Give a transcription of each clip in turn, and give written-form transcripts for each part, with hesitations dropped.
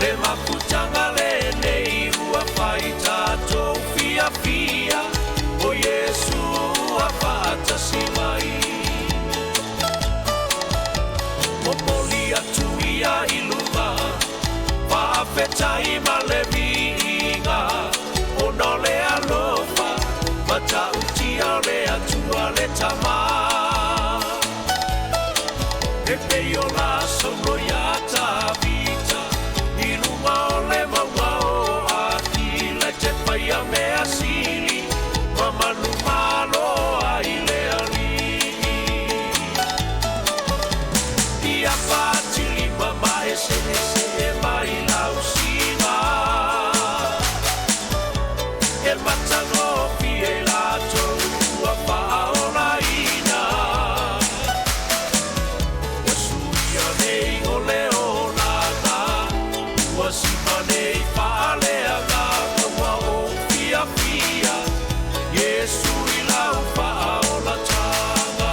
Le mafutaga lenei ua fai tatou fiafia, o Iesu ua faatasi mai. Momoli atu ia i luga, faafetai ma le viiga, ona o le alofa matautia o le Atua le Tama. E pei o la saulo iā Tavita i luga o le mauga o Akila i te paia mea sili ma manumalo ai le Alii. Ia fatilima ma eseese mai lausiga e matagofie latou ua faaolaina. Ua suia nei o le olaga, ua siva nei faaleagaga, ua ou fiafia Iesu i lau faaolataga.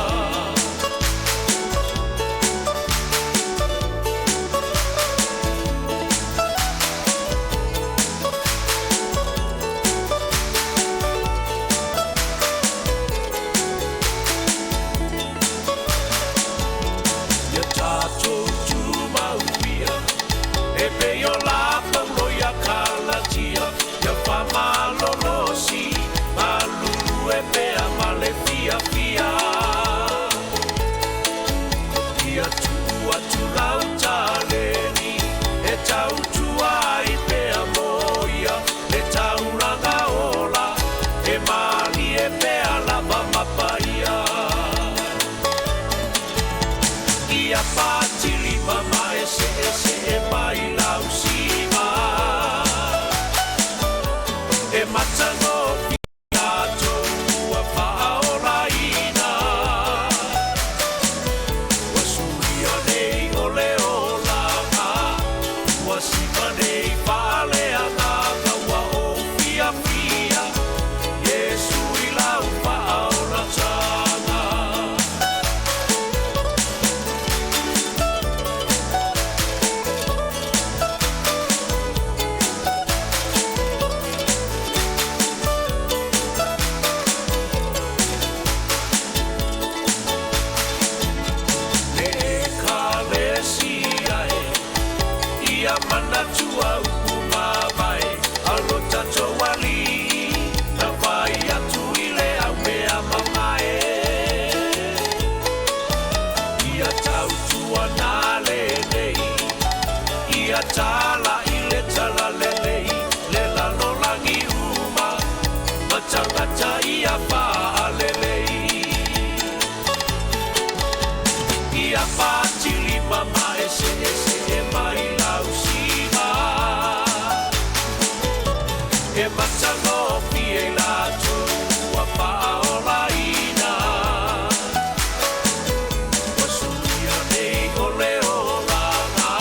Ia tatou tumau ia, e pei o la Paulo ia Kalatia, ia faamalolosi galulue pea ma le fiafia. Ia tuu atu lau taleni e tautua ai pea mo ia le taulaga ola e malie pea lava ma paia. Ia fatilima ma eseese mai lausiga e matagofie latou ua faaolaina. Ua suia nei o le olaga, ua siva nei faaleagaga, ua ou fiafia Iesu i lau faaolataga. Le Ekalesia e, ia manatua upu mavae a lo tatou Alii, na fai atu i le aumea mamae. Ia tautuana lenei, ia talai le talalelei, le lalolagi uma, ma tagata ia faalelei. Ia fatilima ma eseese mai lausiga e matagofie latou ua faaolaina. Ua suia nei o le olaga,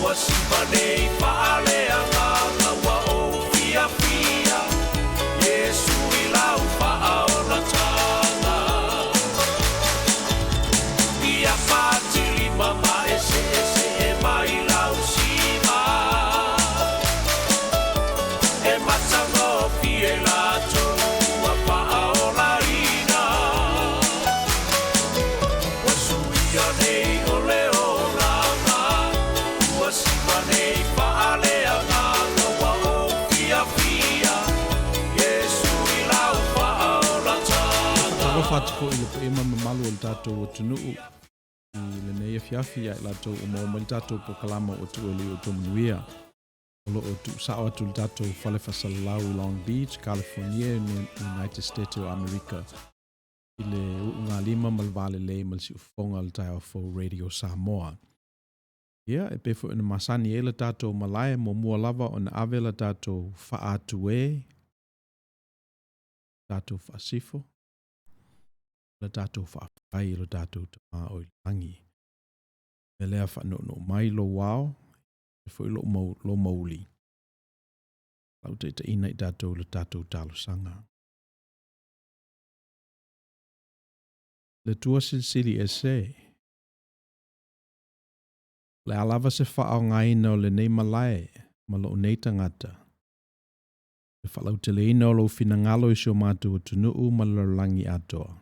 ua siva nei faaleagaga, ua ou fiafia Iesu i lau faaolataga. Ia fatilima ma eseese mai lausiga e matagofie latou ua faaolaina. Ua suia nei o le olaga, ua siva nei faaleagaga, ua ou fiafia Iesu i lau faaolataga. Faatalofa atu foi i le paia ma le mamalu o le tatou atunuu i lenei afiafi ia i latou ua maua mai le tatou polokalama ua tuu e le outou manuia. O lo o tuusao atu le tatou fale faasalalau i Long Beach, California, United States o Amerika i le uugalima ma le valelei ma le siufofoga o le taeao fou Radio Samoa. Ia, e pei foi ona masani ai le tatou malae, muamua lava ona ave le tatou faa-atu e, tatou faasifo, le tatou faafetai i lo tatou Tama o i lagi. Mea lea faanoonoo mai lou ao, e foi lou mau, lou mauli, lau taitaiina i tatou le tatou talosaga. Le Atua Silisili Ese. O le a lava se faaaogaina o lenei malae ma lou nei tagata, i le faalauteleina o lou finagalo i si o matou atunuu ma le lalolagi atoa.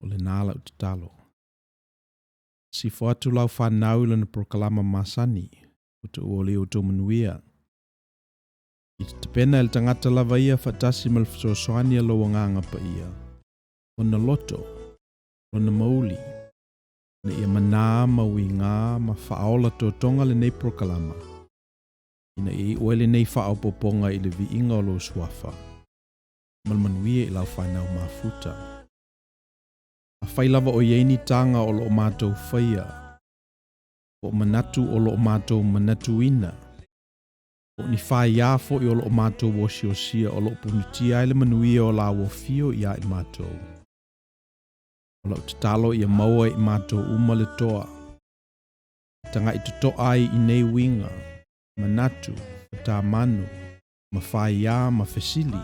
O lena lau tatalo. Sifo atu lau fanau i lana polokalama masani, ua tuua o outou manuia. I te tapena e le tagata lava ia faatasi ma le fesoasoani a lou Agaga Paia, lona loto, lona mauli, ina ia manā ma uigā ma faaola totoga lenei polokalama, ina ia iu ai lenei faaopoopoga i le viiga o lou Suafa, ma le manuia i lau fanau mafuta. Afai lava o i ai ni taga o lo o matou faia, po o manatu o lo o matou manatuina, po o ni faiā foi o lo o matou osiosia o lo o punitia ai le manuia o lauofio iā i matou, o lau tatalo ia maua e i matou uma le toa e taga'i toto'a ai i nei uiga, manatu, fatamanu, ma faiā ma fesili,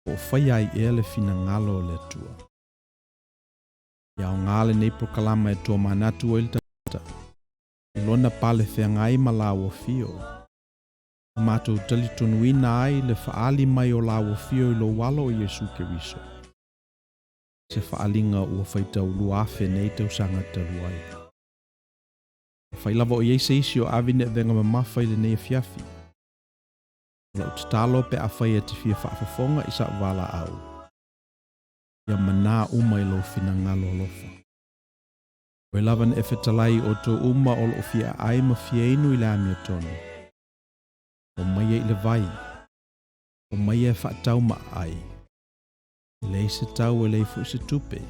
po o faia ai ea le finagalo o le Atua. Ia aoga lenei polokalama e toamanatu ai le tagata i lona pale feagai ma lauofio, ma matou talitonuina ai le faaali mai o lauofio i lou Alo o Iesu Keriso, se faaaliga ua faitau 2000 nei tausaga talu ai. Afai lava o i ai se isi o ave ni avega mamafa i lenei afiafi, o lau tatalo pe afai e te fia faafofoga i sa'u valaau, ia manā uma i lou finagalo alofa. Oe lava na e fetalai i outou uma o loo fia aai ma fia inu i le amiotonu, omaia i le vai, omaia e faatau ma aai, e leai se tau e leai foi se tupe,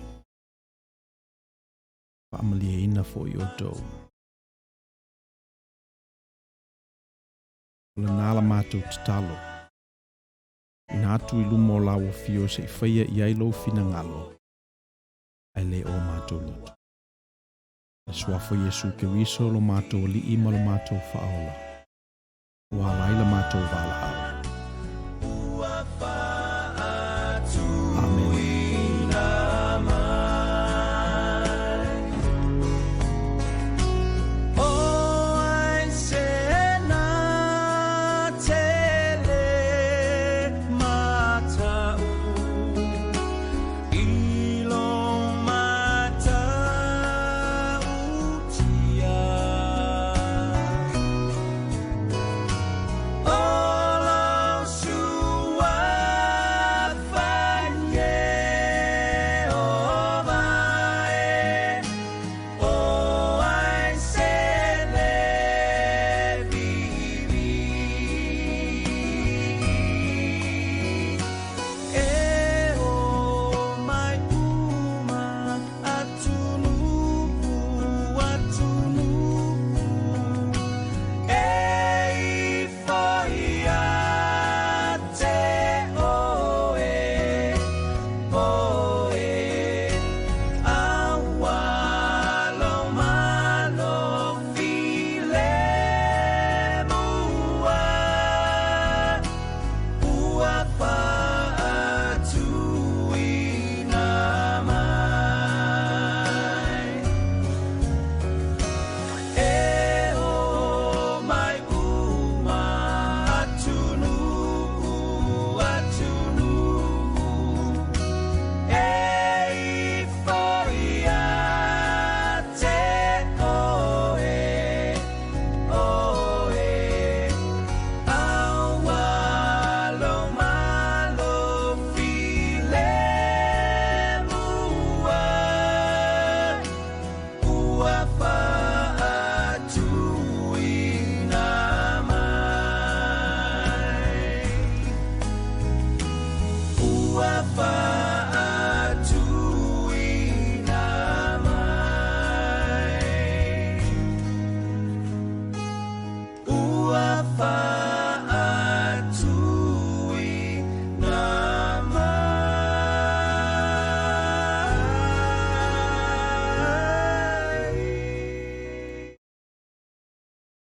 faamalieina foi outou. O lena la matou tatalo, ina atu i luma o lauofio se i faia i ai lou finagalo, ae le o matou loto. I le Suafa o Iesu Keriso lo matou Alii ma lo matou Faaola, ua ala ai la matou valaau. Amene.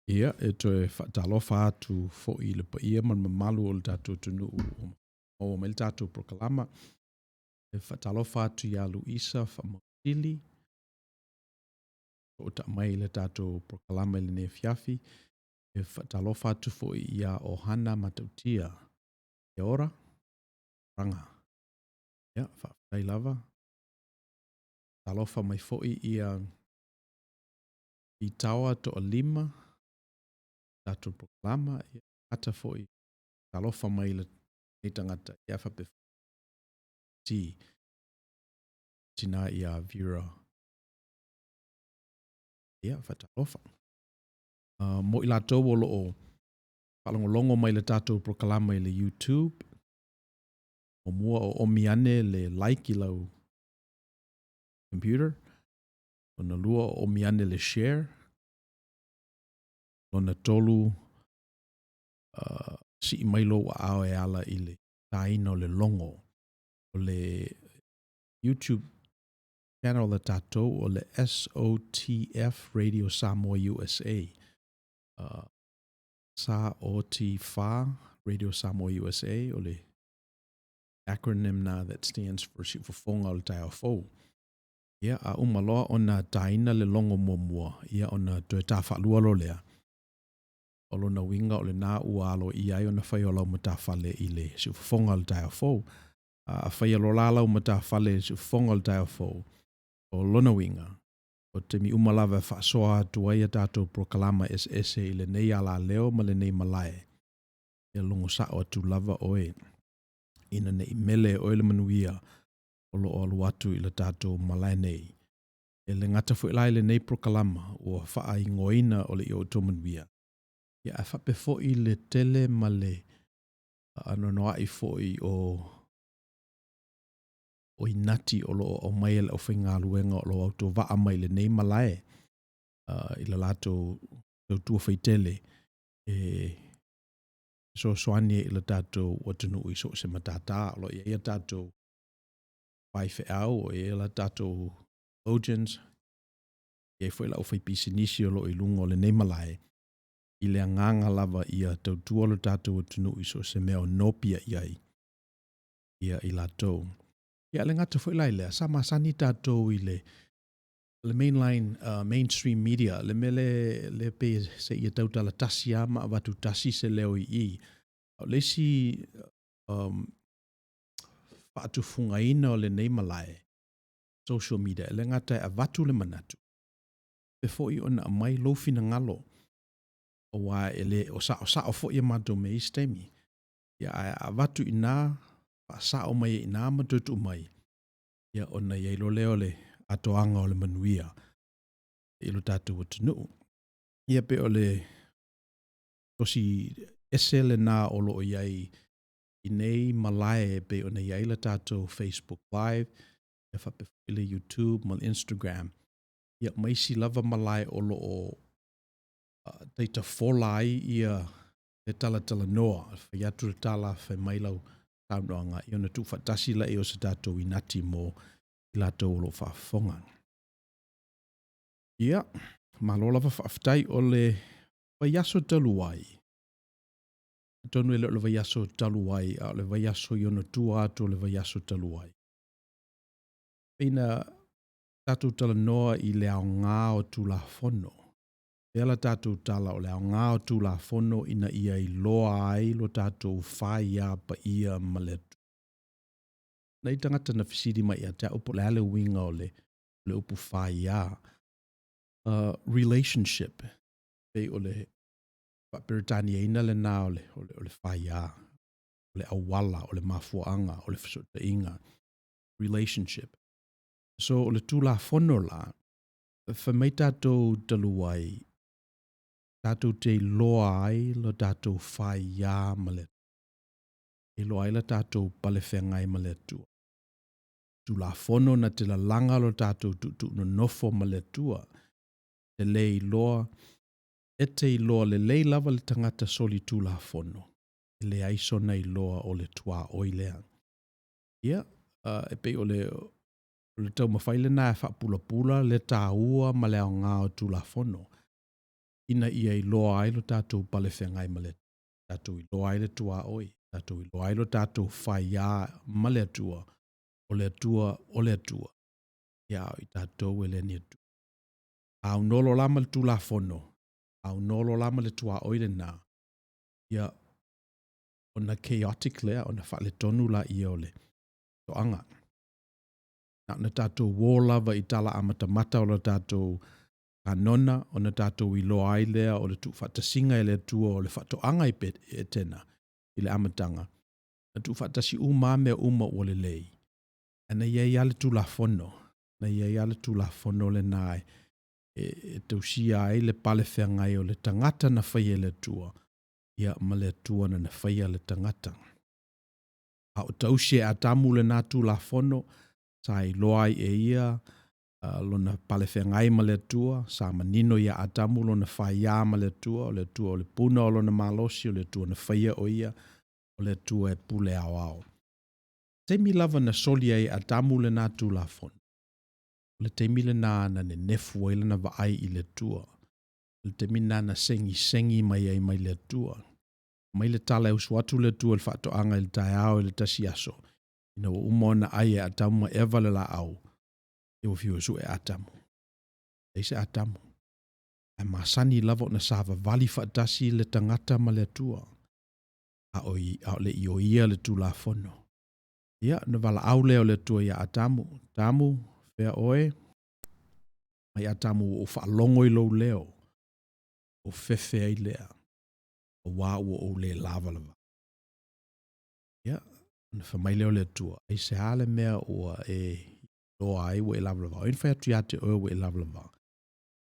Ia, e toe faatalofa atu foi i le paia ma le mamalu o le tatou atunuu ua maua mai le tatou polokalama. E faatalofa atu iā Luisa Faamausili. Tootā mai i le tatou polokalame i lenei afiafi. E faatalofa atu foi ia Ohana Matautia. Kia ora, ranga. Ia, faafetai lava. Talofa mai foi ia Itaoa Toalima, tatou polokalama, ia ata foi talofa mai lenei tagata ia faapea ti tina ia Vera. Ia, faatalofa. Mo i latou o lo o faalogologo mai i le tatou polokalame i le YouTube, muamua o omi ane le like i lau computer, lona lua o omi ane le share, lona tolu sii mai lou aao e ala i le taina o le logo o le YouTube channel a tatou o le SOTF Radio Samoa USA. SOTF Radio Samoa USA o le acronym na that stands for Siufofoga o le Taeao Fou. Ia, a uma loa ona taina le logo muamua, ia ona toe tā faalua loa lea. O lona uiga o lena ua aloaia ai ona faia o lau matafale i le Siufofoga o le Taeao Fou. A faia loa la lau matafale i le Siufofoga o le Taeao Fou, o lona uiga, o taimi uma lava e faasoa atu ai a tatou polokalama eseese i lenei alaleo ma lenei malae, ia logo sao atu lava oe ina ne i mele e oe le manuia o lo o alu atu i le tatou malae nei. E le gata foi la i lenei polokalama ua faaigoaina o le Ia Outou Manuia, ia ae faapea foi le tele ma le anoanoai foi o inati o lo o aumai e le aufaigaluega o lo o autovaa mai i lenei malae i le latou tautua faitele e fesoasoani ai i le tatou atunuu i so o se matata. O lo o i ai a tatou faifeau, o i ai a tatou theologians, e i ai foi le aufaipisinisi o lo o i luga o lenei malae, i le agaga lava ia tautua lo tatou atunuu i so o se mea o nopiai ai ia i latou. Ia, e le gata foi la i lea, sa masani tatou i le mainline, mainstream media, le mea le pei seia tautala tasi lava ma avatu tasi se leo i i. O le isi faatufugaina o lenei malae, social media, e le gata e avatu le manatu, e faapea foi ona aumai lou finagalo, aua e le o saosao foi a matou mea i isi taimi. Ia, ae a avatu i ina, faasao mai ai i ina ma toe tuu mai, ia ona i ai loa lea o le atoaga o le manuia i lo tatou atunuu. Ia pei o le tosi ese lena o lo o i ai i nei malae e pei ona i ai le tatou Facebook Live, ia faapea foi le YouTube ma le Instagram, ia ma isi lava malae o lo o taitafola ai ia le talatalanoa, fai atu le tala, fai mai lau saunoaga, ia ona tuufaatasi lea o se tatou inati mo i latou o lo o faafofoga. Ia, malo lava faafetai. O le vaiaso talu ai, atonu e le o le vaiaso talu ai, a o le vaiaso i ona tua atu o le vaiaso talu ai, pei na tatou talanoa i le aoga o Tulafono. Pea la tatou tala o le aoga o Tulafono ina ia iloa ai lo tatou faia paia ma le Atua. Nai tagata na fesili mai ia te au po o le a le uiga o le upu faia. Relationship, pei o le faa-Peretaniaina lena o le faia, o le auala, o le mafuaaga, o le fesootaiga, relationship. So, o le Tulafono la, fai mai tatou talu ai, tatou te iloa ai lo tatou faia ma le Atua, iloa ai lo tatou palefeagai ma le Atua. Tulafono na te lalaga lo tatou tuutuu nonofo ma le Atua, te le iloa, e te iloa lelei lava le tagata solitulafono, e leai sona iloa o le tuaoi lea. Ia, e pei o le taumafai lena e faapulapula le taua ma le aoga o Tulafono, ina ia iloa ai lo tatou palefeagai ma le Atua, tatou iloa ai le tuaoi, tatou iloa ai lo tatou faia ma le Atua, o le Atua o le Atua, ia a o i tatou e le ni Atua. Aunoa loa la ma le Tulafono, aunoa loa la ma le tuaoi lena, ia, ona chaotic lea, ona faaletonu laia o le toaga. Na ona tatou uō lava i tala amatamata o le tatou kanona ona tatou iloa ai lea o le tuufaatasiga e le Atua o le faatoaga i Etena i le amataga, na tuufaatasi uma lava mea uma ua lelei, ae na i ai lava le Tulafono, na i ai lava le Tulafono lena e tausia ai le pale feagai o le tagata na faia e le Atua, ia ma le Atua na faia le tagata. A o tausi e Atamu lena Tulafono, sa iloa ai e ia lona pale feagai ma le Atua, sa manino ia Atamu lona faia ma le Atua, o le Atua o le puna o lona malosi, o le Atua na faia o ia, o le Atua e pule aoao. Taimi lava na soli ai e Atamu lena Tulafono, o le taimi lena na nenefu ai lana vaai i le Atua. O le taimi lena na segisegi mai ai mai le Atua. Mai le tala e usu atu le Atua i le faatoaga i le taeao i le tasi aso, ina ua uma ona ai e Atamu ma Eva le laau, ia ua fiu e sue Atamu. Leai se Atamu. Ae masani lava ona savavali faatasi le tagata ma le Atua, a o le i oia le Tulafono. Ia, ona valaau lea o le Atua ia Atamu, Atamu, fea oe? Mai Atamu, ua ou faalogo i lou leo, ou fefe ai lea, auā ua ou le lavalava. Ia, ona fai mai lea o le Atua, aisea le mea ua e iloa ai ua e lavalava? O ai na fai atu ia te oe ua e lavalava?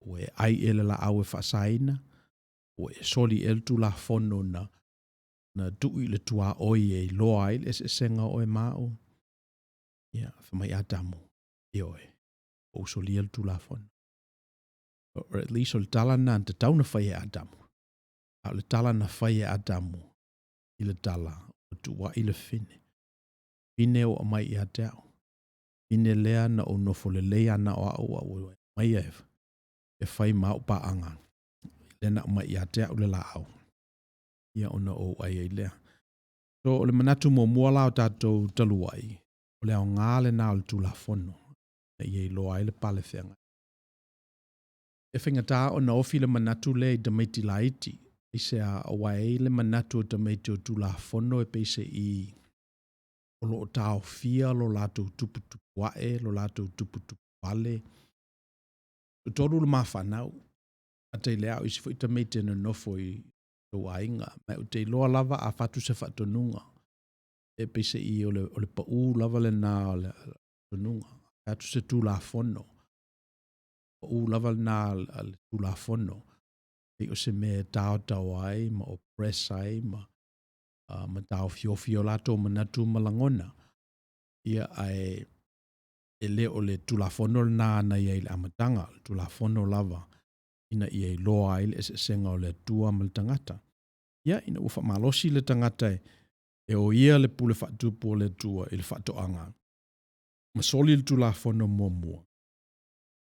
Ua e ai ea i le laau e faasaina? Ua e soli ea le Tulafono na na tuu i le tuaoi e iloa ai le eseesega o oe ma au? Ia, fai mai Atamu, ioe, ua ou solia le Tulafono. Or at least o le tala lena na tatau ona fai e Atamu. A o le tala na fai e Atamu i le tala, ua tuuai le fine. Fine ua aumai ia te au. Fine lea na ou nofo lelei lava na o au a ua aumaia e fai ma au paaga, lea na aumai ia te au le laau, ia ona ou ai ai lea. So, o le manatu muamua la o tatou talu ai, o le aoga lena o le Tulafono, ina ia iloa ai le pale feagai. E faigata ona ofi le manatu lea i tamaiti laiti, aisea? Aua e i ai le manatu o tamaiti o Tulafono e peiseai o lo o taofia lo latou tuputupu ae, lo latou tuputupu pale. E toatolu le ma fanau, ae o isi foi tamaiti e nonofo i lou aiga, ma ou te iloa lava a fai atu se faatonuga, e peiseai o le pau lava lena o le faatonuga. A fai atu se Tulafono, pau lava lena a le Tulafono, pei o se mea e taotaoa ai ma oppress ai ma taofiofi o latou manatu ma lagona. Ia, ae e le o le Tulafono lena na i ai i le amataga, o le Tulafono lava ina ia iloa ai le eseesega o le Atua ma le tagata. Ia, ina ua faamalosi le tagata e oia le pule faatupu o le Atua i le faatoaga, ma soli le Tulafono muamua,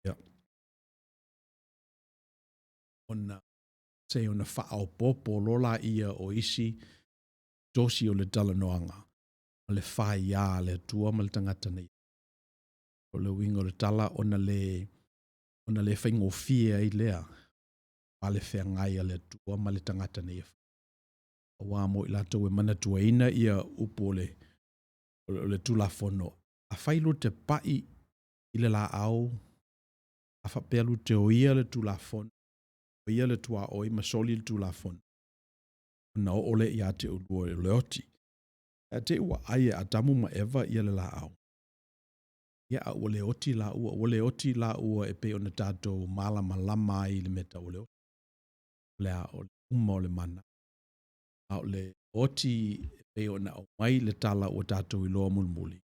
ia, ona se ona faaopoopo loa laia o isi tosi o le talanoaga ma le faia a le Atua ma le tagata na i ai. O le uiga o le tala, ona le, ona le faigofie ai lea pale feagai a le Atua ma le tagata na ia. Aua mo i latou e manatuaina ia upu o le, o le Tulafono, afai lua te pai i le laau, a faapea lua te oia le Tulafono, oia le tuaoi ma soli le Tulafono, ona oo lea ia te oulua o le oti. Ae te i ua ai e Atamu ma Eva ia le laau, ia a ua le oti lāua, ua le oti lāua e pei ona tatou malamalama ai i le mea tau o le oti. O le a, o le uma o le mana. A o le oti e pei ona aumai le tala ua tatou iloa mulimuli,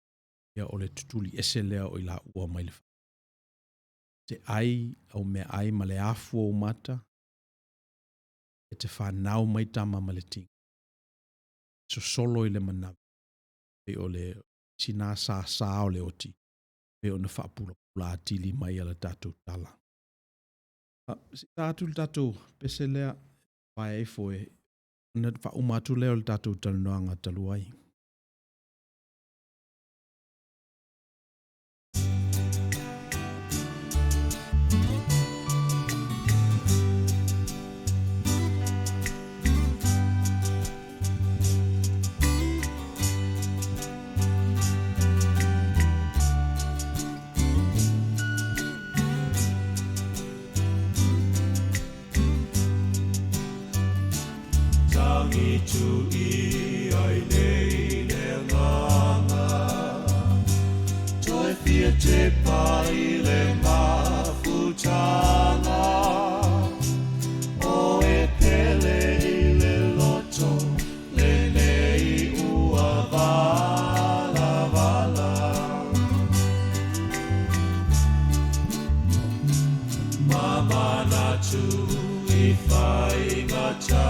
ia o le tutuli ese lea o i laua mai le te ai au meaai ma le afu o ou mata, e te fanau mai tama ma le tino, sosolo i le manava, pei o le sina sasa o le oti, pei ona faapulapula atili mai a le tatou tala. Se i ta atu le tatou pese lea, vae ifo e, ona faauma atu lea o le tatou talanoaga talu ai. angitu i ai nei le agaga. Toe fia tepa i le mafutaga, o e pele i le loto lenei ua valavala. Ma manatu i faigata,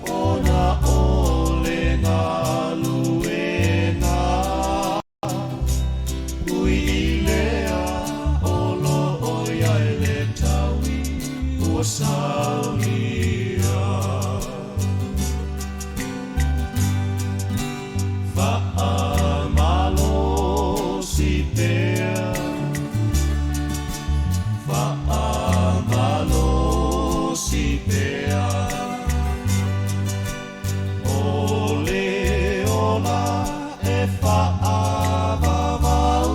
ona o le galuega ui i lea o lo o i ai le taui ua saunia. Faamalosi pea, faamalosi pea, o le ola e faavavau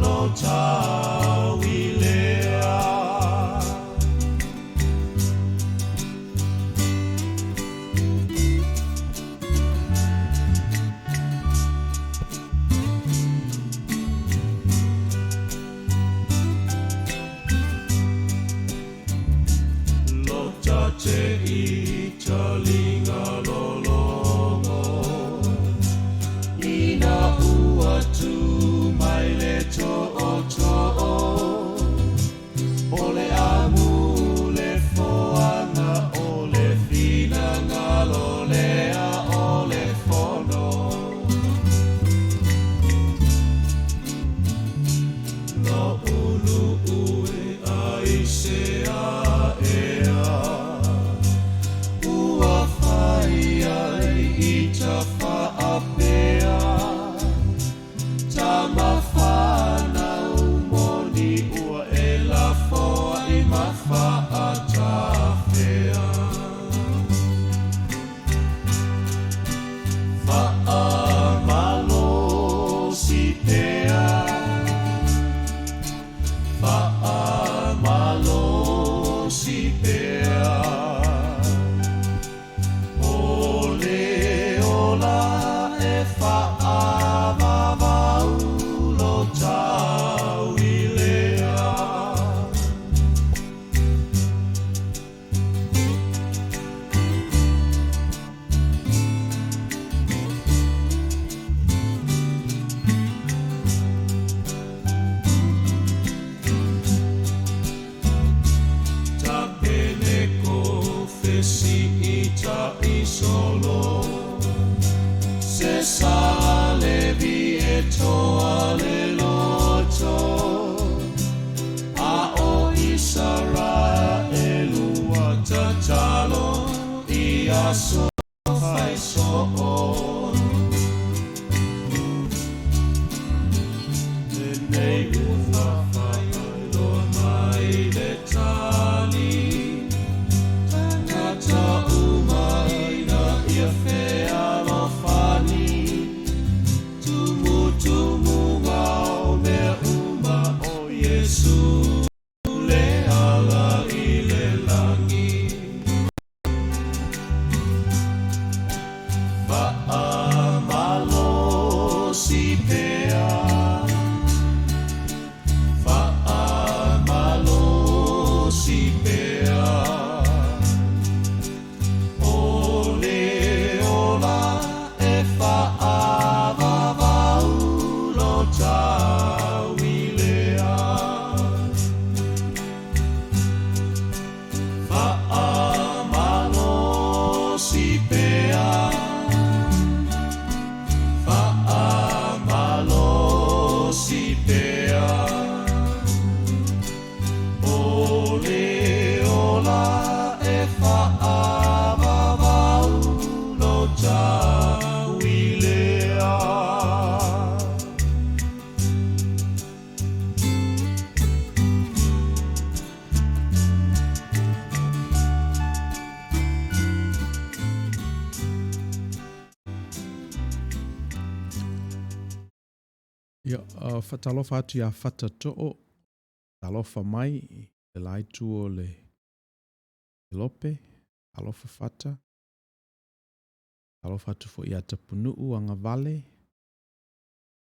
lo taui lea. Lota te i talinga lologo, ina ua tu mai le tootoo, o le amu le foaga o le finagalo lea o le fono. Na ulu ue ai se aea, ua fai ai i tafaapea, tama fanau moni ua e lafoai ma faatafea. Faamalosi pea, faamalosi pea, o le ola e faavavau lo taui lea. Tapene ko fesi i ta isolo, se sa levi e toa le loto, a o Isaraelu ua tatalo i aso fai soo. Lenei ua faailoa mai le tali, tagata uma ina ia fealofani, tumutumuga o mea uma o Iesu le ala i le lagi. Faamalosi pea, faamalosi pea, o le ola e faavavau lo taui lea. Faamalosi pea, faamalosi pea, o le ola e faavavau lo taui lea. Ia, faatalofa atu ia Fatatoo, talofa mai i le la itu o le Lope. Talofa Fata. Talofa atu foi ia Tapunuu Agavale.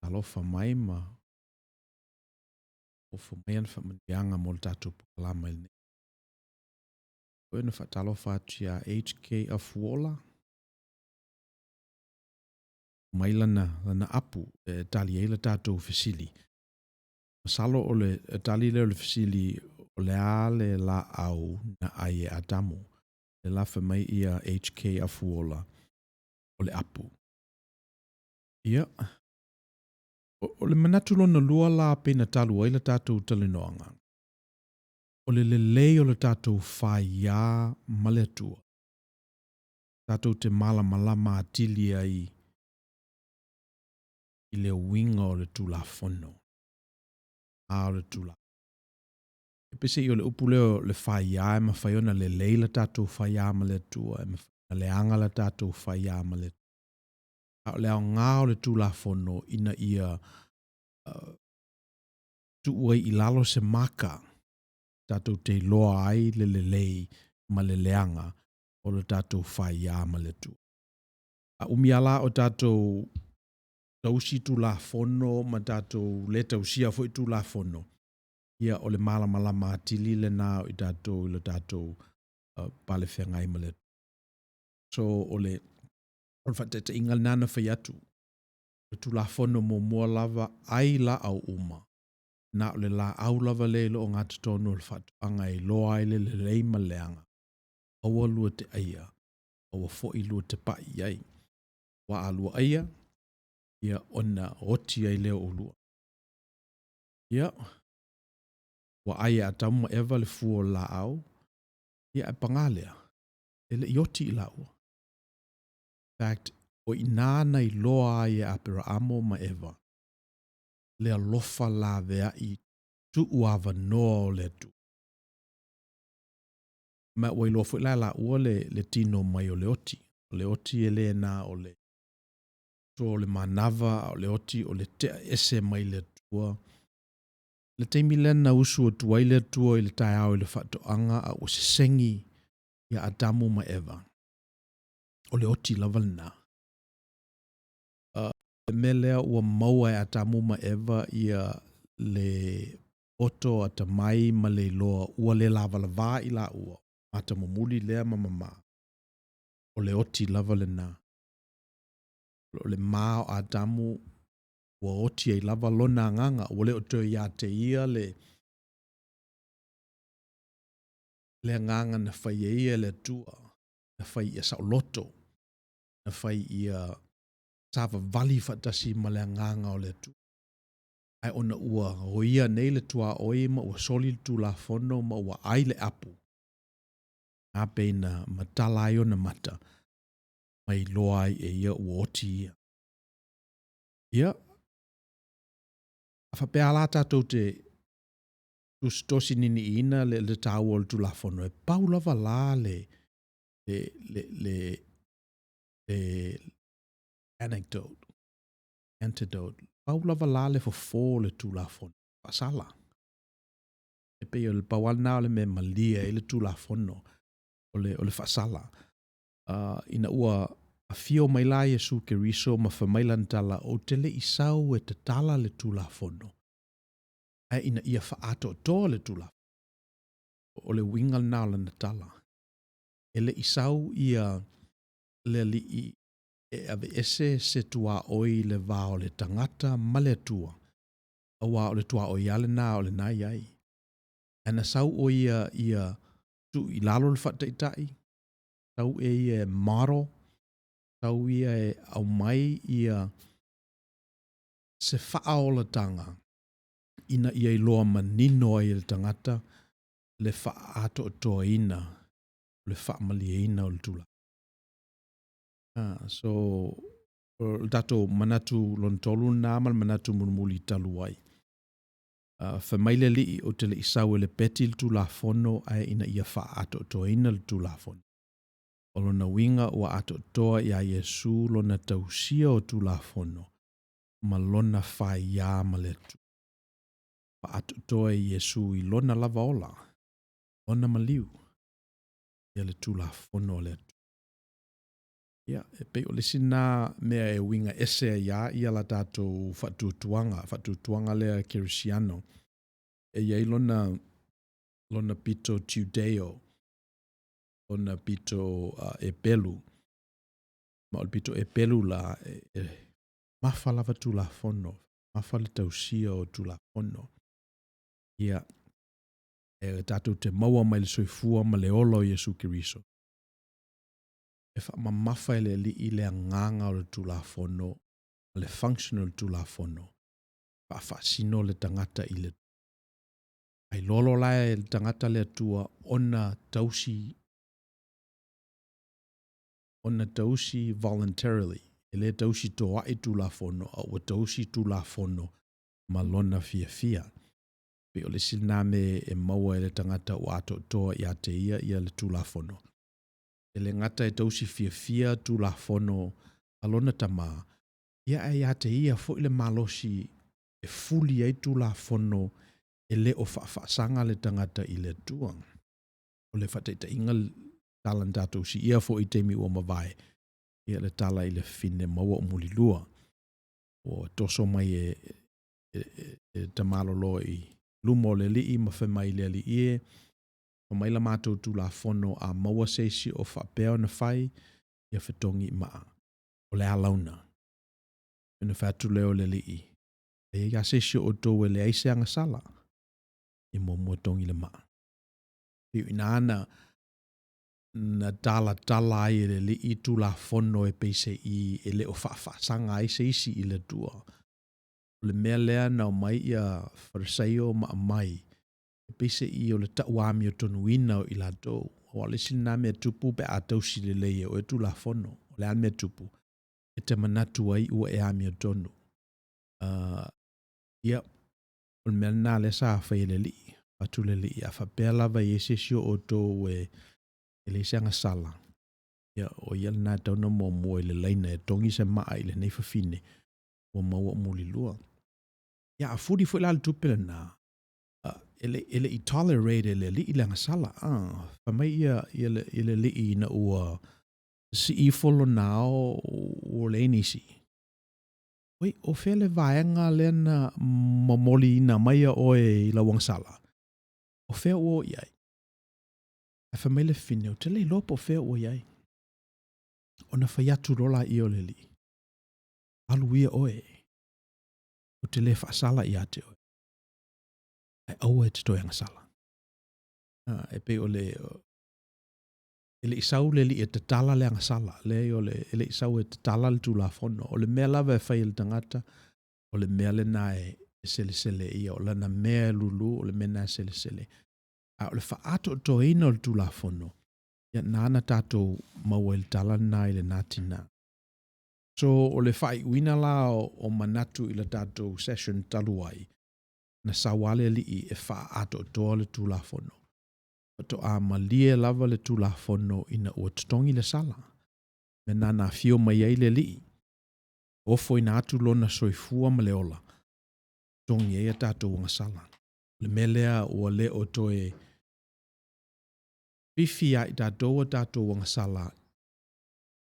Talofa mai ma ofo mai ana faamanuiaga mo le tatou polokalama i lenei. Foi ona faatalofa atu ia HK Afuola, mai lana, lana apu e tali ai le tatou fesili. Masalo o le tali lea o le fesili o le a le laau na ai e Atamu. Le la fai mai ia HK Afuola o le apu. Ia, o le manatu lona lua la pei na talu ai le tatou talanoaga, o le lelei o le tatou faiā ma le Atua, tatou te malamalama atili ai i le uiga o le Tulafono, a o le Tulafono. E peiseai o le upu lea o le faiā e mafai ona lelei le tatou faiā ma le Atua, e mafai ona leaga le tatou faiā ma le Atua. A o le aoga o le Tulafono ina ia tuu ai i lalo se maka tatou te iloa ai le lelei ma le leaga o le tatou faiā ma le Atua. A umi lava la o tatou tausi Tulafono ma tatou le tausia foi Tulafono, ia o le malamalama atili lena o i tatou i le tatou pale feagai ma le Atua. So, o le, o le faataitaiga lena na fai atu. O le Tulafono muamua lava, ai laau uma, na o le laau lava lea i le ogatotonu o le faatoaga e iloa ai le lelei ma le leaga, aua lua te aia, aua foi lua te pai i ai. Aua a lua aia, ia ona oti ai lea o oulua. Ia, ua ai e Atamu ma Eva le fua o le laau, ia ae paga lea, e le i oti i laua. In fact, o i ina na iloa ai e Aperaamo ma Eva le alofa laveai tuuavanoa o le Atua. Ma ua iloa foi la e laua le, le tino mai o le oti. O le oti e le na o le toa o le manava, a o le oti o le tea ese mai le Atua. Le taimi lea na usu atu ai le Atua i le taeao i le faatoaga a ua sesegi ia Atamu ma Eva, o le oti lava lena. Le mea lea ua maua e Atamu ma Eva ia le poto atamai ma le iloa ua le lavalavā i laua, matamumuli lea ma mamā, o le oti lava lena. O le ma o Atamu ua oti ai lava lona agaga, ua le o toe ia te ia le, le agaga na fai e ia e le Atua, na fai ia saoloto, na fai ia savavali faatasi ma le agaga o le Atua. Ae ona ua oia nei le tuaoi ma ua soli le Tulafono ma ua ai le apu, a pei na matala ai ona mata, ma iloa ai e ia ua oti ia. Ia, a faapea la tatou te tusitosi niniiina le, le taua o le Tulafono, e pau lava la le, le, le, le, le anecdote, antidote, pau lava la le fofo o le Tulafono, faasala. E pei o le pau lava lena o le mea e malie ai le Tulafono, o le, o le faasala. Ina ua afio mai la Iesu Keriso ma fai mai lana tala, Ou te le i sau e tatala le Tulafono, ae ina ia faaatoatoa le Tulafono. O le uiga lena o lana tala. E le i sau ia le Alii e aveese se tuaoi i le va o le tagata ma le Atua, aua o le tuaoi lava lena o lena e i ai. Ae na sau o ia ia tuu i lalo le faataitai, sau e ia e model, sau ia e aumai ia se faaolataga ina ia iloa manino ai e le tagata le faaatoatoaina o le faamalieina o le tulaga. Ah, so, o le tatou manatu lona tolu lena ma le manatu mulimuli talu ai. Uh, fai mai le Alii, ou te le i sau e lepeti le Tulafono, ae ina ia faaatoatoaina le Tulafono. O lona uiga ua atoatoa iā Iesu lona tausia o Tulafono ma lona faiā ma le Atua. Ua atoatoa e Iesu i lona lava ola, lona maliu. ia le Tulafono a le Atua. Ia, e pei o le isi lena mea e uiga ese ai lava ia la tatou faatuatuaga, faatuatuaga lea kerisiano. E i ai lona, lona pito Judeo, lona pito Epelu. Ma o le pito Epelu la, e, e mafa lava Tulafono, mafa le tausia o Tulafono. Ia, e tatou te maua mai le soifua ma le ola o Iesu Keriso. E faamamafa e le Alii le agaga o le Tulafono ma le function o le Tulafono, faafaasino le tagata i le Atua. A iloa loa la e le tagata le Atua ona tausi ona tausi voluntarily, e le tausi toa'i Tulafono, a ua tausi Tulafono ma lona fiafia. Pei o le isi lena mea e maua e le tagata ua atoatoa ia te ia ia le Tulafono. E le gata e tausi fiafia Tulafono a lona tama, ia ae ia te ia foi le malosi e fuli ai Tulafono e le o faafaasaga le tagata i le Atua. O le faataitaiga tala na tatou siia foi i taimi ua mavae, ia le tala i le fine maua o Mulilua. Ua toso mai e, e, e, e Tamalolo i luma o le alii ma fai mai i le alii e, fai mai la matou Tulafono a maua se isi o faapea ona fai, ia fetogi i maa. O le alauna. Ona fai atu lea o le alii, e i ai se isi o outou e leai se agasala, ia muamua togi le maa. Pei o i ina na, na talatala ai e le Alii Tulafono e peiseai e le o faafaasaga ai se isi i le Atua. O le mea lea na omai ia Farisaio ma aumai, e peiseai o le tau amiotonuina o i latou. Aua o le isi lena mea tupu pe a tausi lelei e oe Tulafono. O le a le mea tupu? E te manatu ai ua e amiotonu. Uh, ia, o le mea lena lea sa fai e le Alii. Atu le Alii, a faapea lava e i ai se isi o outou e, e leai se agasala, ia, o ia lena e tatau ona muamua i le laina e togi se maa i lenei fafine, ua maua o mulilua. Ia, a fuli foi la le tupe lena, e le, e le i tolerate e le alii le agasala. Ah, fai mai ia, ia, le, ia le alii ina ua sii ifo lona ao ua leai nisi. Oi, o fea le vaega lea na momoliina mai ia oe i lau agasala? O fea ua o i ai? Ae fai mai le fine, ou te le iloa po o fea ua i ai. Ona fai atu loa laia o le alii, alu ia oe, ou te le faasala ia te oe, ae aua e te toe agasala. E pei o le, e le i sau le alii e tatala le agasala, leai o le, e le i sau e tatala le Tulafono. O le mea lava e fai e le tagata, o le mea lena e selesele ia, o lana mea e lulu, o le mea lena e selesele. A o le faaatoatoaina o le Tulafono, ia na ana tatou maua i le tala lena i lena tina. So, o le faaiuina la o manatu i le tatou session talu ai, na sau lava le Alii e faaatoatoa le Tulafono. Faatoa malie lava le Tulafono ina ua totogi le sala. Mea na na afio mai ai le Alii, ofoina atu lona soifua ma le ola, totogi ai a tatou agasala. O le mea lea ua le o toe fifi ia i tatou a tatou agasala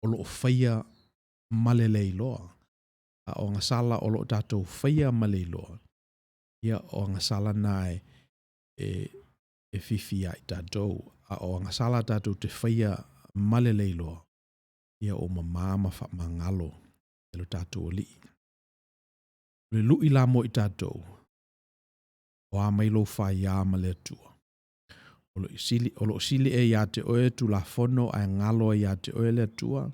o lo o faia ma le le iloa. A o agasala o lo o tatou faia ma le iloa, ia o agasala na e, e, e fifi ia i tatou. A o agasala tatou te faia ma le le iloa, ia o mamā ma faamagalo e lo tatou Alii. O le lui la mo i tatou, o a mai lou faiā ma le Atua. O lo, sili, o lo o sili ea ia te oe Tulafono ae galo ai ia te oe le Atua?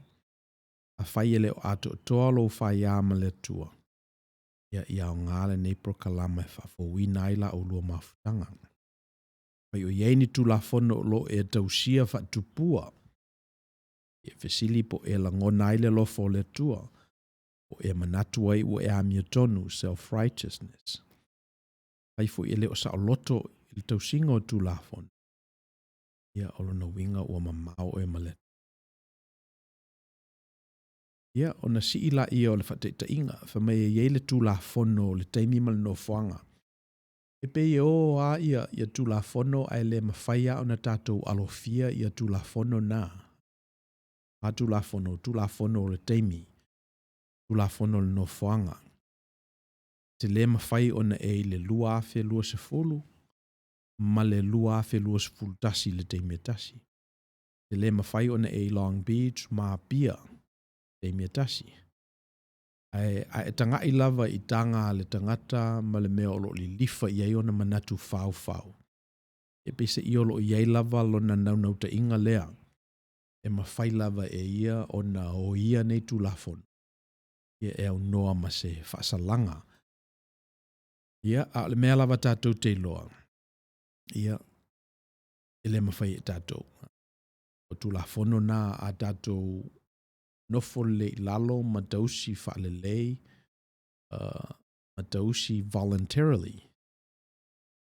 Afai e le o atoatoa lou faiā ma le Atua, ia, ia aoga lenei polokalama e faafouina ai la ulua mafutaga. Afai o i ai ni Tulafono o lo o e tausia faatupua, e fesili po o e lagona ai le alofa o le Atua, po o e manatu ai ua e amiotonu, self-righteousness. Afai foi e le o saoloto i le tausiga o Tulafono, ia o lona uiga ua mamao oe ma le Atua. Ia, ona sii laia o le faataitaiga, fai mai e i ai le Tulafono o le taimi ma le nofoaga. E pei e o a ia Tulafono ae le mafai a ona tatou alofia ia Tulafono na. A Tulafono, Tulafono o le taimi, Tulafono o le nofoaga. E te le mafai ona e i le 2020 ma le 2021 i le taimi e tasi. E te le mafai ona e i Long Beach ma Apia i le taimi e tasi. Ae a e tagai lava i taga a le tagata ma le mea o lo o lilifa i ai ona manatu faufau, e peiseai o lo o i ai lava lona naunautaiga lea e mafai lava e ia ona oia nei Tulafono, ia e aunoa ma se faasalaga. Ia, a o le mea lava tatou te iloa, ia, e le mafai e tatou. O Tulafono na a tatou nofo lelei i lalo ma tausi faalelei, ma tausi voluntarily,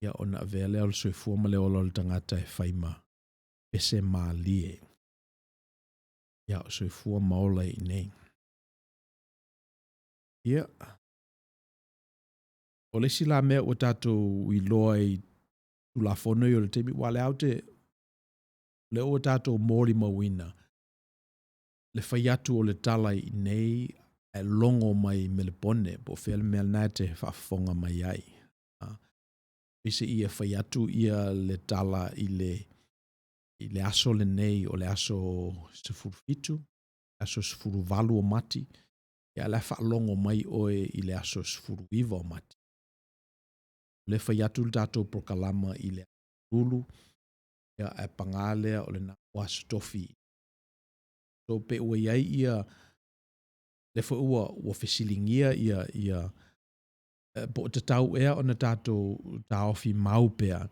ia ona avea lea o le soifua ma le ola o le tagata e fai ma pese malie. Ia, o soifua ma ola i inei. Ia, o le isi la mea ua tatou iloa i Tulafono ia o le taimi, aua o lea ou te, o lea ua tatou molimauina le fai atu o le tala i inei ae logo mai i Melepone po o fea le mea lena e te faafofoga mai ai. Peiseai e fai atu ia le tala i le aso lenei o le aso 17, aso 18 o Mati, ia a o la e faalogo mai oe i le aso 19 o Mati. O lea e fai atu le tatou polokalama i le Lulu, ia ae paga lea o lena ua Aso Tofi. So pe ua i ai ia, lea foi ua fesiligia ia po o tatau ea ona tatou taofi mau pea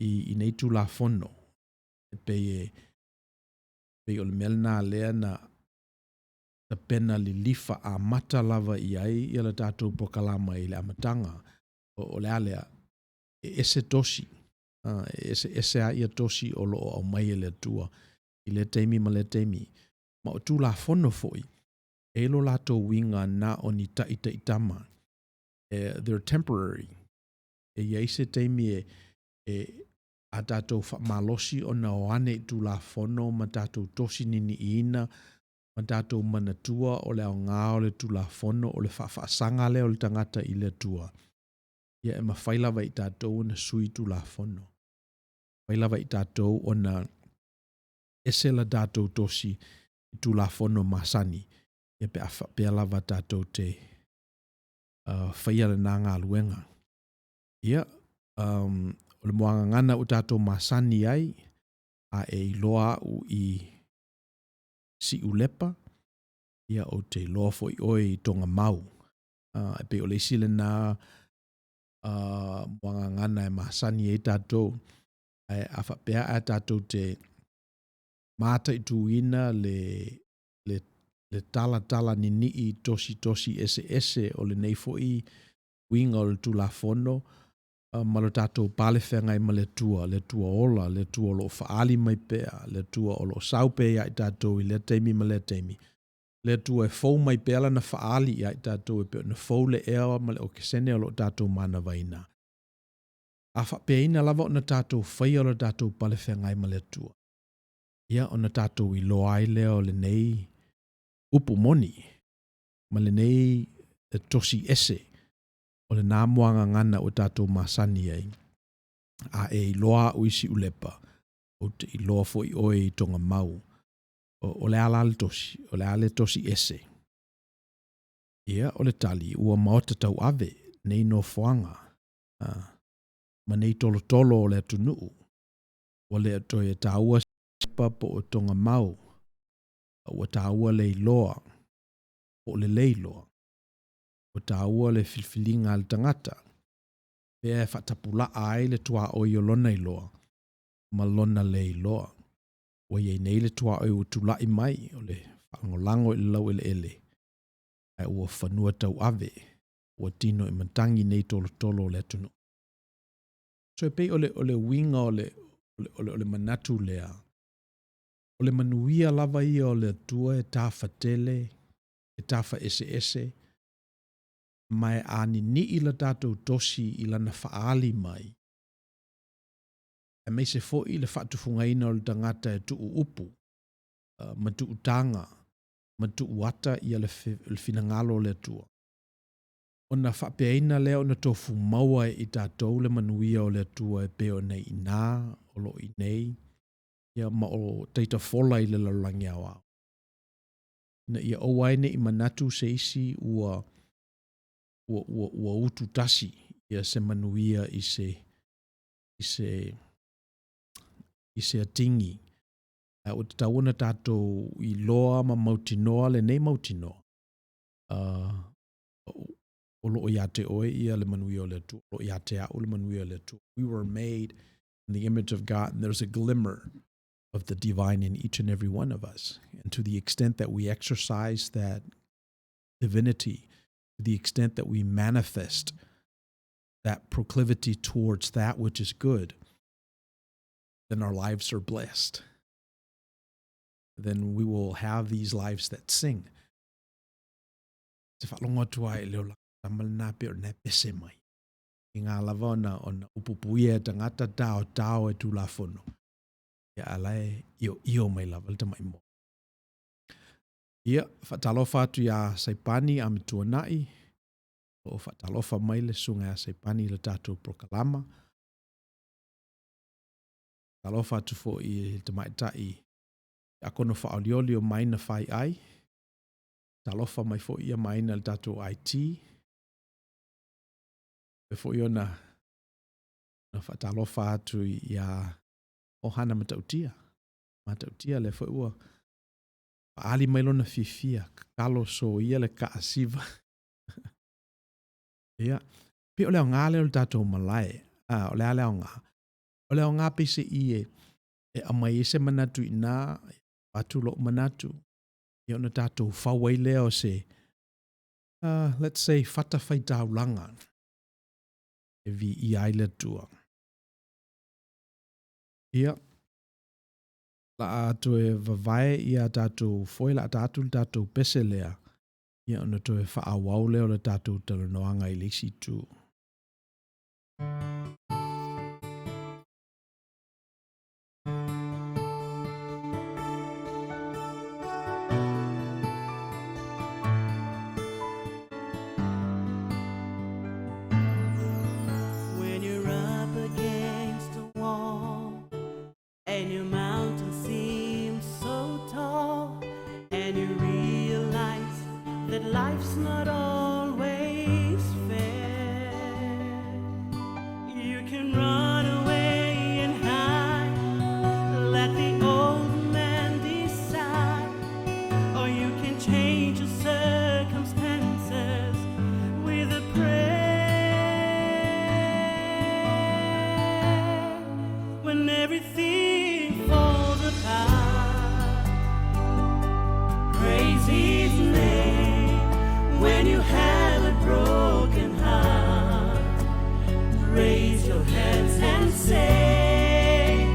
i nei Tulafono, e pei o le mea lena lea na tapena lilifa amata lava i ai le tatou polokalama i le amataga. O le a lea? E ese tosi, e eseese lava tosi o lo o aumai e le Atua i lea taimi ma lea taimi. Ma o Tulafono foi, e i ai lo latou uiga na o ni taitaitama, they're temporary. E i ai se taimi e a tatou faamalosi ona o ane i Tulafono ma tatou tosi niniiina ma tatou manatua o le aoga o le Tulafono o le faafaasaga lea o le tagata i le Atua, ia e mafai lava e i tatou ona sui Tulafono. E mafai lava e i tatou ona ese la tatou tosi i Tulafono masani, ia pe a faapea lava tatou te faia lena galuega. Ia, o le muagagana ua tatou masani ai, a e iloa au i Siulepa, ia ou te iloa foi oe i Togamau. E pei o le isi lena muagagana e masani ai tatou. Ae a faapea ae tatou te mataituina le talatala ninii tositosi eseese o lenei foi uiga o le Tulafono ma lo tatou palefeagai ma le Atua, le Atua ola, le Atua o lo o faaali mai pea, le Atua o lo o sau pea ia i tatou i lea taimi ma lea taimi, le Atua e fou mai pea lana faaali ia i tatou e pei ona fou le ea ma le okesene o lo o tatou manavaina. A faapeaina lava ona tatou faia lo tatou palefeagai ma le Atua, ia ona tatou iloa ai lea o lenei upu moni ma lenei tosi ese o lena muagagana ua tatou masani ai, a e iloa au i Siulepa, ou te iloa foi oe i Togamau. O le a la le tosi? O le a le tosi ese? Ia, o le tali, ua maota tauave nei nofoaga ma nei tolotolo o le atunuu. Ua le toe taua Siulepa po o Togamau, a ua taua le iloa po o le le iloa. Ua taua le filifiliga a le tagata, pea e faatapulaa ai le tuaoi o lona iloa ma lona le iloa. Ua i ai nei le tuaoi ua tulai mai, o le faalagolago i le laueleele, ae ua fanua tauave, ua tino i matagi nei tolotolo o le atunuu. So e pei o le uiga o le manatu lea, o le manuia lava ia o le Atua e tafatele, e tafaeseese. Ma e a ninii le tatou tosi i lana faaali mai, aemaise foi le faatufugaina o le tagata e tuu upu ma tuu taga ma tuu ata ia le finagalo o le Atua, ona faapeaina lea ona tofu maua e i tatou le manuia o le Atua e pei ona i ina o lo o i nei, ia ma o taita fola i le lalolagi aoao. Ina ia aua ai ne i manatu se isi ua ua ua ua ututasi ia se manuia i se i se i se atigi. Ae ua tatau ona tatou iloa ma mautinoa lenei mautinoa, o lo o ia te oe ia le manuia o le Atua, o lo o ia te au le manuia o le Atua. We were made in the image of God, and there's a glimmer of the divine in each and every one of us. And to the extent that we exercise that divinity, to the extent that we manifest that proclivity towards that which is good, then our lives are blessed. Then we will have these lives that sing. Te whalongo atu ai leo la tamalina pe o ne pese mai. I ngā lava ona, ona upupuia e tangata tao tao e tūlafono. Ia ala e io io mai lava le tamai mo. Ia, whaatalofa atu ia Saipani a me Tuanai. O whaatalofa mai le sunga ia Saipani le tātou prokalama. Talofa atu fo i te tamaitai a kono whaolioli o maina whai ai. Talofa mai fo ia maina le tātou IT. E fo i ona na whaatalofa atu ia ohana matautia. Matautia le fo ua faali mai lona fiafia, kakalo soia le kaasiva. Ia, pe o le aoga lea o le tatou malae, a, o le a le aoga? O le aoga peiseai e, e aumai ai se manatu i ina, avatu lou manatu, ia ona tatou fau ai lea o se, let's say, fatafaitaulaga e viia ai le Atua. Ia, la a toe vavae ia tatou foe, la a ta atu le tatou pese lea, ia ona toe faaauau lea o le tatou talanoaga i le isi itu. When you're up against a wall and your mountain seems so tall and you realize that life's not always fair, you can run away and hide, let the old man decide, or you can change your circumstances with a prayer. When everything falls apart, praise His name. When you have a broken heart, raise your hands and say,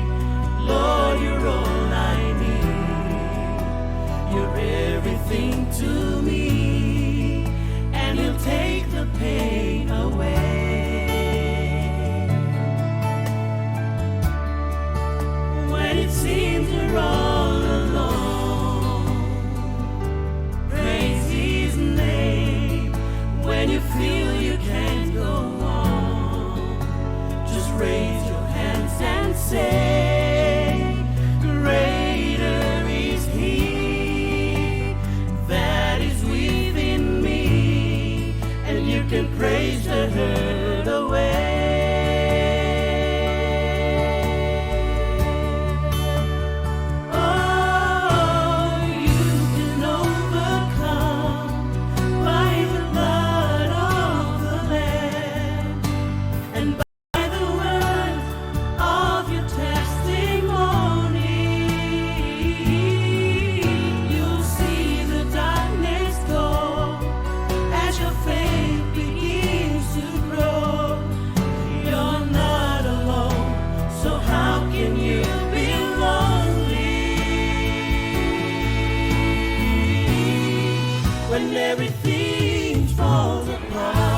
Lord, you're all I need. You're everything to me, and He'll take the pain away. When it seems you're all alone, praise His name. When you feel you can't go on, just raise your hands and say, Greater is He that is within me, and you can praise the hurt away. Oh, you can overcome by the blood of the Lamb and by the words of your testimony. You'll see the darkness go as your faith begins to grow. You're not alone, so how can you be lonely when everything falls apart?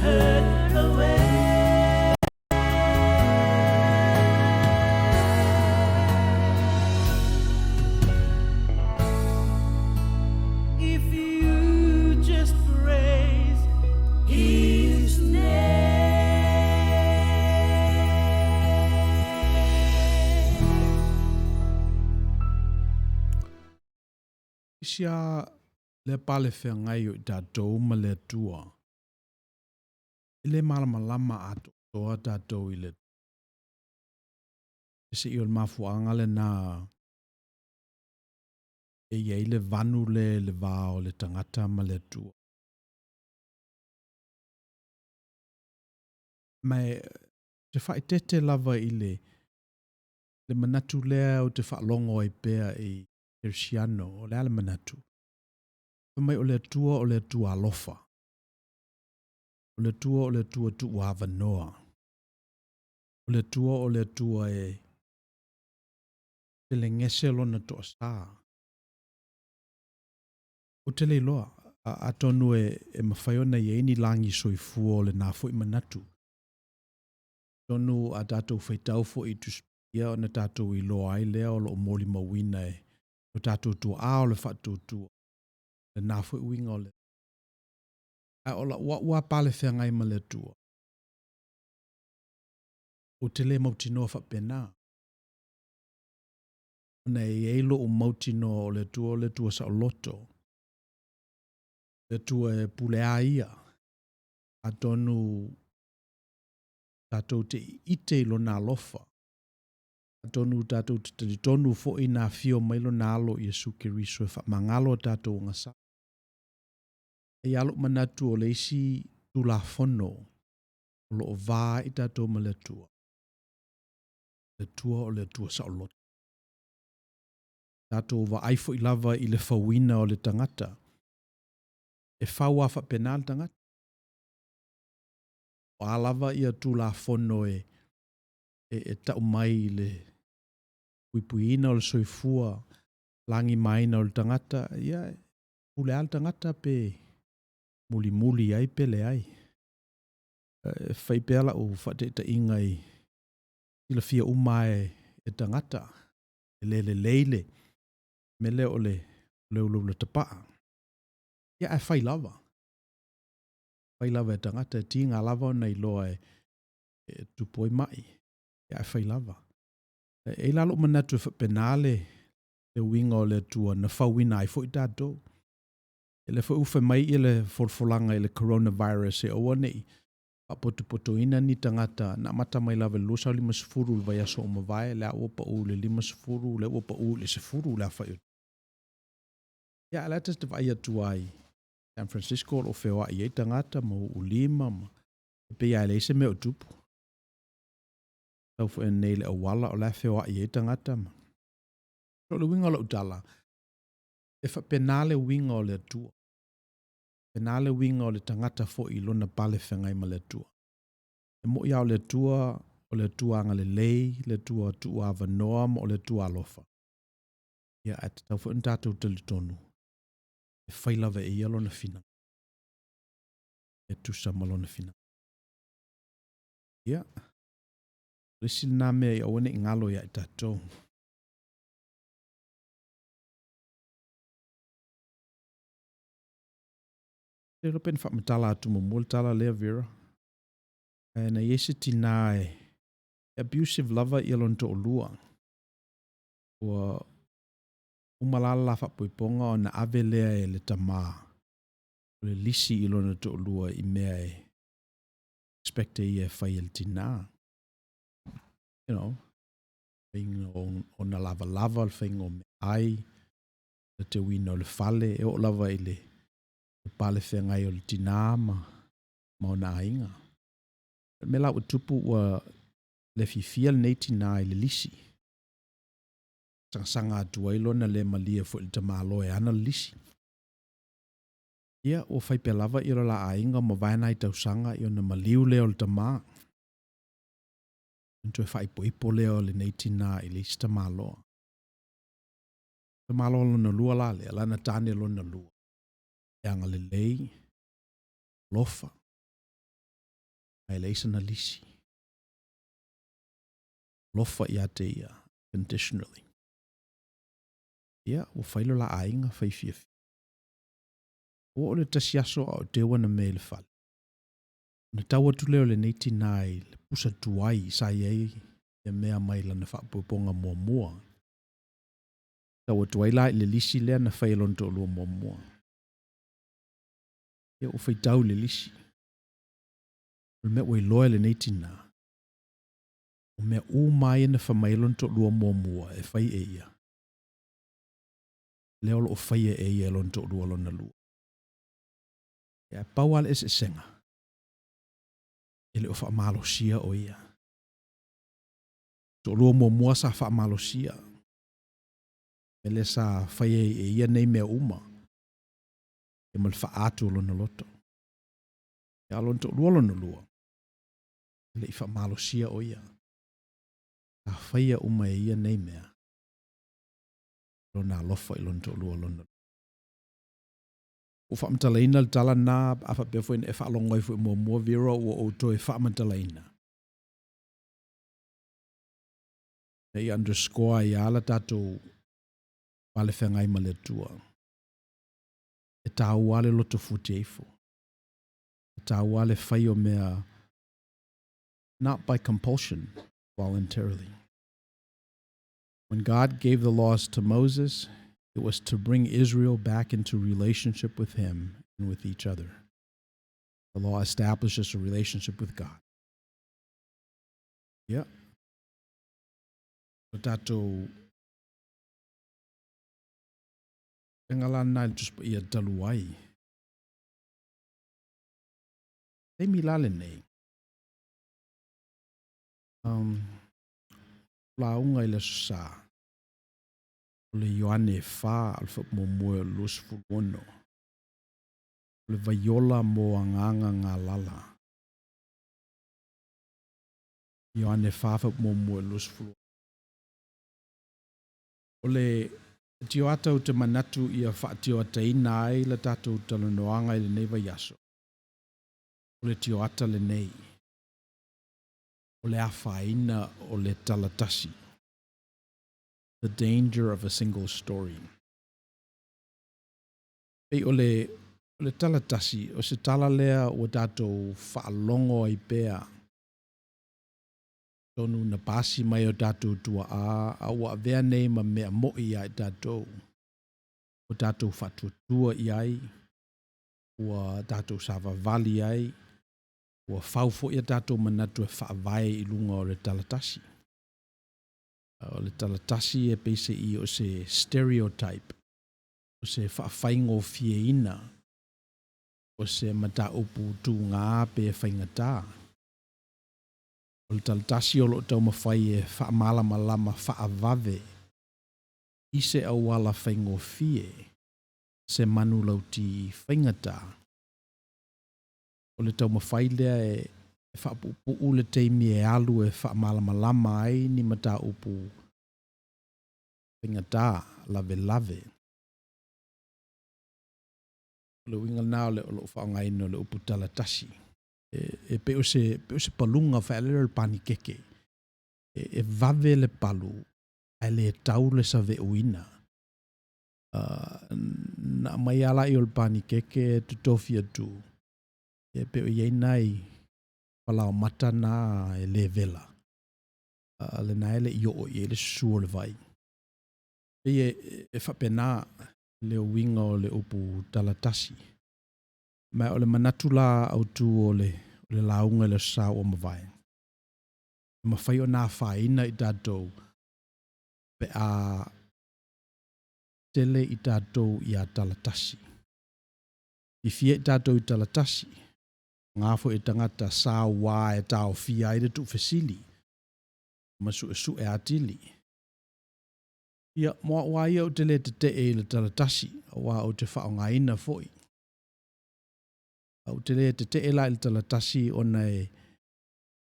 hurt away. If you just praise His name. Isia le pale feagai o i tatou ma le Atua. E le malamalama atoatoa tatou i le Se i o le mafuaaga lena e i ai le vanu lea i le va o le tagata ma le Atua. Ma e te faaeteete lava i le le manatu lea ou te faalogo ai pea i Kerisiano, o le a le manatu? Fai mai o le Atua o le Atua alofa. O le Atua o le Atua tuuavanoa. O le Atua o le Atua e telegese lona toasa. Ou te le iloa, atonu e, e mafai ona i ai ni lagi soifua o lena foi manatu. Atonu a tatou faitau foi i Tusi Paia ona tatou iloa ai lea o lo o molimauina e lo tatou tuaa o le faatuatua lena foi uiga o le Ae o lau au lava pale feagai ma le Atua, ou te le mautinoa faapena. Ona e i ai lou mautinoa o le Atua o le Atua saoloto, le Atua e pule a ia, atonu tatou te ite i lona alofa, atonu tatou te talitonu foi na afio mai lona alo Iesu Keriso e faamagalo a tatou agasala. E i ai lou manatu o le isi Tulafono o lo o va ai tatou ma le Atua, le Atua o le Atua saoloto. Tatou vaai foi lava i le fauina o le tagata, e fau lava faapena le tagata. O a lava ia Tulafono e, e, e tau mai i le puipuiina o le soifua lagimaina o le tagata, ia, pule lava le tagata pe mulimuli ai pe leai. E fai pea lau faataitaiga i silafia uma e, e tagata, e le lelei le mea lea o le, le ulaula tapaa. Ia ae fai lava. Fai lava e tagata, e tiga lava ona iloa e, e tupu ai mai. Ia ae fai lava. E i ai la lou manatu e faapena le, le uiga o le Atua na fauina ai foi tatou. E lea foi ua fai mai ia le folafolaga i le coronavirus e aua ne i faapotopotoina ni tagata na amata mai lava i le 250 i le vaiaso ua mavae, lea ua pau i le 50, lea ua pau i le 10 le aofai o. Ia, a o lea ta te vaai atu ai San Francisco o lo o feoai ai tagata ma uulima ma e pei lava e leai se mea o tupu. Sau foi nei i le auala o la e feoai ai tagata ma. So, o le uiga o lau tala, e faapena le uiga o le Atua. E faapena le uiga o le tagata foi i lona pale feagai ma le Atua. E moi lava o le Atua, o le Atua agalelei, le Atua tuuavanoa ma o le Atua alofa. Ia, ae tatau foi ona tatou talitonu, e fai lava e ia lona finagalo, e tusa ma lona finagalo. Ia, o le isi lena mea i aua ne i galo ia i tatou. Le iloa pe na faamatala atu muamua le tala lea Vera. Ae na i ai se tinā e abusive lava ia lona toalua. Ua uma la le la faapoipoga ona ave lea e le tamā o le lisi i lona toalua i mea e expect e ia e fai e le tinā. You know, faiga o ona lavalava, le faiga o meaai, le teuina o le fale, e oo lava i le pale feagai o le tinā ma, ma ona aiga. O le mea la ua tupu ua le fiafia lenei tinā i le lisi. Sangasaga atu ai lona le malie foi i le tamaloa e ana le lisi. Ia, ua fai pea lava ia lo la aiga mavae nai tausaga ia ona maliu lea o le tamā. Ona toe faaipoipo lea o lenei tinā i le isi tamaloa. Tamaloa lona lua la lea, lana tane lona lua. E agalelei, alofa. Ma e leai sana lisi. Alofa ia te ia, conditionally. Ia, ua fai lo la aiga, fai fiafia. Ua oo i le tasi aso a o teu ana mea i le fale. Ona tau atu lea o lenei tinā i le pusa tuai sa i ai ia mea mai lana faapopoga muamua. Tau atu ai la i le lisi lea na fai e lona toalua muamua. Ia ua faitau i le lisi. O le mea ua iloa e lenei tinā, o mea uma lava ia na fai mai ai lona toalua muamua e fai e ia, lea o lo o faia e ia e lona toalua lona lua. Ae pau lava le eseesega, e le o faamalosia o ia. Toalua muamua sa faamalosia, mea lea sa fai ai e ia nei mea uma, ia ma le faaatu o lona loto. A o lona toalua lona lua, e le i faamalosia o ia. Sa faia uma e ia nei mea, lona alofa i lona toalua lona lua. Ua faamatalaina le tala lena, a faapea foi na e faalogo ai foi muamua Vero, ua ou toe faamatalaina. Ina ia underscore ai lava la tatou palefeagai ma le Atua. E taua lava le loto futi ifo. E taua lava le fai o mea not by compulsion, voluntarily. When God gave the laws to Moses, it was to bring Israel back into relationship with him and with each other. The law establishes a relationship with God. Ia, o tatou faiga la lena i le Tusi Paia talu ai. Taimi la lenei, um, lauga i le Aso Sa, o le Ioane e 4, o le faamuamua o le 26, o le vaiola mo agaga galala. Ioane 4 faamuamua i le 26. O le tioata ou te manatu ia faatioataina ai la tatou talanoaga i lenei vaiaso, o le tioata lenei, o le afaina o le tala tasi, the danger of a single story. Pei o le, o le tala tasi, o se tala lea ua tatou faalogo ai pea, tonu na pasi mai o tatou tuaa, a ua avea nei ma mea mo'i iā i tatou, ua tatou faatuatua i ai, ua tatou savavali ai, ua fau foi a tatou manatu e faavae i luga o le tala tasi. O le tala tasi e peiseai o se stereotype, o se faafaigofieina o se mataupu tuga pe faigata. O le tala tasi o lo o taumafai e faamalamalama faavave i se auala faigofie se manulauti faigata. O le taumafai lea e faapuupuu le taimi e alu e faamalamalama ai ni mataupu faigata, lavelave. O le uiga lena o lou faaaogaina o le upu tala tasi. E pei o se, pei o se paluga foi lea o le panikeke. E vave le palu, ae le tau le saveuina. Na aumai lava laia o le panikeke e totofi atu, e pei o i ai nai falaomata na e le vela, lena e le i oo i ai le susu o le vai. Pei e faapena le uiga o le upu tala tasi. Ma o le manatu la autu o le lauga i le Aso Sa ua mavae, e mafai ona afaina i tatou pe a tele i tatou ia tala tasi. Fiafia i tatou i tala tasi, aoga foi e tagata sauā e taofia ai le tuufesili ma suesue atili. Ia, mo au lava ia ou te le tetee i le tala tasi, aua ou te faaaogaina foi. Ou te le tetee la i le tala tasi ona e,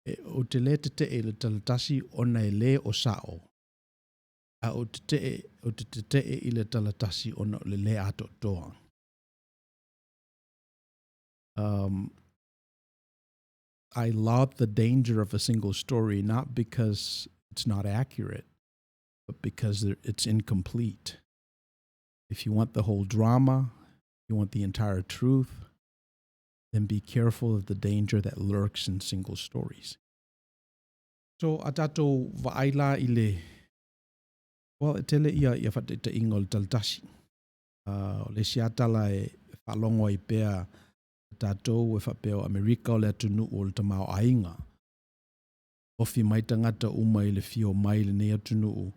e ou te le tetee i le tala tasi ona e le o sao, a ou tetee, ou te tetee i le tala tasi ona o le le atoatoa. Um, I laud the danger of a single story not because it's not accurate, but because it's incomplete. If you want the whole drama, you want the entire truth, then be careful of the danger that lurks in single stories. So, a tātou vaai la i le, well, e tele ia ia whataitaiga o le talatasi. O le isi lava tala e faalogo ai pea tātou e faapea o Amerika o le atunuu o le tamaoaiga. Ofi mai tagata uma i le fia omai i lenei atunuu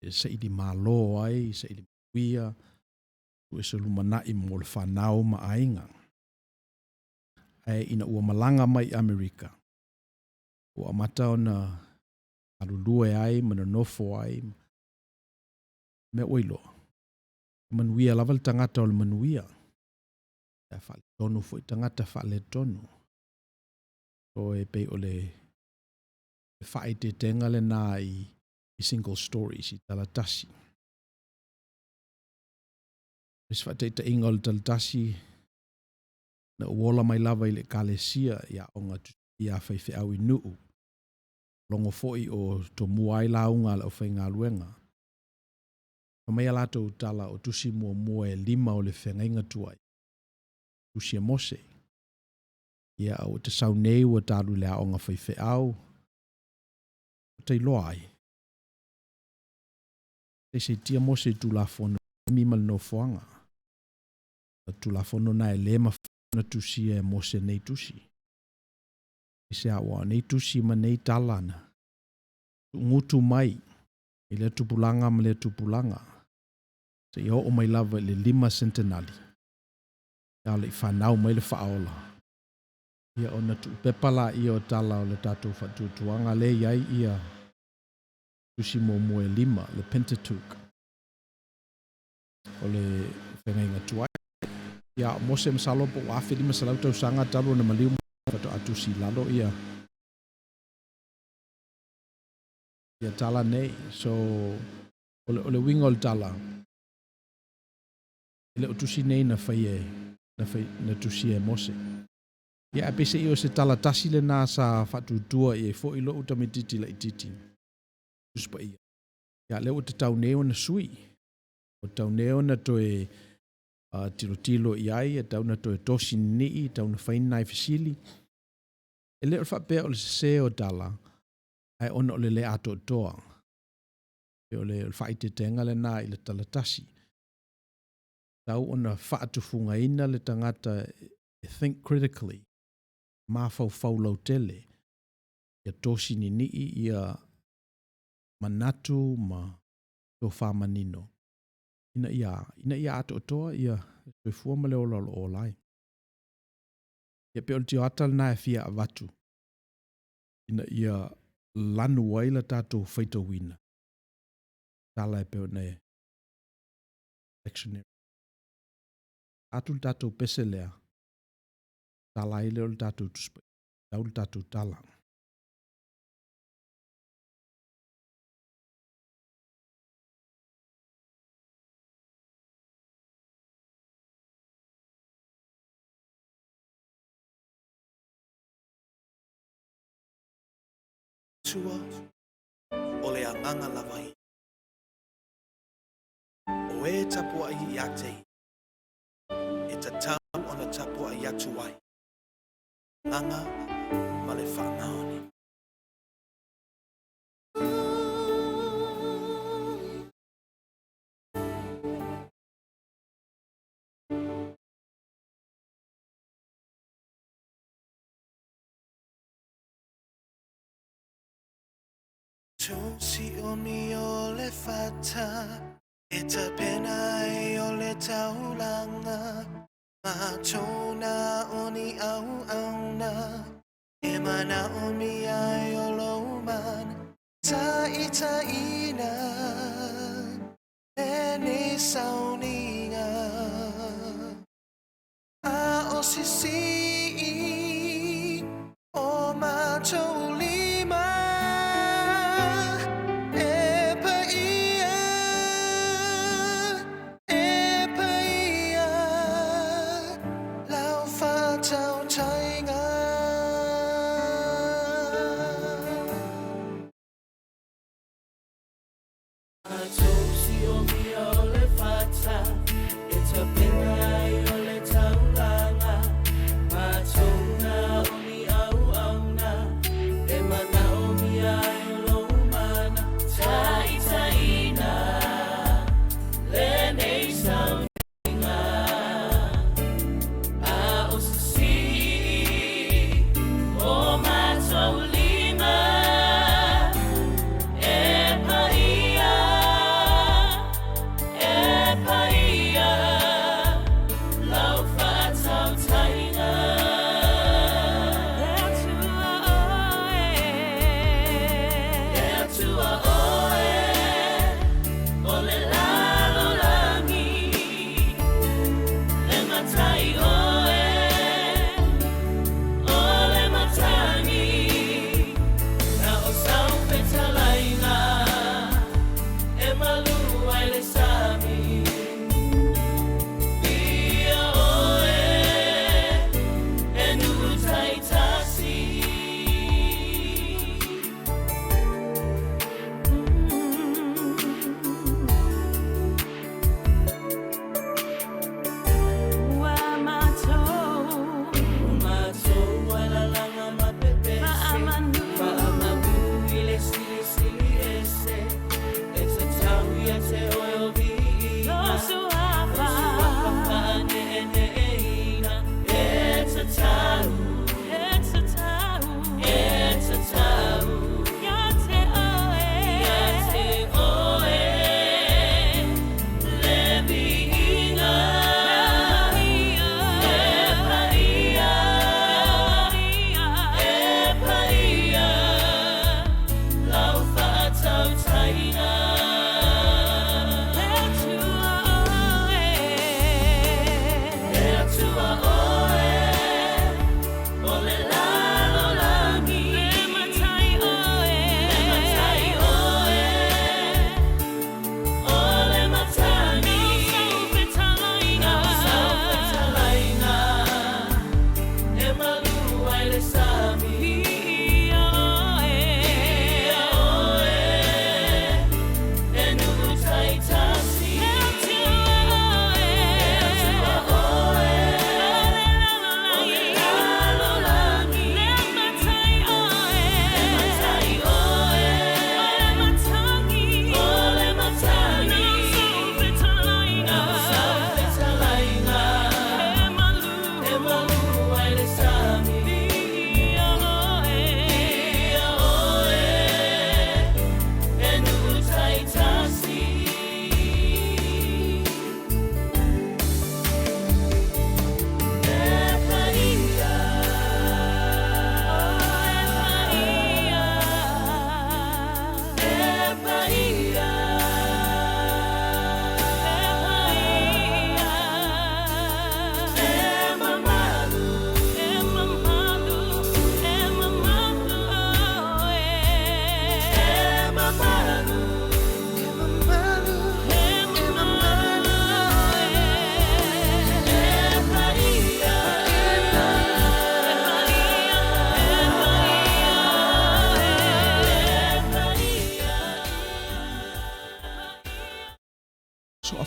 e saili malo ai, saili manuia, tuu se lumanai mo le fanau ma aiga. Ae ina ua malaga mai i Amerika, ua amata ona galulue ai ma nonofo ai, mea ua iloa, e manuia lava le tagata o le manuia, ae faaletonu foi tagata faaletonu. So e pei o le faaeteetega lena i single stories, i tala tasi. O se faataitaiga o le tala tasi, na ou ola mai lava i le Ekalesia i aoga tutuia a faifeau i Nuu. Logo foi o tomua ai lauga a le aufaigaluega. Fai mai a latou tala o tusi muamua e lima o le feagaiga tuai, tusi a Mose. Ia, a ua ta sau nei ua ta alu i le aoga faifeau, ua ta iloa ai. Saisaitia Mose i Tulafono emi ma le nofoaga. O Tulafono na e le mafai ona tusia e Mose nei tusi. Aisea, aua o nei tusi ma nei tala na tuugutu mai i lea tupulaga ma lea tupulaga, seia oo mai lava i le 5 sentenali, a o le i fanau mai le Faaola. Ia ona tuupepa laia o tala o le tatou faatuatuaga lea e i ai ia tusi muamua e lima, le Pentateuch, o le feagaiga tuai. Ia, o Mose masalo po ua 1500 tausaga talu ona maliu faatoa tusi i lalo ia ia tala nei. So, o le uiga o le tala, e le o tusi nei na fai e, na fai, na tusia e Mose. Ia, ae peiseai o se tala tasi lena sa faatuatua i ai foi lou tamaitiiti laitiiti, Tusi Paia. Ia, lea ua tatau nei ona sui. Ua tatau nei ona toe tilotilo i ai, e tatau ona toe tosi ninii, e tatau ona fai ni nai fesili. E le o le faapea o le sese o tala, ae ona o le le atoatoa. E o le faaeteetega lena i le tala tasi. Tatau ona faatufugaina le tagata e think critically, mafaufau lautele, ia tosi ninii ia manatu ma tofa manino, ina ia, ina ia atoatoa ia soifua ma le ola o lo o ola ai. Ia pei o le tioata lena e fia avatu, ina ia lanu ai la tatou faitauina, tala e pei ona e lectionary. Atu le tatou pese lea, tala ai lea o le tatou Tusi Paia, tau le tatou tala. Atua, o le agaga lava ia. O e tapuai ia te ia, e tatau ona tapuai atu ai, agaga ma le faamaoni. Tusi umi o le fata e tapena ai o le taulaga matou na o ni auauna e manaomia ai o lou mana taitaiina lenei sauniga a o sisii o matou lima e paia, e paia lau faatautaiga.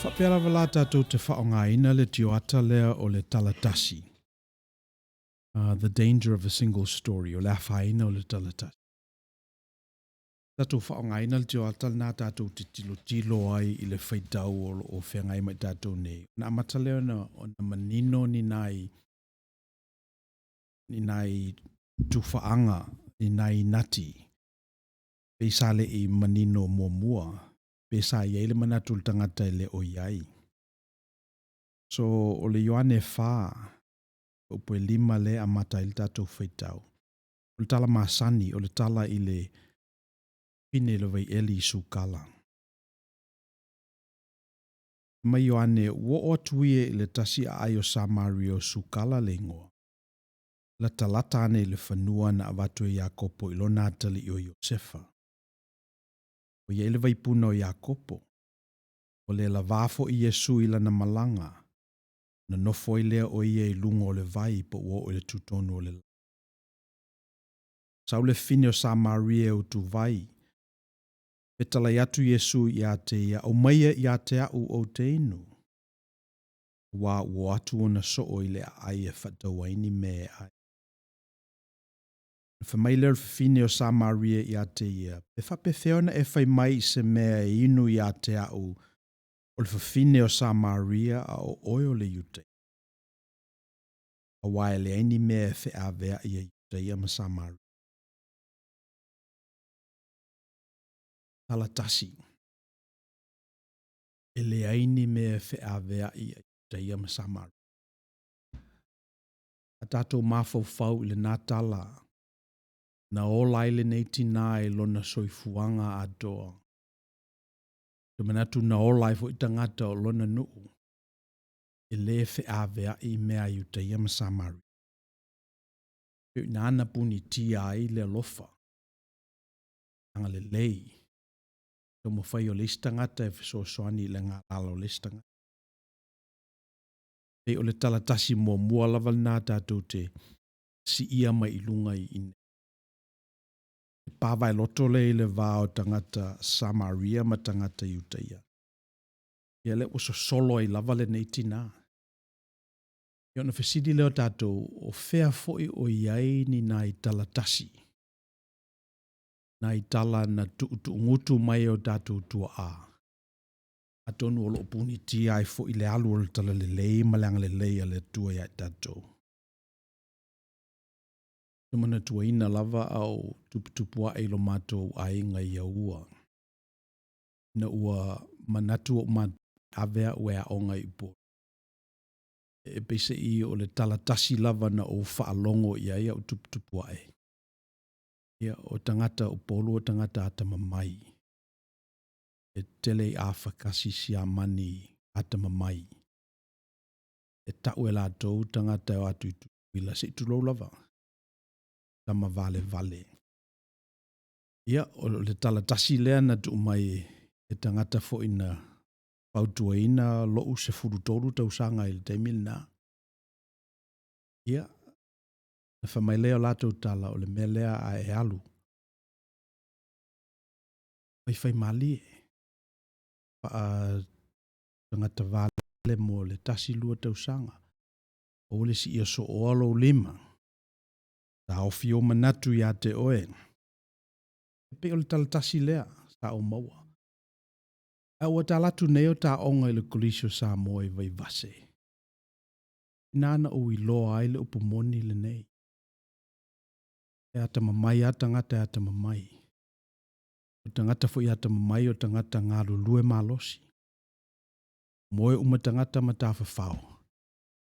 faapea lava la tatou te faaaogaina le tioata lea o le tala tasi, the danger of a single story, o le afaina o le tala tasi. Tatou faaaogaina le tioata lena tatou te tilotilo ai i le faitau o lo o feagai ma i tatou nei, ona amata lea ona manino ni nai ni nai tufaaga, ni nai nati, pei sa le i manino muamua, pe sa i ai le manatu o le tagata e le o i ai. So, o le Ioane 4, upu e 5 lea e amata ai le tatou faitau. O le tala masani, o le tala i le pine i le vaieli i Sukala. Fai mai Ioane, Ua oo atu ia i le tasi aai o Samaria o Sukala le igoa, latalata ane i le fanua na avatu e Iakopo i lona atalii o Iosefa. Ua i ai le vaipuna o Iakopo. Ua le lavā foi Iesu i lana malaga, ona nofo ai lea o ia i luga o le vai po ua oo i le tutonu o le lā. Sau le fine o Samaria e utuvai. Fetalai atu Iesu ia te ia, Aumaia ia te aʻu ou te inu. Aua ua o atu ona soo i le aai e faatau ai ni mea e ai. Ona fai mai lea o le fafine o Samaria ia te ia, Pe faapefea ona e fai mai i se mea e inu ia te aʻu, o le fafine o Samaria a o oe o le Iutaia? Aua e leai ni mea e feaveai e Iutaia ma Samaria. Tala tasi. E leai ni mea e feaveai a Iutaia ma Samaria. A tatou mafaufau i lena tala, na ola ai lenei tinā i lona soifuaga atoa. Ou te manatu na ola ai foi tagata o lona nuu, e le feaveai i mea a Iutaia ma Samaria. Pei o i ina na punitia ai le alofa, le agalelei, taumafai o le isi tagata e fesoasoani i le galala o le isi tagata. Pei o le tala tasi muamua lava lena tatou te siia mai i luga i inei. E pavaeloto lea i le va o tagata Samaria ma tagata Iutaia. Ia lea ua sosolo ai lava lenei tinā. Ia ona fesili lea o tatou, o fea foi o i ai ni nai tala tasi, nai tala na tuutuugutu mai e o tatou tuaa, atonu o lo o punitia ai foi le alu o le talalelei ma le agalelei a le Atua ia i tatou. Ou te manatuaina lava a o tuputupuae i lo matou aiga i Aua, ina ua manatu ou matua e ave au e aoga i Upolu. E peiseai o le tala tasi lava na ou faalogo i ai a o tuputupuae, ia, o tagata Upolu o tagata atamamai. E tele i afakasi Siamani atamamai. E tau e latou tagata e o atu i Tutuila, se i tulou lava, tama valevale. Ia, o le tala tasi lea na tuu mai e tagata foi na fautuaina lo'u 13 tausaga i le taimi lena. Ia, na fai mai lea o latou tala, o le mea lea a e alu, faifaimalie, faa-tagata vale mo le tasi lua tausaga, aua le siia sooa lou lima, taofi ou manatu ia te oe. E pei o le tala tasi lea sa ou maua. Ae ua tala atu nei o ta aoga i le Kolisi o Samoa i Vaivase. Inā na ou iloa ai le upu moni lenei. E atamamai a tagata e atamamai. O tagata foi atamamai o tagata galulue malosi. Moe uma tagata ma tafafao.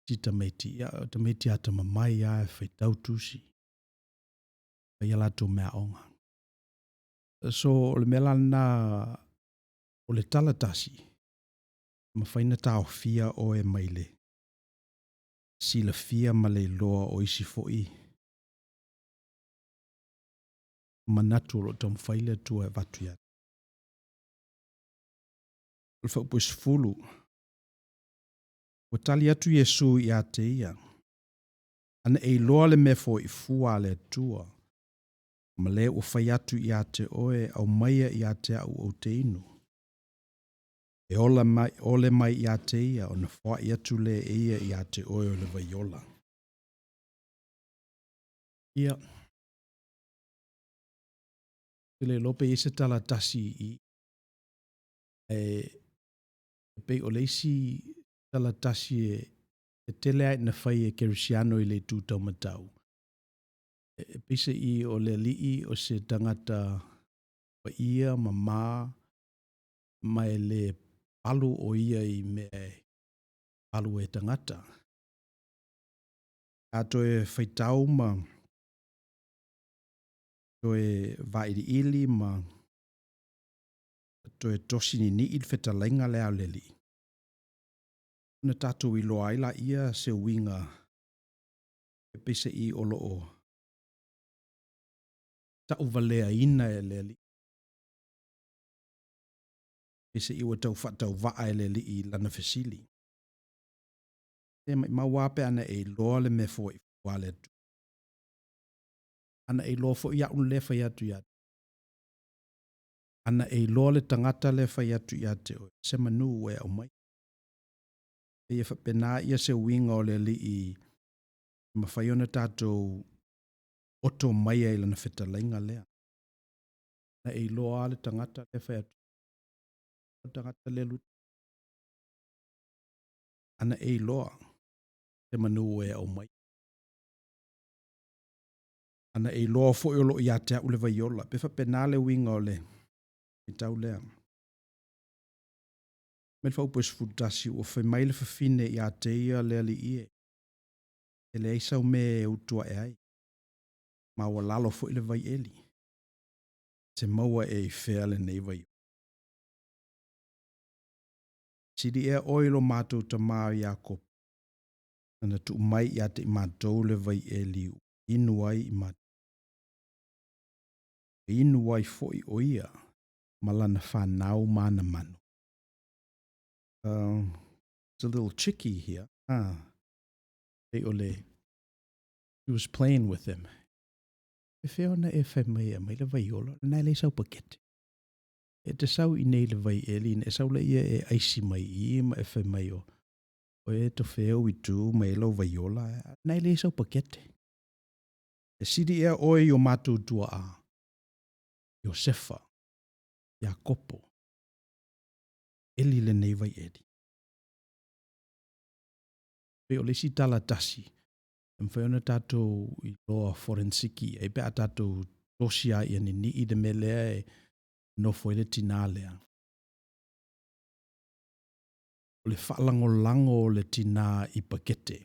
Si tamaiti, ia, o tamaiti atamamai a e faitau tusi. Fai a latou meaaoga. So, o le mea la lena, o le tala tasi, e mafai ona taofia oe mai le silafia ma le iloa o isi foi manatu o lo o taumafai le Atua e avatu ia te. O le faaupu e 10, Ua tali atu Iesu ia te ia, Ana e iloa le mea foifua a le Atua, ma le ua fai atu ia te oe, aumaia ia te aʻu ou te inu. E ola mai, ole mai ia te ia, ona foai atu lea e ia ia te oe o le vai ola. Ia, te le iloa pe i ai se tala tasi i e, e pei o le isi tala tasi e, e tele ai na fai e Kerisiano i le itu taumatau. E, e pei se i o le alii o se tagata paia mama ma e le palu o ia i mea e palu e tagata. A toe faitau ma toe vailiili ma toe tosi nini'i le fetalaiga lea a le Alii, ona tatou iloa ai laia se uiga e peiseai o lo o tauvaleaina e le Alii, peiseai ua tau faatauvaa e le Alii i lana fesili. Se maumau lava pe ana e iloa le mea foai fua a le Atua. Ana e iloa foi au lea e fai atu ia te Ana e iloa le tagata lea e fai atu ia te oe, se manu ua e aumai. E ia faapena ia se uiga o le Alii e mafai ona tatou oto mai ai i lana fetalaiga lea. Na e iloa lava le tagata lea e fai atu, o le tagata lea luta. Ana e iloa se manu ua e aumai. Ana e iloa foi o lo o ia te au le vaiola. Pe faapena le uiga o le faitau lea. Mai le faaupu e 11, ua fai mai le fafine ia te ia le alii e, e leai sau mea e utu ae ai, ma ua lalo foi le vai eli. E te maua ea i fea lenei vai? Sili ea oe i lo matou tama o Iakopo, na tuu mai ia te i matou le vai eli ua inu ai i matou. E inu ai foi o ia ma lana fanau ma ana manu. It's a little tricky here, huh? Pei o le, he was playing with him. E fea ona e fai mai e aumai le vai ola, lena e leai sau pakete. E te sau i nei le vai eli, na e sau laia e aisi mai i i ma e fai mai o, o e tofeo i tu ma e lau vai ola, na e leai sau pakete. E sili ea oe i o matou tuaa, Iosefa, Iakopo, eli lenei vai eli. Pei o le isi tala tasi, e mafai ona tatou iloa forensiki i ai pe a tatou tosi lava ia ninii le mea lea e nofo ai le tinā lea. O le faalagolago o le tinā i pakete.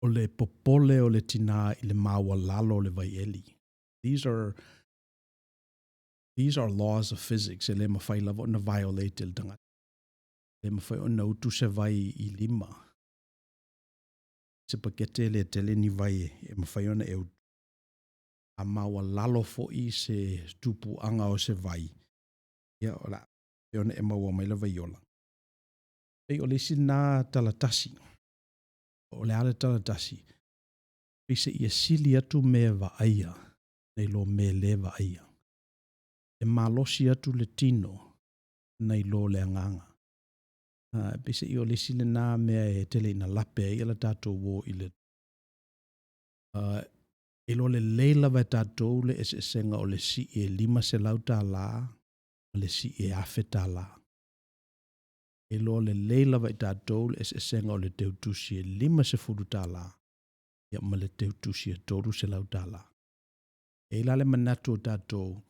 O le popole o le tinā i le maualalo o le vaieli. These are These are laws of physics e le mafai lava ona violate e le tagata. E le mafai ona utu se vai i lima. Se pakete e le tele ni vai e mafai ona e utu. A maualalo foi se tupuaga o se vai, ia o le a faapea ona e maua mai le vaiola. Pei o le isi lena tala tasi. O le a le tala tasi? Pei se ia sili atu mea vaaia nai lo mea le vaaia. E malosi atu le tino nai lo le agaga. Uh, pei se i o le isi lena mea e tele ina lape ai la tatou uō i le uh, e iloa lelei lava e tatou le eseesega o le sii e $500 ma le sii e $1,000. E iloa lelei lava e tatou le eseesega o le teutusi e $50 ia ma le teutusi e $300. E i ai la le manatu o tatou,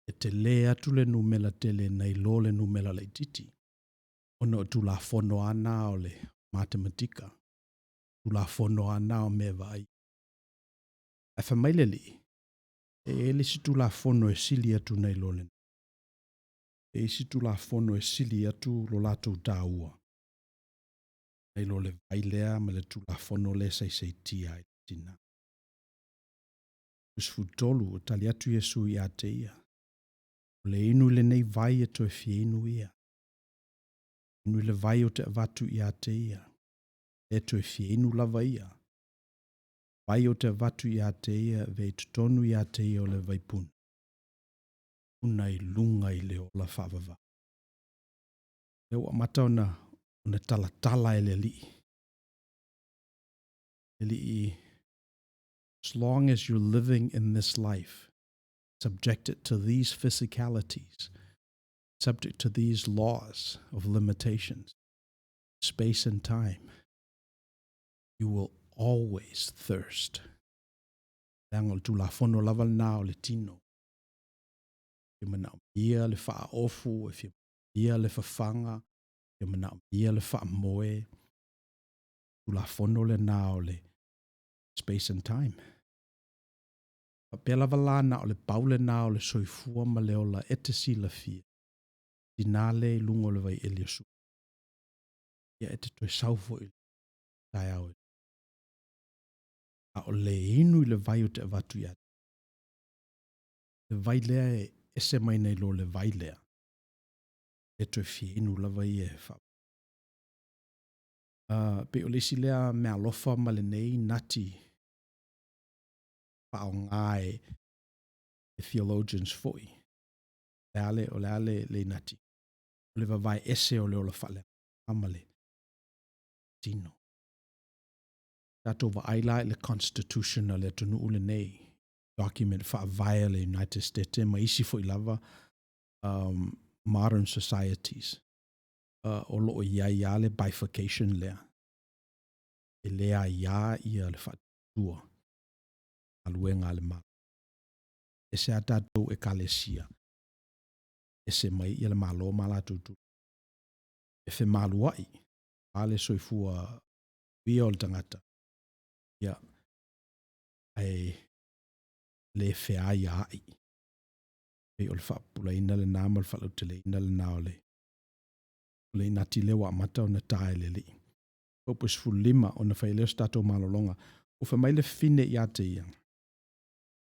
e tele atu le numera tele nai lo le numera laitiiti, ona o Tulafono lava na o le matematika, Tulafono lava na o mea e vaai. Ae fai mai le Alii, e i ai le isi Tulafono e sili atu nai lo lena. E i ai isi Tulafono e sili atu lo latou taua nai lo le vai lea ma le Tulafono lea e saisaitia ai le tina. 13, ua tali atu Iesu ia te ia, O le inu i lenei vai e toe fia inu ia. Inu i le vai o te avatu ia te ia, e toe fia inu lava ia. Vai o te avatu ia te ia, vea i totonu ia te ia o le vaipuna. Puna i luga i le ola faavavau. Lea ua amata ona, ona talatala e le Alii. Le Alii, as long as you're living in this life, subjected to these physicalities, subject to these laws of limitations, space and time, you will always thirst. Leaga o le Tulafono lava lena o le tino. E manaomia le faaofu, e fia manaomia le fafaga, e fia manaomia le faamoe. Tulafono lena o le space and time. Faapea lava la na o le pau lena o le soifua ma le ola e te silafia, tina lea i luga o le vai eli o Suka. Ia e te toe sau foi i le taeao e A o le inu i le vai ou te avatu ia te le vai lea e ese mai nei lo le vai lea, e toe fia inu lava ia e fa. Pei o le isi lea meaalofa ma lenei nati faaaoga e, e theologians foi. O le a le, o le a le, le inati? O le vavae ese o le ola faaleagaga ma le tino. Tatou vaai la i le Constitution a le atunuu lenei, document faavae a le United States ma isi foi lava um, modern societies, uh, o lo o i ai lava le bifurcation lea. E le aiā ia le faatuatua galuega a le Malo. Ese a tatou ekalesia, ese mai ia le Malo ma latou tulaga. E femaluai a le soifua ia o le tagata, ia, ae le feaiaai. Pei o le faapupulaina lena ma le faalauteleina lena o le, o le inati lea ua amata ona ta e le Alii. Upu 15, ona fai lea o se tatou malologa. Ua fai mai le fine ia te ia,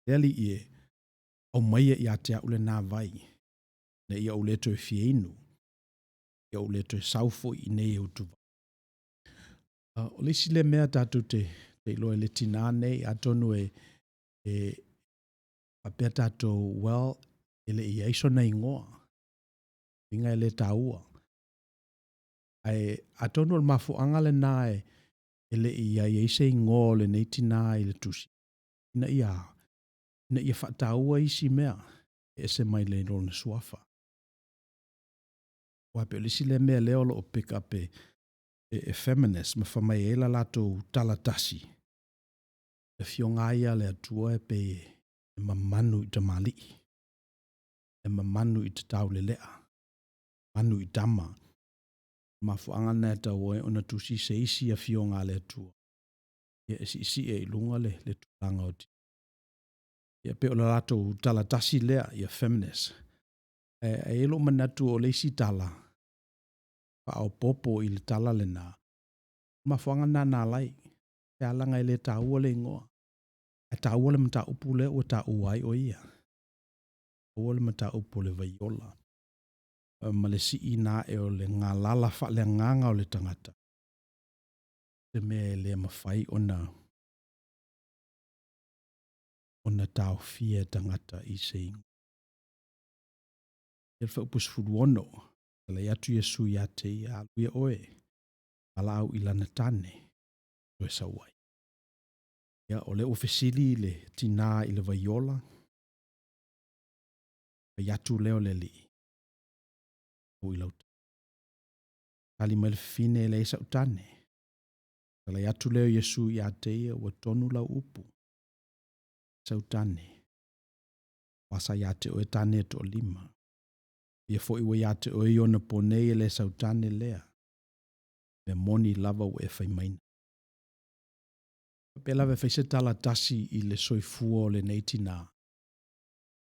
Le Alii e, aumaia ia te au lena vai, ina ia ou le toe fia inu, ia ou le toe sau foi i nei utuvai. O le isi lea mea tatou te, te iloa i le tinā nei, atonu e, e faapea tatou, well, e le i ai sona ingoa, uiga e le taua. Ae atonu o le mafuaaga lena e, e le i i ai se ingoa o lenei tinā i le tusi, ina ia, ina ia faataua isi mea e ese mai le lona suafa. Aua pei o le isi lea mea lea o lo o pick up e, e, e feminist ma fai mai ai la latou tala tasi. Le afioga lava ia a le Atua e pei e mamanu i tamalii, e mamanu i tataulelea, mamanu i tama. O le mafuaaga lena e tatau ai ona tusi se isi afioga a le Atua ia e siisii ai i luga le, le tulaga o Ia pei o le latou tala tasi lea, ia feminist. Ae, ae i ai lou manatu o le isi tala, faaopoopo i le tala lena, o le mafuaaga lena na ala ai, e ala e le taua le igoa, ae taua le mataupu lea ua taua ai o ia. Taua le mataupu o le vaiola ma le siiina ae o le galala faaleagaga o le tagata, se mea e le mafai ona ona taofia e tagata i se igoa. Ia le fuaiupu 16, Talai atu Iesu ia te ia, Alu ia oe, valaau i lana tane, toe sau ai. Ia, o lea ua fesili le tinā i le vaiola, fai atu lea o le alii, au i lau tane. Tali mai le fafine, e leai sa'u tane. Talai atu lea o Iesu ia te ia, ua tonu lau upu, sau tane. Ua sa ia te oe tane e toalima. Ia foi ua ia te oe i ona po nei e le sau tane lea. Mea moni lava ua e fai maina. Faapea lava e fai se tala tasi i le soifua o lenei tinā.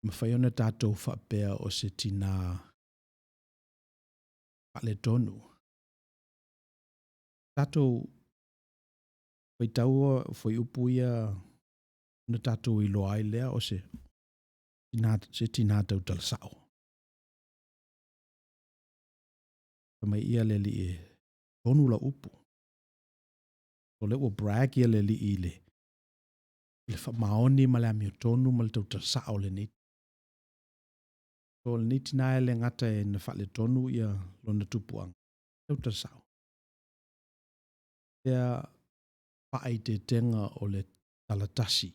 E mafai ona tatou faapea o se tinā faaletonu. Tatou faitaua fuaiupu ia ona tatou iloa ai lea o se tinā, se tinā tautala sao. Fai mai ia le alii e tonu lau upu. O lea ua brag ia le alii i le, i le faamaoni ma le amiotonu ma le tautala sao o lenei. O lenei tinā e le gata e na faaletonu ia lona tupuaga. Tau sao. Lea faaeteetega o le talatasi.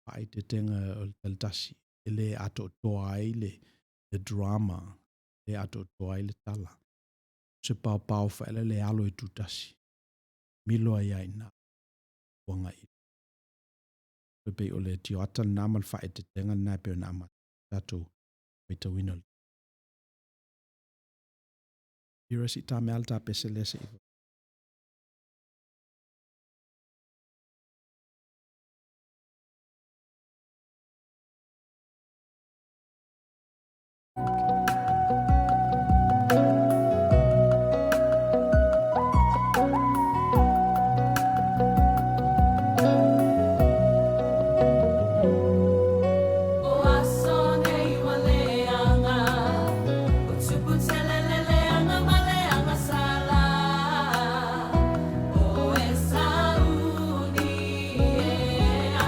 Faaeteetega o le talatasi e le atoatoa ai le, le drama, le atoatoa ai le tala. Se paopao faela le alo e tutasi. Milo ai ai na uanga i. E pei o le tioata lena ma le faaeteetega lena e pei ona amata tatou faitauina o le Ira si ta mea ta pese le se i. O aso nei ua leaga, o tupu tele le leaga ma leaga sala. O e sauni ea,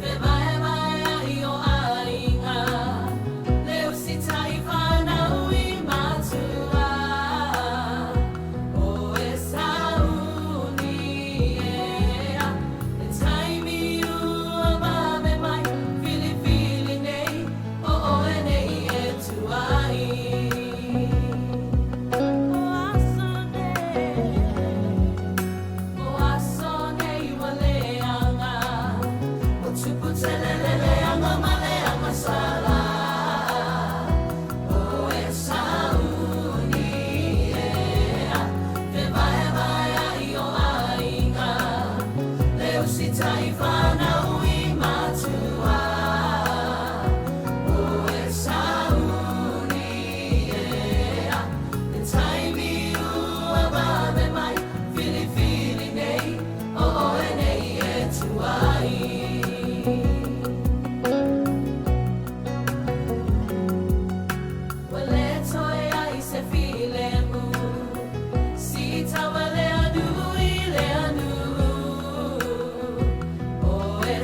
fevaevaea i o aiga, le usitai fanau i matua. O e sauni ea, le taimi ua vave mai, filifili nei, o oe nei e tuai. O aso nei, o aso nei ua leaga, o tupu tele le leaga ma leaga sala. O e sauni ea, fevaevaea i o aiga, le usitai fanau i matua. O e sauni ea, le taimi ua vave mai, filifili nei, o oe nei e tuai. Ua le toe ai se filemu, si taua le anu i le anu. O e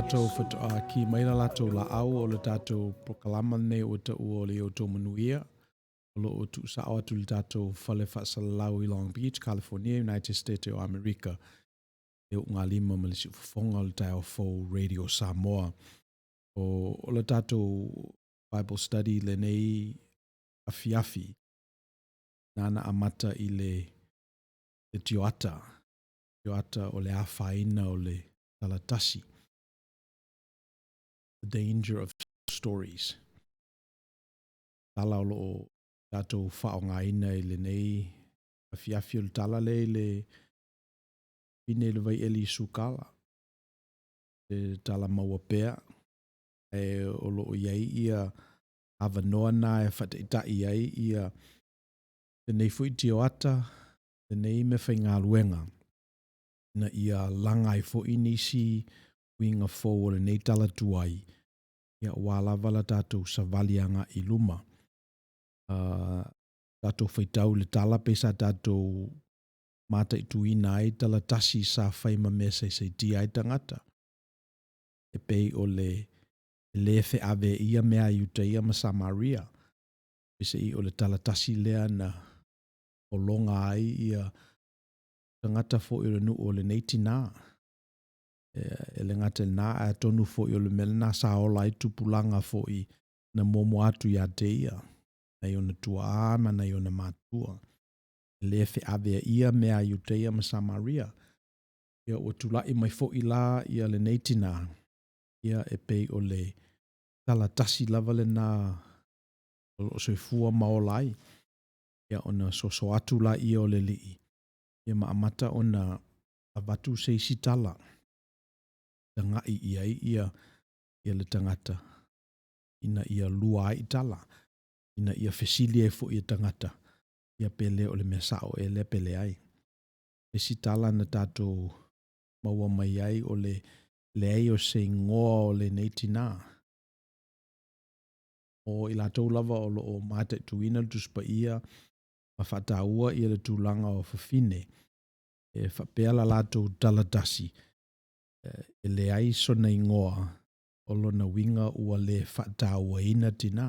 latou faatoa ki mai la latou laau o le tatou polokalama lenei ua taua o le Outou Manuia, o lo o tuusao atu i le tatou fale faasalalau i Long Beach, California, United States o Amerika, le ulugalima ma le siufofoga o le taeao fou Radio Samoa. O le tatou Bible study lenei afiafi, nana amata i le tioata, tioata o le afaina o le talatasi. The Danger of Stories. Tala o lo o tatou faaaogaina i lenei afiafi o le tala lea i le vine i le vaieli i Sukala. Le tala maua pea, ae o lo o i ai ia avanoa na e faataitai ai ia lenei foi tioata, lenei meafaigaluega, ina ia laga ai foi nisi uiga fou o lenei tala tuai, ia aua lava la tatou savali agai i luma. Tatou faitau i le tala pe sa tatou mataituina ai tala tasi sa fai ma mea saisaitia ai tagata. E pei o le le feave ia mea a Iutaia ma Samaria. Peiseai o le tala tasi lea na pologa ai ia tagata foi o le nuu o lenei tinā. E le gata i lena, ae atonu foi o le mea lena sa ola ai tupulaga foi na muamua atu ia te ia, nai ona tuaa ma nai ona matua. E le feaveaia mea a Iutaia ma Samaria. Ia ua tulai mai foi la ia lenei tinā, ia e pei o le tala tasi lava lena o lo o soifua ma ola ai. Ia ona soso atu laia o le Alii, ia ma amata ona avatu se isi tala, tagai i ai ia, ia le tagata, ina ia lua ai tala, ina ia fesili ai foi e tagata, ia pe le o le mea sao ea lea pe leai. Isi tala na tatou maua mai ai o le leai o se igoa o lenei tinā. O i latou lava o lo o mataituina le Tusi Paia ma faataua ia le tulaga o fafine, e faapea la latou tala tasi, e leai sona igoa, o lona uiga ua le faatauaina tinā.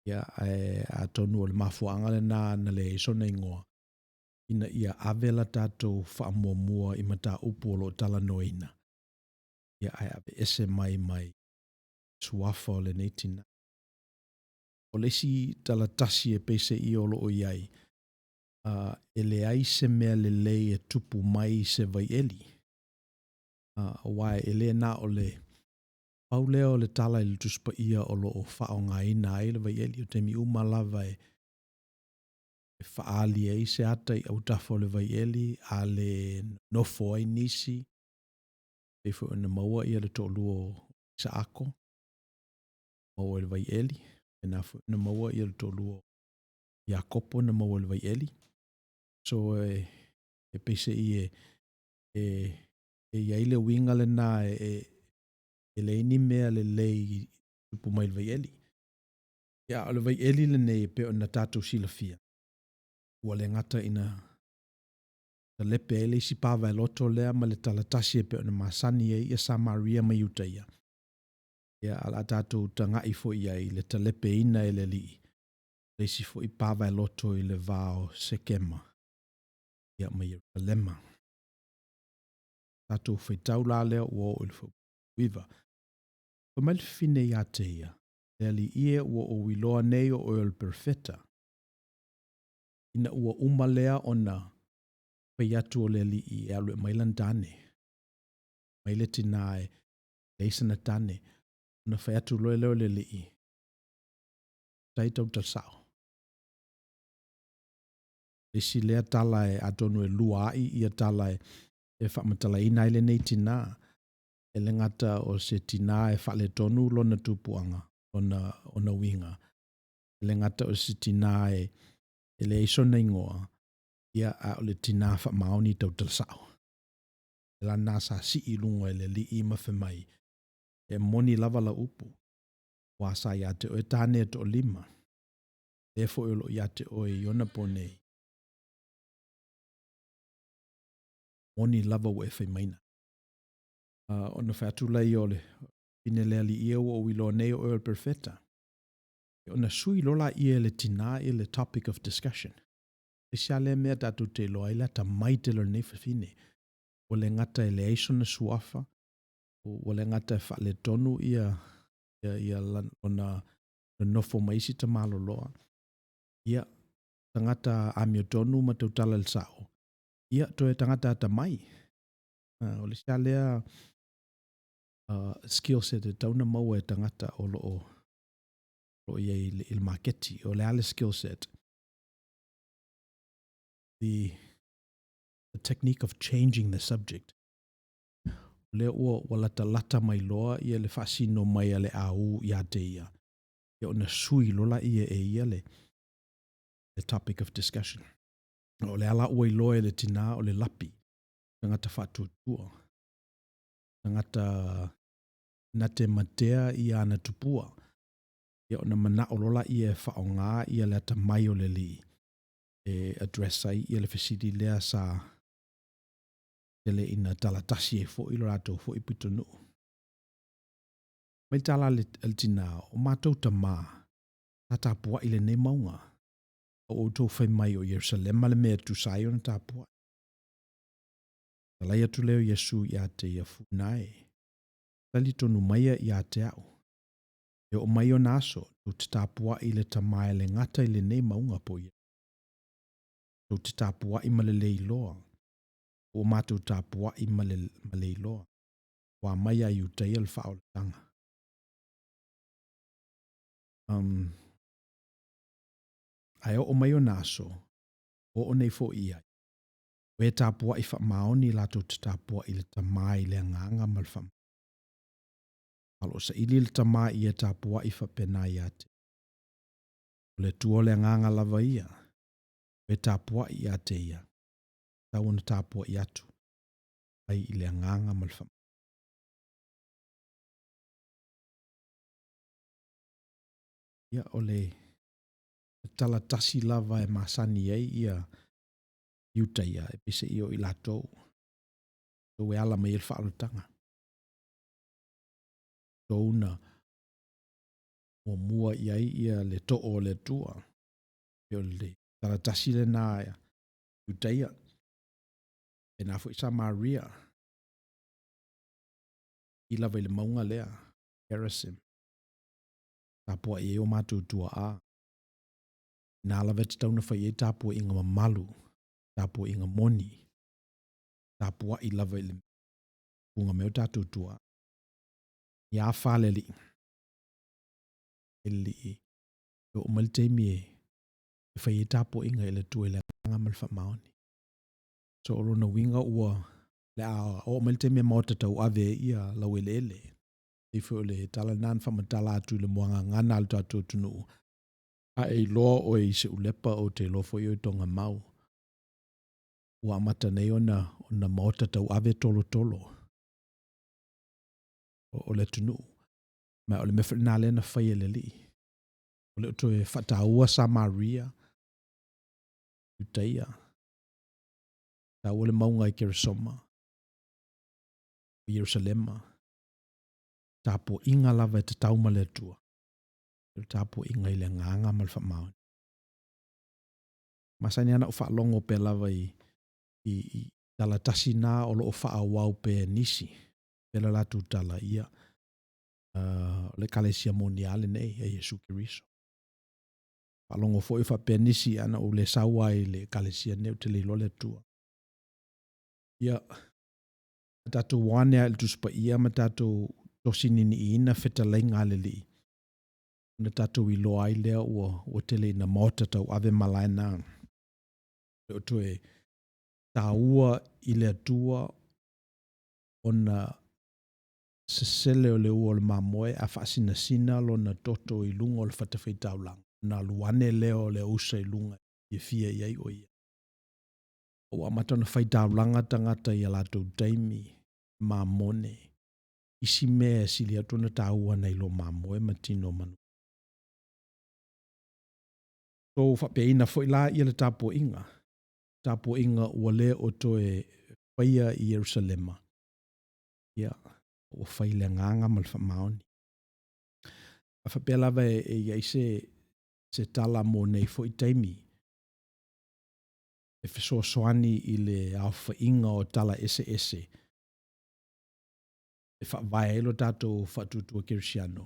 Ia, ae atonu o le mafuaaga lena na leai sona igoa, ina ia ave la tatou faamuamua i mataupu o lo o talanoaina, ia ae aveese mai mai suafa o lenei tinā. O le isi tala tasi e peiseai o lo o i ai, e leai se mea lelei e tupu mai i se vaieli. Aua e le na o le pau lea o le tala i le Tusi Paia o lo o faaaogaina ai le vaieli. O taimi uma lava e faaali ai se ata i autafa o le vaieli, a le nonofo ai nisi, pei foi ona maua ia le toalua o Isaako, maua i le vaieli, faapena foi ona maua ia le toalua o Iakopo na maua i le vaieli. So e, e peiseai e, e, e i ai le uiga lena e, e, e leai ni mea lelei tupu mai i le vaieli. Ia, o le vaieli lenei e pei ona tatou silafia, ua le gata ina talepe ai le isi pavaeloto lea ma le tala tasi e pei ona masani ai ia Samaria ma Iutaia. Ia, a o le a tatou tagai foi i ai i le talepeina e le Alii le isi foi pavaeloto i le va o Sekema ia ma Ierusalema. Tatou faitau la lea ua oo i le fuaiupu 9. Fai mai le fafine ia te ia, Le Alii e, ua ou iloa nei o oe o le perofeta. Ina ua uma lea ona fai atu o le Alii e alu e aumai lana tane, mai le tinā e leai sana tane, ona fai atu loa lea o le Alii, Tai tau tala sao. Le isi lea tala e atonu e lua ai ia tala e faamatalaina ai lenei tinā, e le gata o se tinā e faaletonu lona tupuaga, lona, ona uiga, e le gata o se tinā e, e leai sona igoa, ia, a o le tinā faamaoni tautala sao. Le la lena sa sii i luga e le alii ma fai mai, E moni lava lau upu, aua sa ia te oe tane e toalima, lea foi o lo o ia te oe i ona po nei, moni lava ua e fai maina. Ona fai atu laia o le fine le alii e ua ou iloa nei o oe o le perofeta. Ona sui loa laia e le tina ia le topic of discussion. Isi lava lea mea tatou te iloa ai le atamai tele o lenei fafine. Ua le gata e leai sona suafa, ua le gata e faaletonu ia, ia, ia lona nonofo ma isi tamaloloa. Ia, tagata amiotonu ma tautala i le sao, ia, toe tagata atamai. O le isi lava lea skill set e tatau ona maua e tagata o lo o i ai i le maketi. O le a le skill set? The, the technique of changing the subject. O lea ua, ua latalata mai loa ia le faasino mai a le au ia te ia, ia ona sui loa laia e ia le, le topic of discussion. O le a la ua iloa e le tinā o le lapi, tagata faatuatua, tagata na te matea i ana tupua, ia ona manao loa laia e faaaoga ia le atamai o le alii e address ai ia le fesili lea sa tele ina talatasi ai foi lo latou foi pitonuu. Mai le tala a le tinā, o matou tamā, sa tapuai i lenei mauga, a ua outou fai mai o Ierusalema le mea e tusa ai ona tapuai. Talai atu lea o Iesu ia te ia, Funa e, talitonu maia ia te au, e oo mai ona aso, tou te tapuai i le Tama e le gata i lenei mauga po o Ierusalema. Tou te tapuai ma le le iloa, ua matou tapuai ma le, ma le iloa, ua mai ia Iutaia le faaolataga. Um, ae oo mai ona aso, oo nei foi i ai, o e tapuai faamaoni latou te tapuai i le Tama i le agaga ma le faamaoni. A o lo o saili le Tama i e tapuai faapena ia te. O le Atua o le agaga lava ia, o e tapuai ia te ia, tau ona tapuai atu ai i le agaga ma le faamaoni. Ia, o le tala tasi lava e masani ai ia Iutaia, e peiseai o i latou, tou e ala mai ai le faaolataga. Tou na muamua i ai ia le too o le Atua. E o le tala tasi lena Iutaia. Pena foi Samaria. I lava i le mauga lea, Gerisim. Tapuai ai o matou tuaa. Inā lava e tatau ona fai ai tapuaiga mamalu, tapuaiga moni, tapuai lava i le puga mai o tatou tuaa. Ia afa le alii, e le alii, e oo mai le taimi e fai ai tapuaiga i le Atua i le agaga ma le faamaoni. So o lona uiga ua le a oo mai le taimi e maota tauave ai ia laueleele. Pei foi o le tala lena na faamatala atu i le muagagana a le tatou atunuu. A e iloa oe i Siulepa ou te iloa foi oe i Togamau. Ua amata nei ona, ona maota tauave tolotolo o, o le atunuu. Ma o le mea foi lena lea na fai e le Alii. O le o toe faataua Samaria, Iutaia, taua le mauga i Keresoma, o Ierusalema, tapuaiga lava e tatau ma le Atua, o le tapuaiga i le agaga ma le faamaoni. Masani ana ou faalogo pea lava i, i, i tala tasi na o lo o faaauau pea e nisi, pea le latou tala, ia, o le Ekalesia moni lava lenei a Iesu Keriso. Faalogo foi faapea nisi, ana ou le sau lava i le Ekalesia nei ou te le iloa le Atua. Ia, a tatou o ane lava i le Tusi Paia ma tatou tosi niniiina fetalaiga a le Alii, ona tatou iloa ai lea ua, ua tele ina maota tauave malae na. E le o toe taua i le Atua ona sesele o le ua o le mamoe a faasinasina lona toto i luga o le fatafaitaulaga, ona alu ane lea o le ausa i luga e fiafia i ai o ia. Ua amata ona faitaulaga tagata i a latou taimi, mamone, isi mea e sili atu ona taua nai lo mamoe ma tino manu. So faapeaina foi la ia le tapuaiga, tapuaiga ua le o toe faia i Ierusalema. Ia. ua fai i le agaga ma le faamaoni. A faapea lava e, e i ai se, se tala mo nei foi taimi, e fesoasoani i le aofaiga o tala eseese e faavae ai lo tatou faatuatua kerisiano,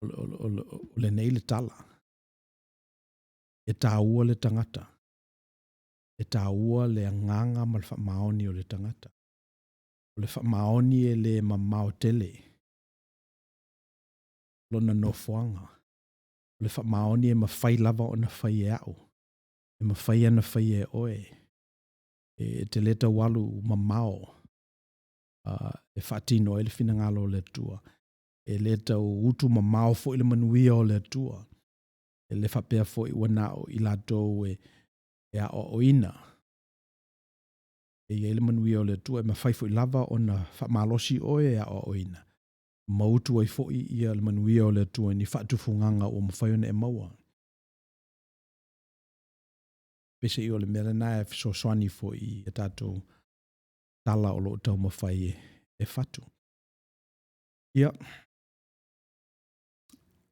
o, o, o, o lenei le tala. E tāua le tagata. E tāua le agaga ma le faamaoni o le tagata. O le faamaoni e le mamao tele lona nofoaga. O le faamaoni e mafai lava ona fai e au, e mafai ona fai e oe. E te le tau alu mamao uh, e faatino ai le finagalo o le Atua. E le tau utu mamao foi le manuia o le Atua. E le faapea foi ua na o i latou e, e aoaoina. E i ai le manuia o le Atua e mafai foi lava ona faamalosi oe e aoaoina. Ma utu ai foi ia le manuia o le Atua i ni faatufugaga ua mafai ona e maua. Peiseai o le mea lena e fesoasoani foi i a tatou tala o lo o taumafai e, e fatu. Ia,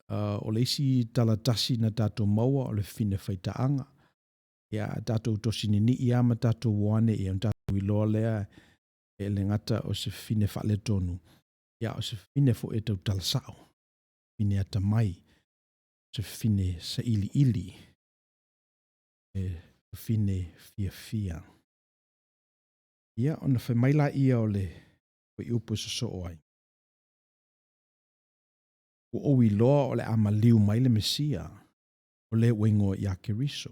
uh, o le isi tala tasi na tatou maua o le fine faitaaga. Ia, a tatou tosi ninii lava ma tatou o ane ia, ona tatou iloa lea e le gata o se fine faaletonu, ia o se fine foi e tautala sao, fine atamai, se fine sailiili, e fine fiafia. Ia, ona fai mai laia o le fuaiupu e sosoo ai. Ua ou iloa o le a maliu mai le Mesia, o le ua igoa ia Keriso.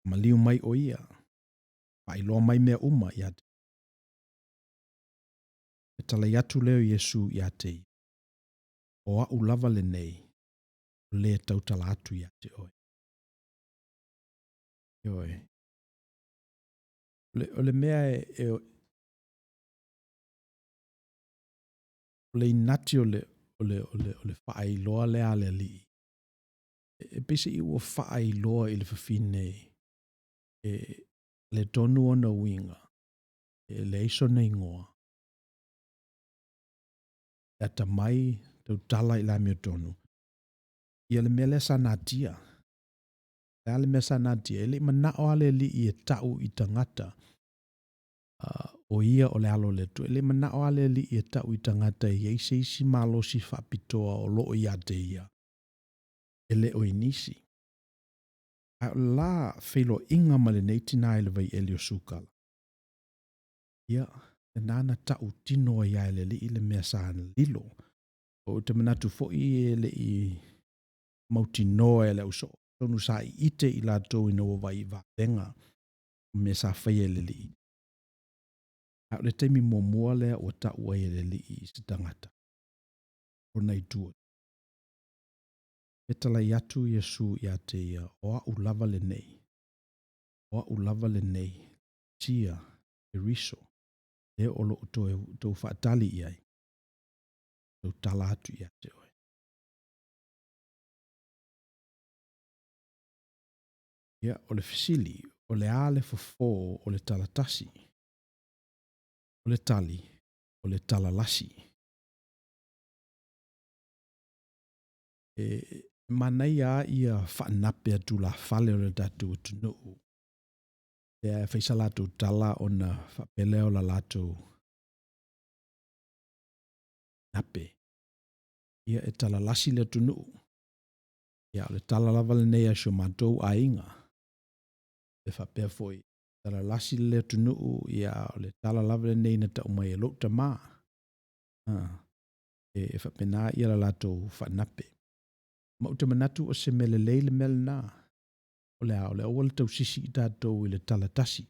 A maliu mai ʻo ia, faailoa mai mea uma ia te Fetalai atu lea o Iesu ia te ia, O a'u lava lenei, o le tautala atu ia te oe. Ioe. O le, o le mea e, e o le inati o le, o le, o le, o le faailoa lea a le Alii, e, e peiseai ua faailoa i le fafine e le tonu ona uiga, e leai sona igoa. E atamai, tautala i le amiotonu. Ia le mea lea sa natia. Le a le mea sa natia? E le i manao lava le Alii e tau i tagata uh, o ia o le alo o le Atua. E le i manao lava le Alii e tau i tagata e i ai se isi malosi faapitoa o lo o ia te ia, e le o i nisi. Ae o le la feiloaiga ma lenei tinā i le vaieli o Sukala, ia, lena na tautino ai lava e le Alii le mea sa lilo. Ou te manatu foi e le i mautinoa e le ausoo, atonu sa iite i latou ina ua vaai i vavega o mea sa faia e le Alii. Ae o le taimi muamua lea ua tau ai e le Alii i se tagata, ona i tua. Fetalai atu Iesu ia te ia, o a'u lava lenei, o a'u lava lenei, Tia, Keriso, lea o lo'u toe tou faatali i ai, tautala atu ia te oe. Ia, o le fesili, o le a le fofo o le tala tasi? O le tali, o le tala lasi. E manaia lava ia faanape a tulafale o le tatou atunuu. Lea e fai sa latou tala ona faapea lea o la latou nape. Ia e talalasi le atunuu. Ia o le tala lava lenei a si o matou aiga. E faapea foi, talalasi le atunuu, ia o le tala lava lenei na tau mai e lou tamā. E, e faapena ia la latou faanape. Ma ou te manatu o se mea lelei le mea lena. O le a, o le aua le tausisi i tatou i le tala tasi.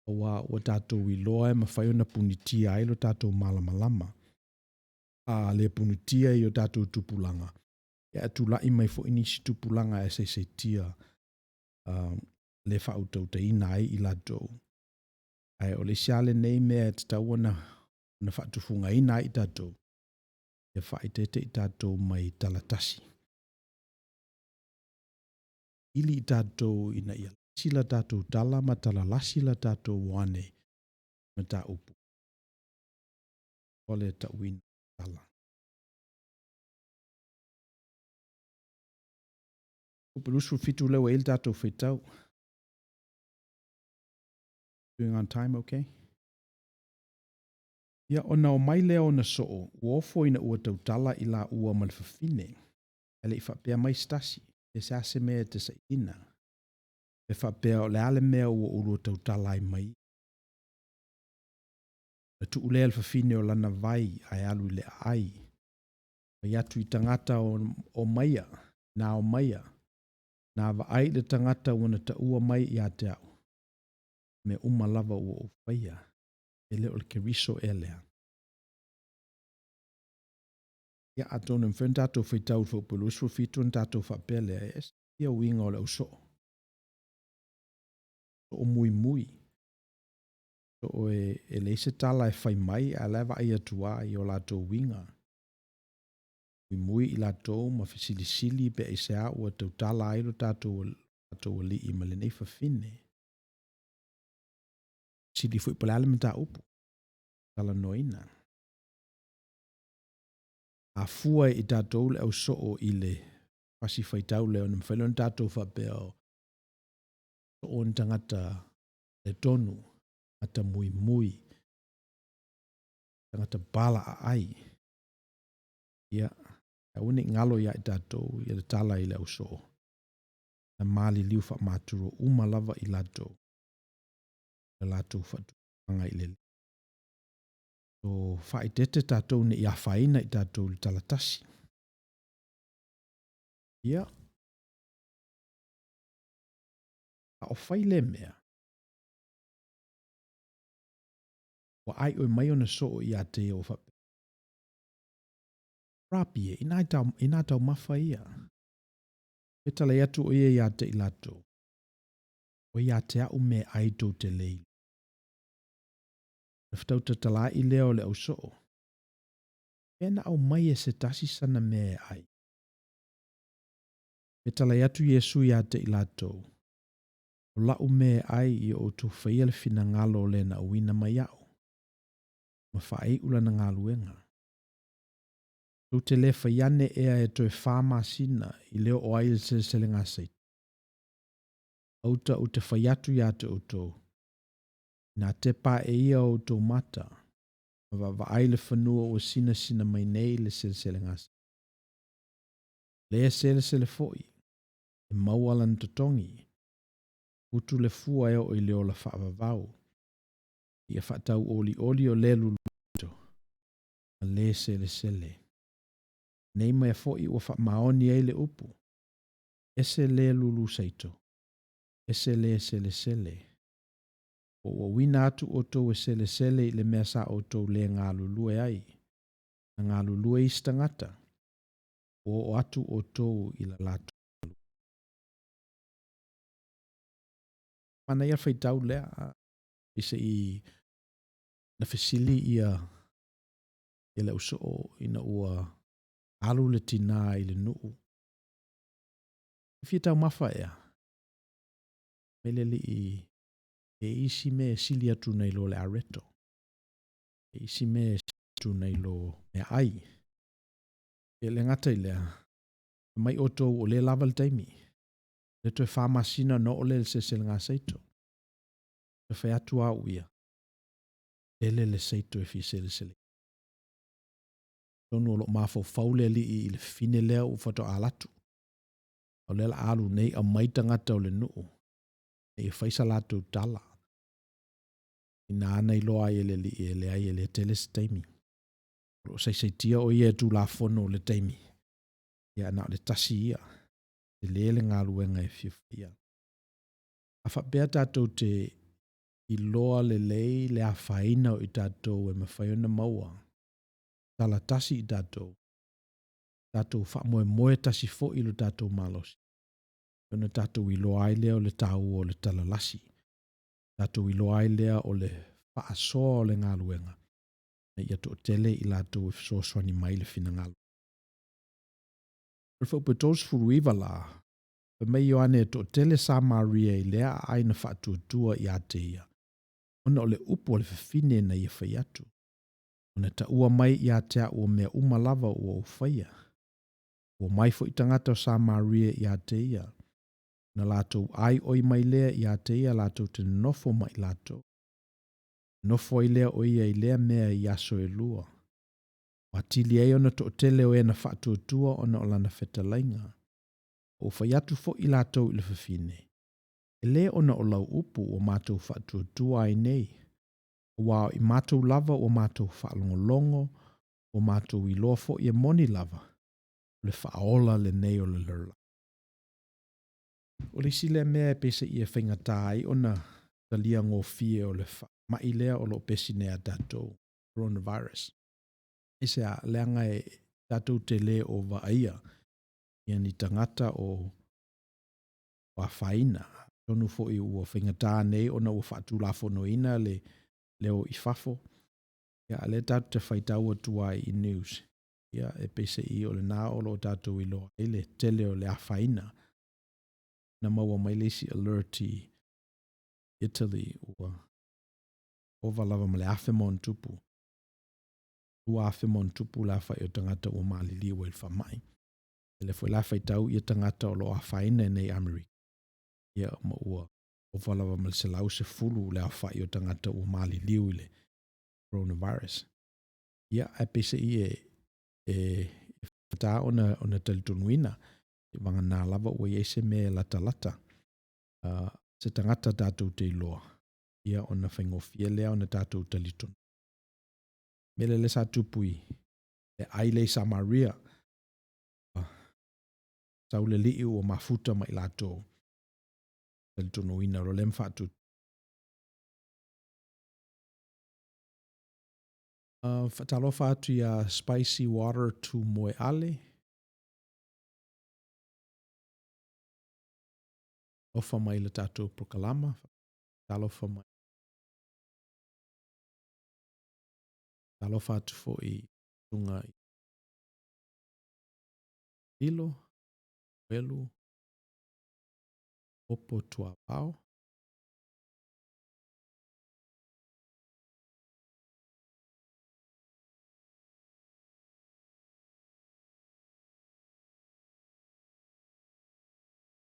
Aua ua tatou iloa e mafai ona punitia ai lo tatou malamalama. A le punitia i o tatou tupulaga, e a tulai mai foi nisi tupulaga e saisaitia uh, le faautautaina ai i latou. Ae o le isi lava lenei mea e tatau ona, ona faatufugaina ai i tatou, ia faaeteete i tatou mai talatasi. Ili i tatou ina ia lasi la tatou tala ma talalasi la tatou o ane mataupu. O le tauina tala. Upu 27 lea ua i ai le tatou faitau. Doing on time, okay? Ia, ona omai lea ona soo, ua ofo ina ua tautala i laua ma le fafine, ae le i faapea mai se tasi, pe se a se mea e te sailiina, pe faapea o le a le mea ua oulua tautala ai ma ia. Ona tuu lea e le fafine o lana vai ae alu i le aai, fai atu i tagata o maia, na omaia, na vaai i le tagata ua na taua mai ia te au, mea uma lava ua ou faia, e le o le Keriso ea lea. Ia, atonu e mafai ona tatou faitau i le fuaiupu 27 ona tatou faapea lea, e ese ia uiga o le au soo. Soo muimui. Soo e, e leai se tala e fai mai, ae la e vaai atu lava i o latou uiga. Muimui i latou ma fesilisili pe aisea ua tautala ai lo tatou, tatou alii ma lenei fafine. Sili foi po o le a le mataupu talanoaina. A fua i tatou le au soo i le fasi faitau lea, ona mafai lea ona tatou faapea o soo ni tagata le tonu, tagata muimui, tagata pala aai. Ia, aua ne i galo ia i tatou ia le tala i le au soo. Na maliliu faamaturo uma lava i latou le latou faatulaga i le So, faaeteete tatou ne i afaina i tatou i le tala tasi. Ia, a o fai lea mea, ua ʻaiʻoi mai ona soo ia te ia ua faapea, Rapi e, inā, inā taumafa ia. Pe talai atu ʻo ia iā te i latou, O ia te a'u me ai tou te le iloa. Ona fetautatala'i lea o le ausoo, Mea na aumai e se tasi sana mea e ai. Pe talai atu Iesu iā te i latou, O la'u mea e ai ia outou faia le finagalo o le na auina mai a'u, ma faai'u lana galuega. Tou te le fai ane ea e toe fa masina i le oo ai i le seleselega a Saita. Auta ou te fai atu iā te outou, inā tepa aʻe ia o outou mata, ma vaavaai le fanua ua sinasina mai nei le seleselega a Saita. O le selesele foi, e maua lana totogi, utu le fua e oo i le ola faavavau, ia faatauolioli o le luluto, ma le selesele. Nei mea foi ua faamaoni ai le upu, ese le lulu saito, ese le selesele. Ua ou auina atu outou e selesele i le mea sa outou le galulue ai, na galulue isi tagata, ua oo atu outou i la latou galuega. Manaia le faitau lea, i se i na fesili ia ia le ausoo ina ua alu le tinā i le nuu. E fia taumafa ea? Mai le alii e isi mea e sili atu nai lo le areto. E isi mea e sili atu nai lo meaai. E le gata i lea, mai outou o lea lava le taimi. Le toe fa masina ona oo lea i le seleselega saito. Toe fai atu au ia, tele le saito e fia selesele. Atonu o lo o mafaufau le alii i le fafine lea ua faatoa alu atu. O lea la alu nei aumai tagata o le nuu ina ia fai sa latou tala. Ina ana iloa ai e le alii e leai e le tele se taimi. O lo o saisaitia o ia e Tulafono o le taimi. Ia na o le tasi ia. Tele le galuega e fia faia. A faapea tatou te iloa lelei le afaina o i tatou e mafai ona maua, tala tasi i tatou, tatou faamoemoe tasi foi i lo tatou malosi, ona tatou iloa ai lea o le taua o le tala lasi, tatou iloa ai lea o le faasoa o le galuega, ina ia toatele i latou e fesoasoani mai le finagalo. O le fuaiupu 39 la, fai mai Ioane e toatele Samaria i lea aai na faatuatua ia te ia, ona o le upu a le fafine na ia fai atu. Ona taua mai ia te au o mea uma lava ua ou faia. Ua omai foi tagata o Samaria ia te ia, ona latou aioi mai lea ia te ia latou te nonofo ma i latou. Nonofo ai lea o ia i lea mea i aso e lua. Ua atili ai ona toatele o e na faatuatua ona o lana fetalaiga. Ua fai atu foi latou i le fafine, E le ona o lau upu ua matou faatuatua ai nei, aua o i matou lava ua matou faalogologo, ua matou iloa foi e moni lava, o le Faaola lenei o le lalolagi. O le isi lea mea e peiseai e faigata ai ona talia gofie o le faamai lea o lo o pesi nei ia tatou, coronavirus. Aisea? Leaga e tatou te le o vaaia ia ni tagata o afaina. Atonu foi ua faigata nei ona ua faatulafonoina le le o i fafo. Ia, a o lea tatou te faitau atu ai i news, ia, e peiseai o lena o lo o tatou iloa ai le tele o le afaina. Na maua mai le isi alert i Italy ua ova lava ma le 1,000 ma ona tupu, 2,000 ma ona tupu le aofai o tagata ua maliliu ai i le faamai. O lea foi la e faitau ia tagata o lo o afaina i inei i Amerika, ia ma ua ova lava ma le 110 le aofai o tagata ua maliliu i le coronavirus. Ia, ae peiseai e, e, e faigata ona, ona talitonuina, vagana lava ua i ai se mea e latalata se tagata tatou te iloa, ia ona faigofie lea ona tatou talitonu. Mea lea sa tupu i le ai lea i Samaria, sau le alii ua mafuta ma i latou, talitonuina loa lea ma faatuatua. Faatalofa atu iā Spicy Water Tūmoeale. Alofa mai i le tatou polokalama. Talofa mai. Talofa atu foi i luga i Lilo, Welu, Opo Tuavao.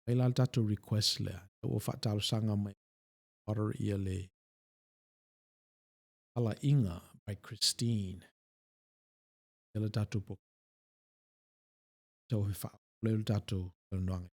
Mai la le tatou request lea, ua faatalosaga mai order ia le Talaiga by Christine. Ia le tatou po. Tau he whaole le tatou talanoaga.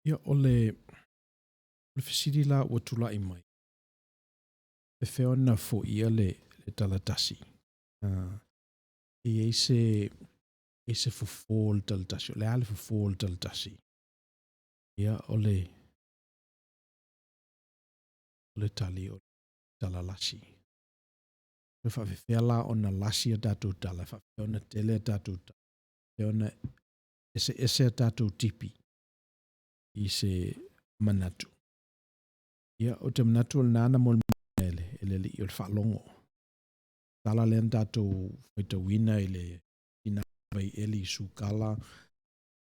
Ia, o le, o le fesili la ua tulai mai, e fea ona foia le, le talatasi? E i ai se, e se fofo o le talatasi, o le a le fofo o le talatasi? Ia, o le, o le tali o le talalasi. E faafefea la ona lasi a tatou tala, e faafefea ona tele a tatou tala, e faafefea ona eseese a tatou tipi i se manatu. Ia, ou te manatu o lena na molimauina e le, e le alii o le faalogo. Tala lea na tatou faitauina i le tina vai eli i Sukala,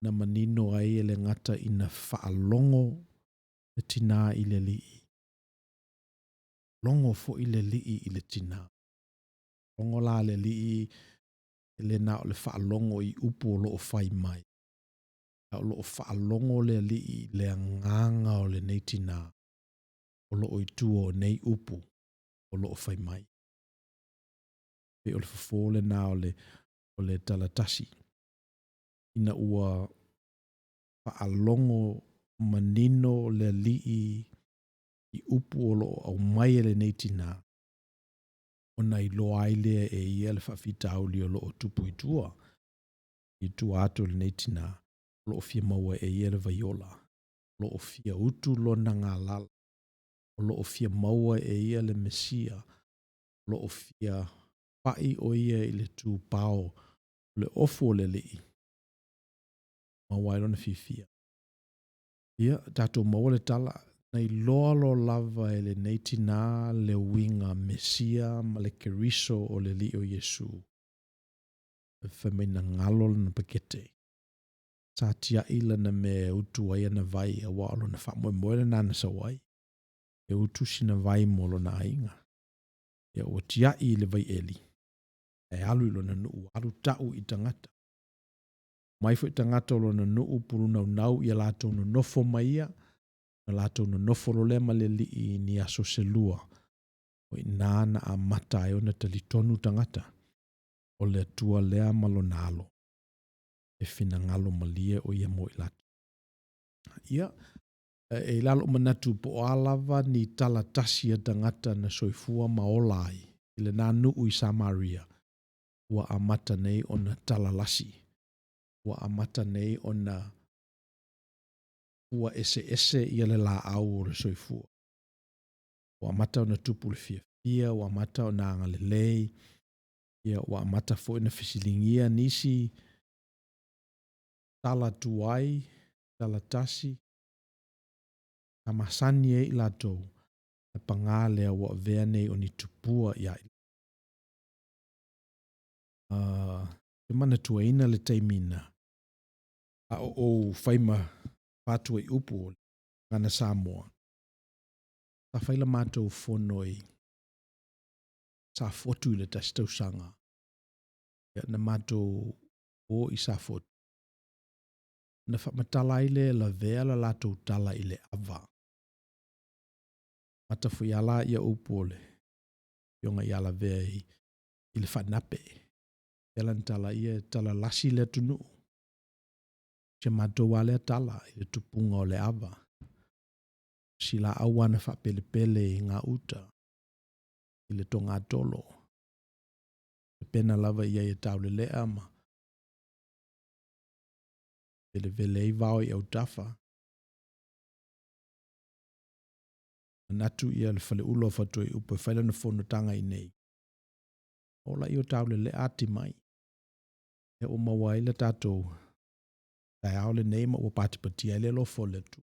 na manino ai e le gata ina faalogo le tinā i le alii, logo foi le alii i le tinā. Logo la le alii e le na o le faalogo i upu o lo o fai mai, a o lo o faalogo le alii i le agaga o lenei tinā o lo o i tua o nei upu o lo o fai mai. Pei o le fofo lena o le, o le talatasi. Ina ua faalogo manino le alii i upu o lo o aumai e lenei tinā, ona iloa ai lea e ia le faafitauli o lo o tupu i tua, i tua atu o lenei tinā, o lo o fia maua e ia le vaiola, o lo o fia utu lona galala, o lo o fia maua e ia le Mesia, o lo o fia pai o ia i le tupao o le ofu o le Alii, maua ai lona fiafia. Ia, tatou maua le tala, na iloa loa lava e lenei tinā le uiga Mesia ma le Keriso o le Alii o Iesu. Fai mai na galo lana pakete. Sa tiai lana mea e utu ai ana vai, aua o lona faamoemoe lena na sau ai. E utu sina vai mo lona aiga. Ia, ua tiai i le vai eli, ae alu i lona nuu, alu tau i tagata. Mai foi tagata o lona nuu pulunaunau ia latou nonofo ma ia, ona latou nonofo loa lea ma le alii i ni aso se lua. O i ina na amata ai ona talitonu tagata, o le Atua lea ma lona alo, e finagalo malie o ia mo i latou. Ia, e i lalo manatu po o a lava ni tala tasi a tagata na soifua ma ola ai i lena nuu i Samaria, ua amata nei ona talalasi, ua amata nei ona ua eseese ia le laau o le soifua. Ua amata ona tupu le fiafia, ua amata ona agalelei, ia ua amata foi ona fesiligia nisi tala tuai, tala tasi, sa masani ai i latou, ae paga lea ua avea nei o ni tupua ia i te manatuaina le taimi na a o ou fai ma fatuaiupu o le Gagana Samoa, sa fai la matou fono i Safotu i le tasi tausaga. Ia, na matou o i Safotu. Na faamatala ai lea e lavea la latou tala i le ava. Mata foi a la ia upu o le afioga ia Lavea i, i le faanape. Pea lana tala ia e tala lasi le atunuu. Si a matou lava lea tala i le tupuga o le ava. Si laau lava na faapelepele i gauta, i le togatolo. Pepena lava i ai e taulelea ma velevele ai vao i autafa. Manatu ia le faleula o Fatuaiupu e fai lana fonotaga i nei. Ola i o taulelea ati mai. Ia ua maua ai le tatou taeao lenei ma ua patipatia ai le alofa o le Atua.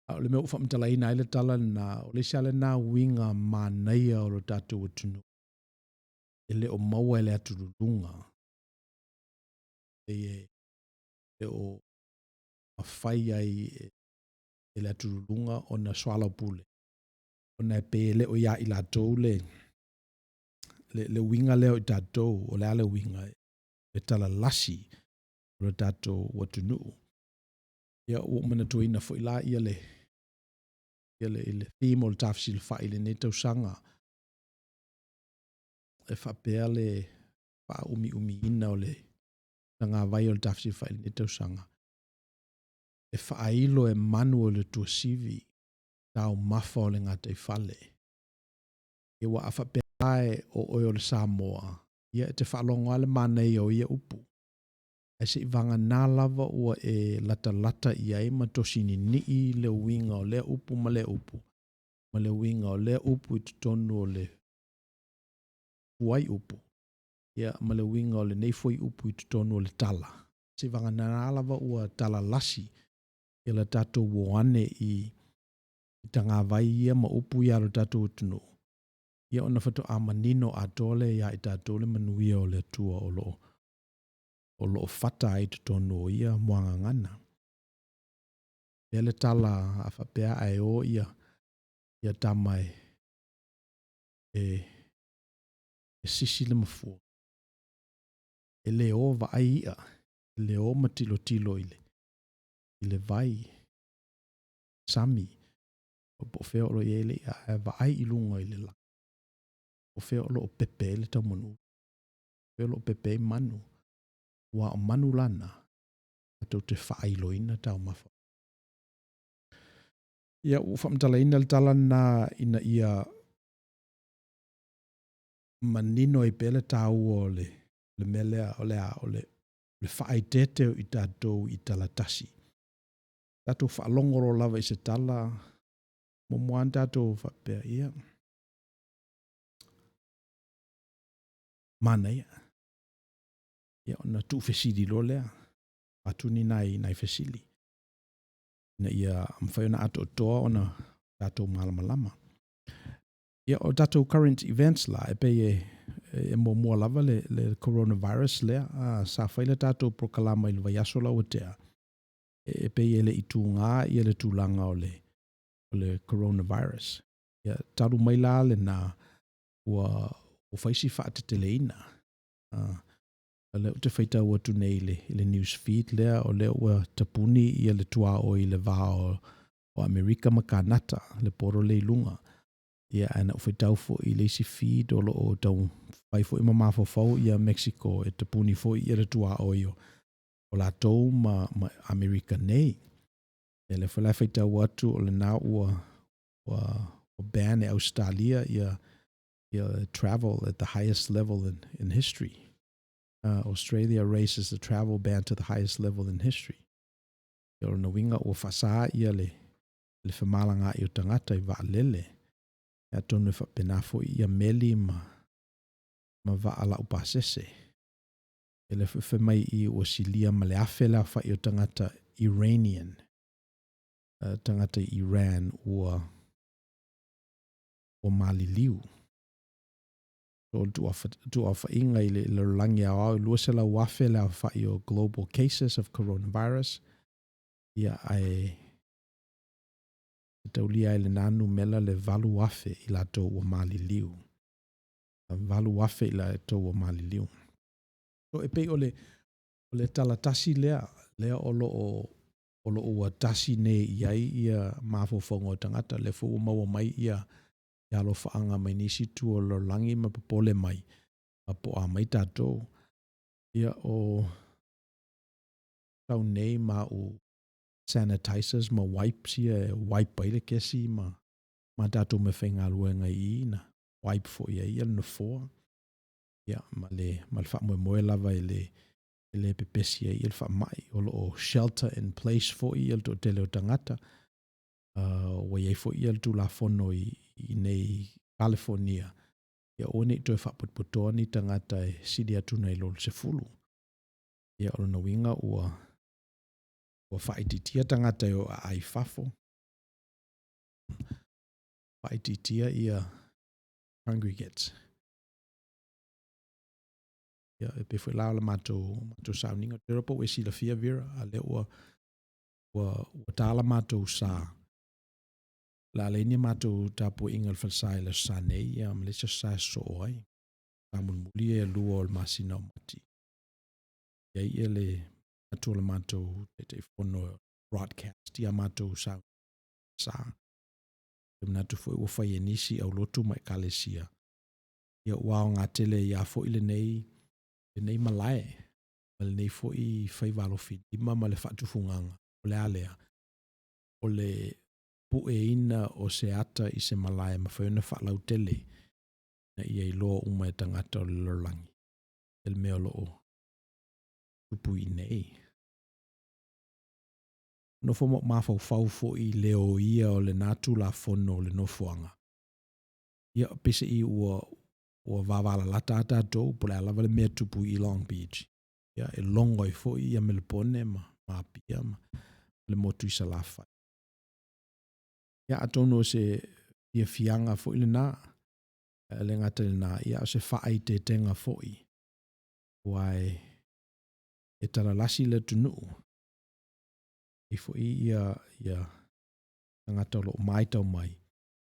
A o le mea ua faamatalaina ai le tala lena, o le isi lava lena uiga manaia o lo tatou atunuu, e le o maua e le atululuga, e le o mafai ai e le atululuga ona soalaupule, ona e pei e le o ia i latou le, le, le uiga lea o i tatou, o le a le uiga, le talalasi o le tatou atunuu. Ia, ua ou manatuaina foi la ia le, ia le, le theme o le tafesilafai i lenei tausaga, e faapea le faaumiumiina o le tagavai o le tafesilafai i lenei tausaga. E faailo e manu o le tuasivi taumafa o le gataifale. Ia aua a faapea la e o oe o le Samoa, ia e te faalogo lava le manaia o ia upu. Ae se i vagana lava ua e latalata i ai ma tosi ninii le uiga o lea upu ma lea upu, ma le uiga o lea upu i totonu o le fuaiupu, ia, ma le uiga o lenei fuaiupu i totonu o le tala, se i vagana lava ua talalasi ia le tatou o ane i tagavai ia ma upu ia a lo tatou atunuu, ia ona faatoa manino atoa lea ia i tatou le manuia o le Atua o lo o o lo o fata ai i totonu o ia muagagana. Pea le tala a faapea ae o ia ia tama e e e sisi le mafua, e le o vaai i'a, e le o ma tilotilo i le i le vai, sami, po o fea o lo o i ai le i'a, ae vaai i luga i le lagi, po o fea o lo o pepe ai le taumanū, po o fea o lo o pepe ai manu, aua o manu la na, latou te faailoina taumafa. Ia, ua faamatalaina le tala lena ina ia manino ai pea le taua o le, le mea lea, o le a, o le, le faaeteete o i tatou i tala tasi. Tatou faalogo loa lava i se tala, muamua lava ona tatou faapea, ia, manaia. Ia, ona tuufesili loa lea, avatu ni nai, nai fesili, ina ia mafai ona atoatoa ona tatou malamalama. Ia, o tatou current events la, e pei e, e muamua lava le, le coronavirus lea, a, sa fai le tatou polokalama i le vaiaso la ua tea, e, e pei e le i tuga ia le tulaga o le, o le coronavirus. Ia, talu mai la lena, ua, ua fai si faateteleina. A, o lea ou te faitau atu nei i le, i le news feed lea, o lea ua tapuni ia le tuaoi i le va o, o Amerika ma Kanata, le border lea i luga. Ia, ae na ou faitau foi i le isi feed o lo o tau fai foi ma mafaufau ia Mexico e tapuni foi ia le tuaoi o, o latou ma, ma Amerika nei. Ia lea foi la e faitau atu o lena ua, ua, ua ban e Ausetalia ia, ia travel at the highest level in, in history. Australia raises the travel ban to the highest level in history. Ia o lona uiga ua faasa ia le, le femalagaai o tagata i vaalele. Ia atonu e faapena foi ia meli ma, ma vaa laupasese. Ia lea foi fai mai i ua silia ma le 1000 le aofai o tagata Iranian, tagata i Iran ua, ua maliliu. So, o le tuuaofaiga i le lalolagi aoao e 200,000 le aofai o global cases of coronavirus, ia ae e taulia ai lena numela le 8,000 i latou ua maliliu. 8,000 i latou ua maliliu. So e pei o le, o le tala tasi lea, lea o lo o, o lo o ua tasi nei i ai ia mafaufauga o tagata, lea foi ua maua mai ia ia alofaaga mai nisi itu o le lalolagi ma popole mai, ma po'a mai tatou. Ia o sau nei ma au sanitizers ma wipes ia e wipe ai le kesi ma ma tatou meafaigaluega i i na wipe foi ai ia le nofoa. Ia, ma le, ma le faamoemoe lava e le, e le pepesi ai ia le faamai. O lo o shelter in place foi ia le toatele o tagata. Ua i ai foi ia le Tulafono i, i nei Kalifornia, ia aua ne i toe faapotopotoa ni tagata e sili atu nai lo le 10. Ia, o lona uiga ua, ua faaitiitia tagata e o aai i fafo, faaitiitia ia congregates. Ia, e pei foi la o le matou, matou sauniga, ou te iloa po ua e silafia Vera, a lea ua, ua, ua ta la matou sa. O le a leai ni matou tapuaiga i le falesa i le Aso Sa nei, ia ma le isi Aso Sa e sosoo ai. Sa mulimuli ia e lua o le masina o Mati. I ai ia le manatu o le matou Taitaifono e broadcast ia matou sauniga sa. Ou te manatu foi ua fai e nisi aulotu ma ekalesia, ia ua aoga tele ai lava foi lenei, lenei malae ma lenei foi faiva alofilima ma le faatufugaga. O le a lea? O le pueina o se ata i se malae e mafai ona faalautele ina ia iloa uma e tagata o le lalolagi le mea o lo o tupu i inei. Nofo ma ou mafaufau foi i le oia o lena Tulafono o le nofoaga. Ia, peiseai ua, ua vavalalata lava tatou, po o le a lava le mea e tupu i Long Beach, ia, e logo ai foi ia Melepone ma, ma Apia ma le motu i Salafai. Ia, atonu o se fiafiaga foi lena, e le gata i lena, ia, o se faaeteetega foi, aua e, e talalasi le atunuu, e i ai foi ia, ia tagata o lo o matau mai,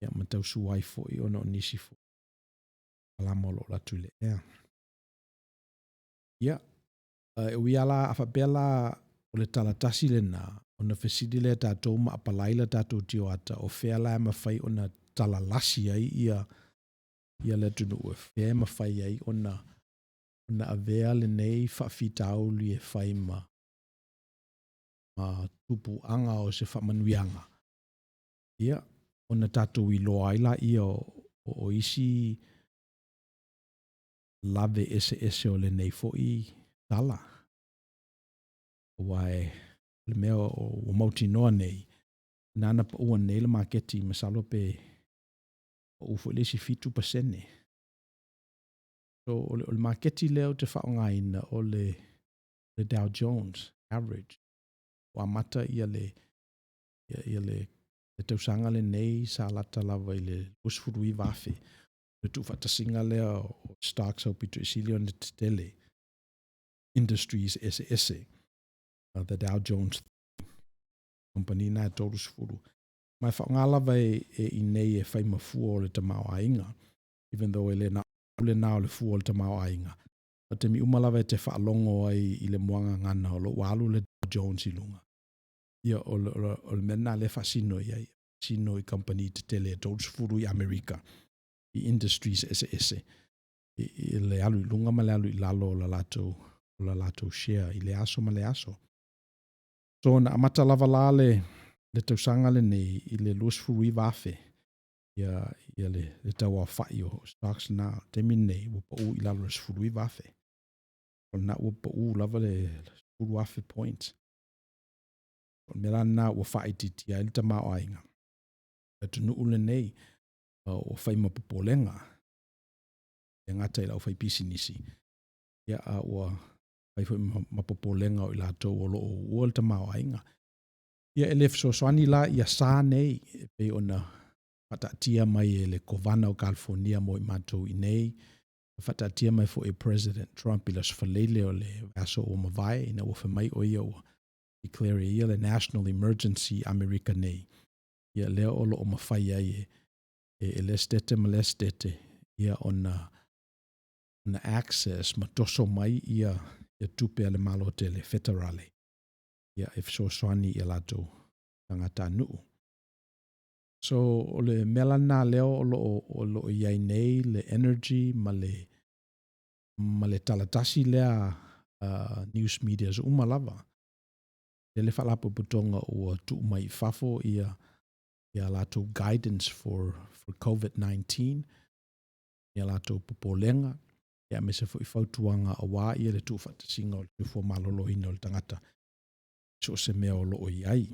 ia ma tausua ai foi ona o nisi foi malama o lo o alu atu i le ea. Ia, e ui lava la, a faapea la o le tala tasi lena, ona fesili lea e tatou ma apalai la tatou tioata, o fea la e mafai ona talalasi ai ia, ia le atunuu, e fea e mafai ai ona, ona avea lenei faafitauli e fai ma, ma tupuaga o se faamanuiaga, ia, ona tatou iloa ai laia o, o isi lave eseese o lenei foi tala. Aua e, o le mea ua mautinoa nei, na ana paua nei le maketi, masalo pe pau foi le isi 7%. So, o le, o le maketi lea ou te faaaogaina o le, le Dow Jones average. Ua amata ia le, ia, ia le, le tausaga lenei sa lata lava i le 29,000. Le tuufaatasiga lea o stocks aupito i sili ona tetele, industries eseese, the Dow Jones company na e 30. Ma e faaaoga lava e, e i nei e fai ma fua o le tamaoaiga, even though e le na o lena o le fua o le tamaoaiga. O taimi uma lava e te faalogo ai i le muagagana o lo o ua alu le Dow Jones i luga. Ia, o le, o le, o le mea lena lea e faasino i ai. Sino i kamupani tetele e 30 i Amerika, i industries eseese, i, i le alu i luga ma le alu i lalo o la latou, o la latou share i le aso ma le aso. So, na amata lava la le, le tausaga lenei i le 29,000 ia, ia le, le tauaofai o stocks na. O le taimi lenei, ua pau i lalo o le 19,000. O lena ua pau lava le 10,000 points. O le mea la lena ua faaitiitia ai le tamaoaiga. Le atunuu lenei ua fai ma popolega, e le gata i le aufaipisinisi, ia, a ua fai foi ma popolega o i latou o lo o uua le tamaoaiga. Ia, e le fesoasoani la ia sa nei e pei ona faataatia mai e le Kovana o Kalifonia mo i matou i nei, faataatia mai foi e President Trump i le Aso Faraile o le vaiaso ua mavae, ina ua fai mai o ia ua declare e ia le National Emergency Amerika nei. Ia lea o lo o mafai ai e, e, e le Setete ma le Setete ia ona ona access ma toso mai ia, ia tupe a le Malo tele federale ia e fesoasoani i a latou tagatanuu. So o le mea la lena lea o lo o, o lo o i ai nei le energy ma le, ma le talatasi lea news medias uma lava. Tele faalapotopotoga ua tuu mai i fafo ia, ia latou guidance for, for COVID-19, ia latou popolega, ia aemaise foi fautuaga aua ia le tuufaatasiga o le soifua maloloina o le tagata i so o se mea o lo o i ai.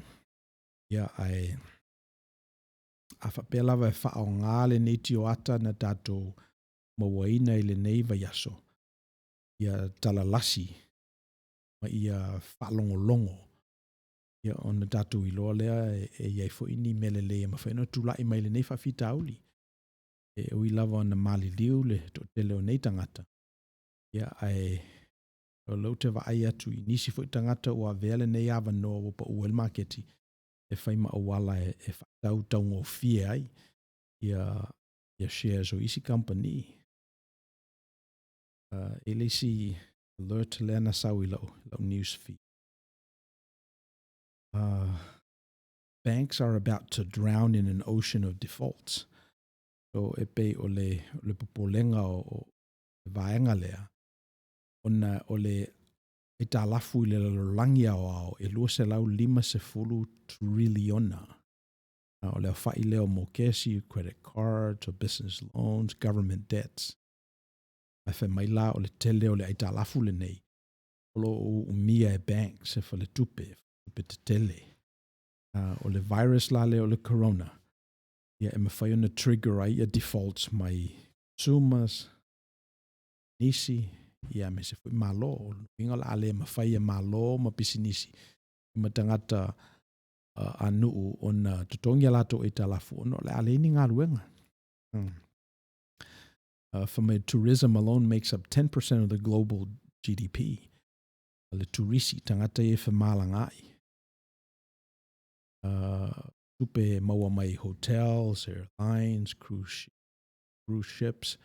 Ia, ae a faapea lava e faaaoga lenei tioata na tatou mauaina i lenei vaiaso, ia talalasi ma ia faalogologo, ia ona tatou iloa lea e, e i ai foi ni mea lelei e mafai ona tulai mai lenei faafitauli. E ui lava ona maliliu le toatele o nei tagata, ia ae o lea ou te vaai atu i nisi foi tagata ua avea lenei avanoa ua pau ai le maketi e fai ma auala e, e faatau taugofie ai ia, ia shares o isi kamupani. E le isi alert lea na sau i lau, lau news feed. Banks are about to drown in an ocean of defaults. So e pei o le, o le popolega o, o le vaega lea, ona o le aitalafu i le lalolagi aoao e 250 triliona. O le aofa'i lea o mokesi, credit cards, o business loans, government debts. Ae fai mai la o le tele o le aitalafu lenei o lo o uumia e banks, e faletupe, tupe tetele. O le virus la lea o le corona, ia e mafai ona trigger ai ia defaults mai consumers, nisi, ia aemaise foi Malo. O lona uiga o le a le mafai e Malo ma pisinisi ma tagata a nuu ona totogi a latou aitalafu ona o le a leai ni galuega. Fai mai, tourism alone makes up 10% of the global GDP. Le turisi, tagata ia e femalagaai. Tupe e maua mai hotels, airlines, cruise, cruise ships,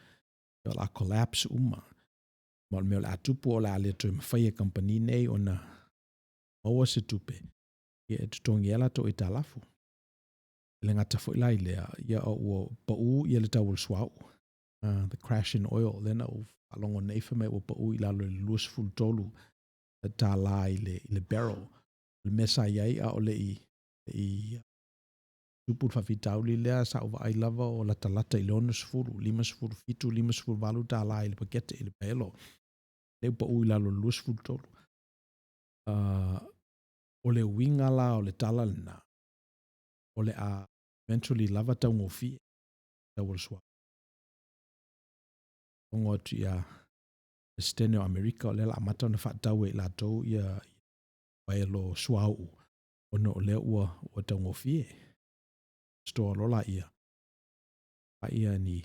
o le a collapse uma. Ma o le mea o le a tupu o le a le toe mafai e kamupani nei ona maua se tupe ia e totogi ai latou aitalafu. E le gata foi la i lea, ia ua pau ia le tau o le suauu. The crash in oil, lea na ou faalogo nei fai mai ua pau i lalo i le 23 tālā i le, i le barrel. O le mea sa i ai a o le i, i tupu le faafitauli lea, sa ou vaai lava o latalata i le 60, 57, 58 tālā i le pakete, i le paelo. Lea ua pau i lalo i le 23. O le uiga la o le tala lena, o le a eventually lava taugofie tau o le suauu. Logo atu ia Peresetene o Amerika, o lea o le a amata ona faatau e i latou ia paelo suauu, ona o lea ua, ua taugofie. Store loa laia, a ia ni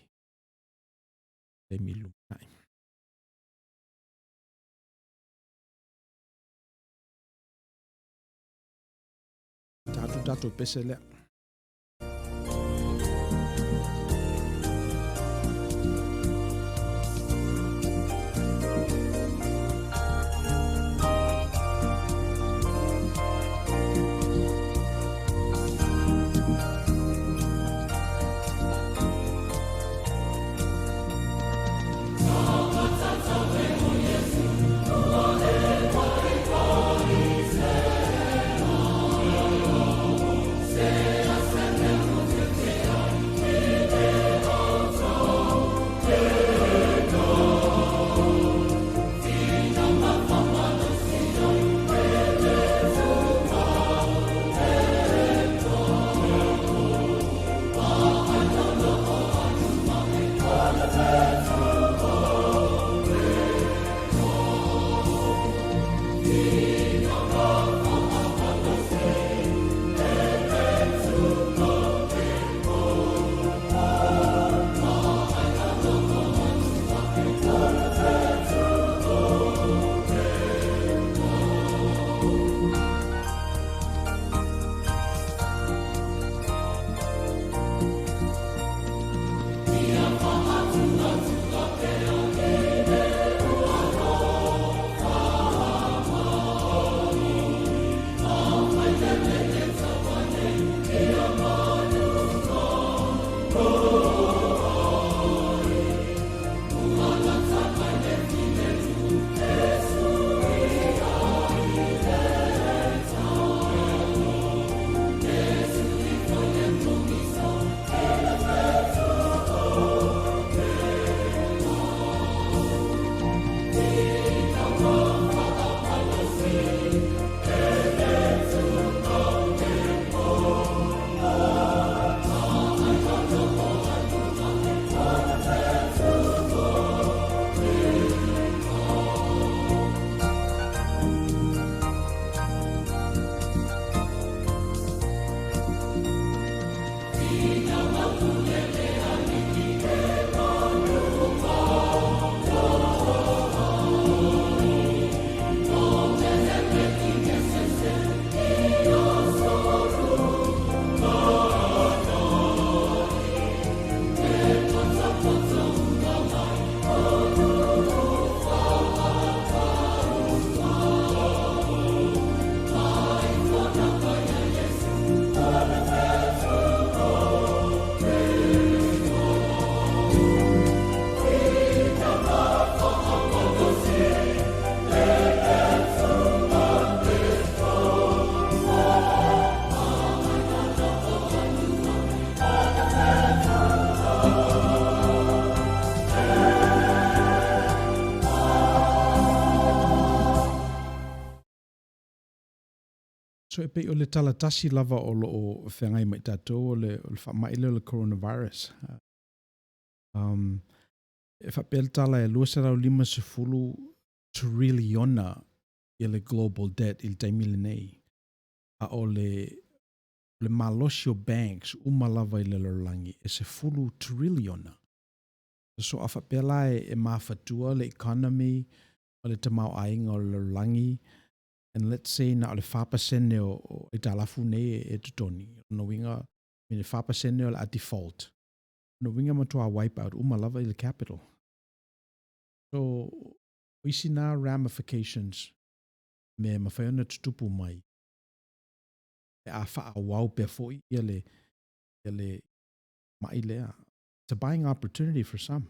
taimi i le lumanai. Tatou tatou pese lea. So e pei o le tala tasi lava o lo o feagai ma i tatou o le, o le faamai lea o le coronavirus. Um, e faapea le tala e 250 triliona ia le global debt i le taimi lenei. A o le, o le malosi o banks uma lava i le lalolagi e 10 triliona. So a faapea la e, e mafatua le economy ma le tamaoaiga o le lalolagi, and let's say na o le 4% o, o aitalafu nei e, e totogi, lona uiga, i le 4% o le a default. Lona uiga matua wipe out uma lava i le capital. So, o isi nā ramifications me mawhai ona tutupu mai e a whaawau pea foi ia le, ia le mai lea. It's a buying opportunity for some.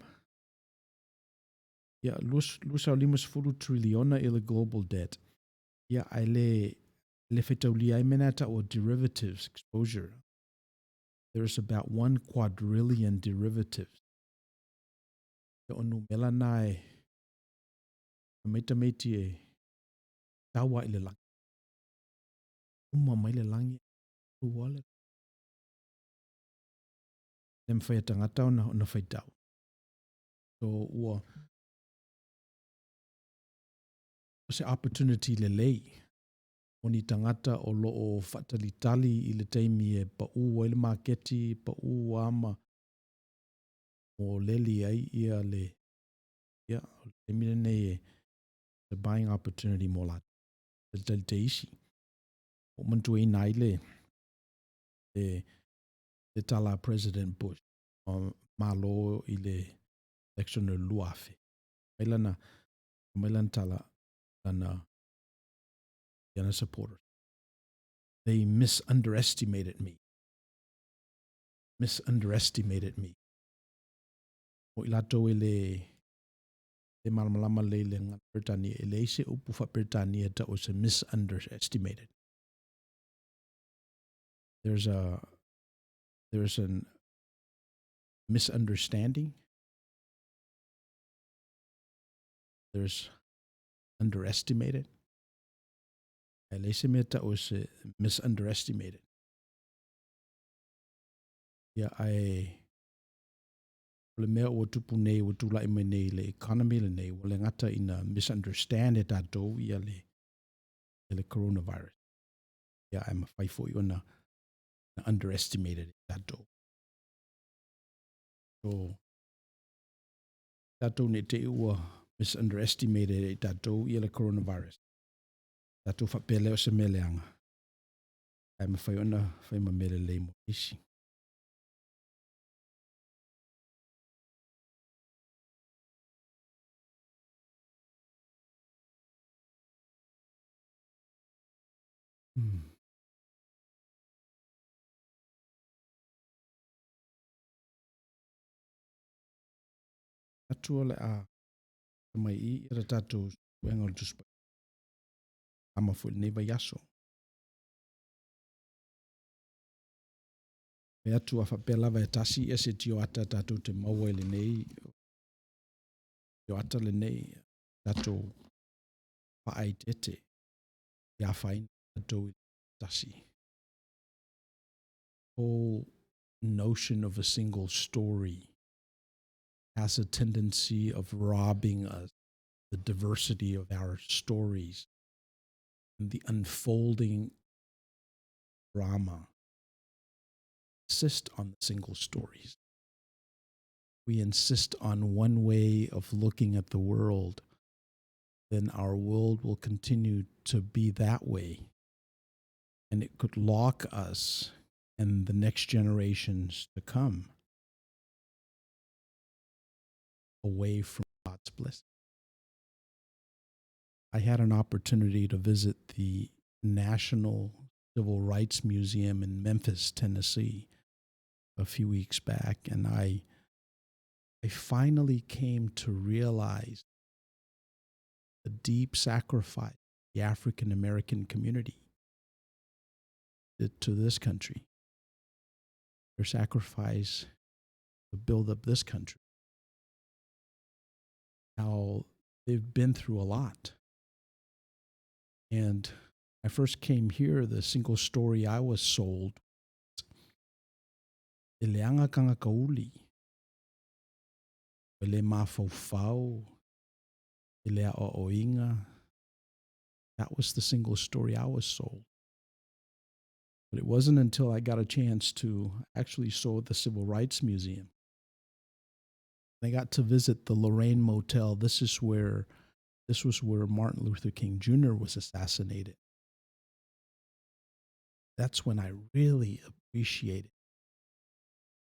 Ia, 250 triliona i le global debt. Ia, ae le, le faitaulia ai mea na ta'u o derivatives exposure. There is about 1 quadrillion derivatives. Ia, o numera na e, e mai tamaiti e taua i le lagi. Uma mai le lagi, ua le. Le mawhai a tangata ona, ona faitau. So ua o se opportunity lelei mo ni tagata o lo o faatalitali i le taimi e paʻū ai le maketi, paʻū lava ma mōleli ai ia le, ia, o le taimi lenei e the buying opportunity mo latou. Talitali te isi. Ua ou manatuaina ai le, le, le tala a President Bush Malo i le election o le 2000. Mai lana, mai lana tala, lana, i ana supporters. They misunderestimated me. Misunderestimated me. Mo i latou e le, le malamalama lelei i le gagana Peretania, e leai se upu faa-Peretania ta'u o se misunderestimated. There's a, there's an misunderstanding. There's underestimated. E leai se mea ta'u o se misunderestimated. Ia, ae o le mea ua tupu nei, ua tulai mai nei i le economy lenei, ua le gata ina misunderstand e tatou ia le, ia le coronavirus. Ia, ae mafai foi ona na underestimated e tatou. So, tatou nei te i ua misunderestimated e tatou ia le coronavirus. Tatou faapea lea o se mea leaga. Ae mafai ona fai ma mea lelei mo nisi. Hmm. Atua o le a mai i ia le tatou suega o le Tusi Paia. Ama foi lenei vaiaso. E atu a faapea lava e tasi ia se tioata tatou te maua i lenei tioata lenei tatou faaeteete i afaina tatou i tasi. Whole notion of a single story has a tendency of robbing us the diversity of our stories and the unfolding drama. Insist on the single stories. We insist on one way of looking at the world, then our world will continue to be that way. And it could lock us and the next generations to come away from God's blessing. I had an opportunity to visit the National Civil Rights Museum in Memphis, Tennessee, a few weeks back, and I I finally came to realize the deep sacrifice the African American community did to this country. Their sacrifice to build up this country. How they've been through a lot. And I first came here, the single story I was sold e leaga tagata uli, e le mafaufau, e le aoaoina. That was the single story I was sold. But it wasn't until I got a chance to actually saw the Civil Rights Museum. I got to visit the Lorraine Motel. This is where this was where Martin Luther King Jr. was assassinated. That's when I really appreciated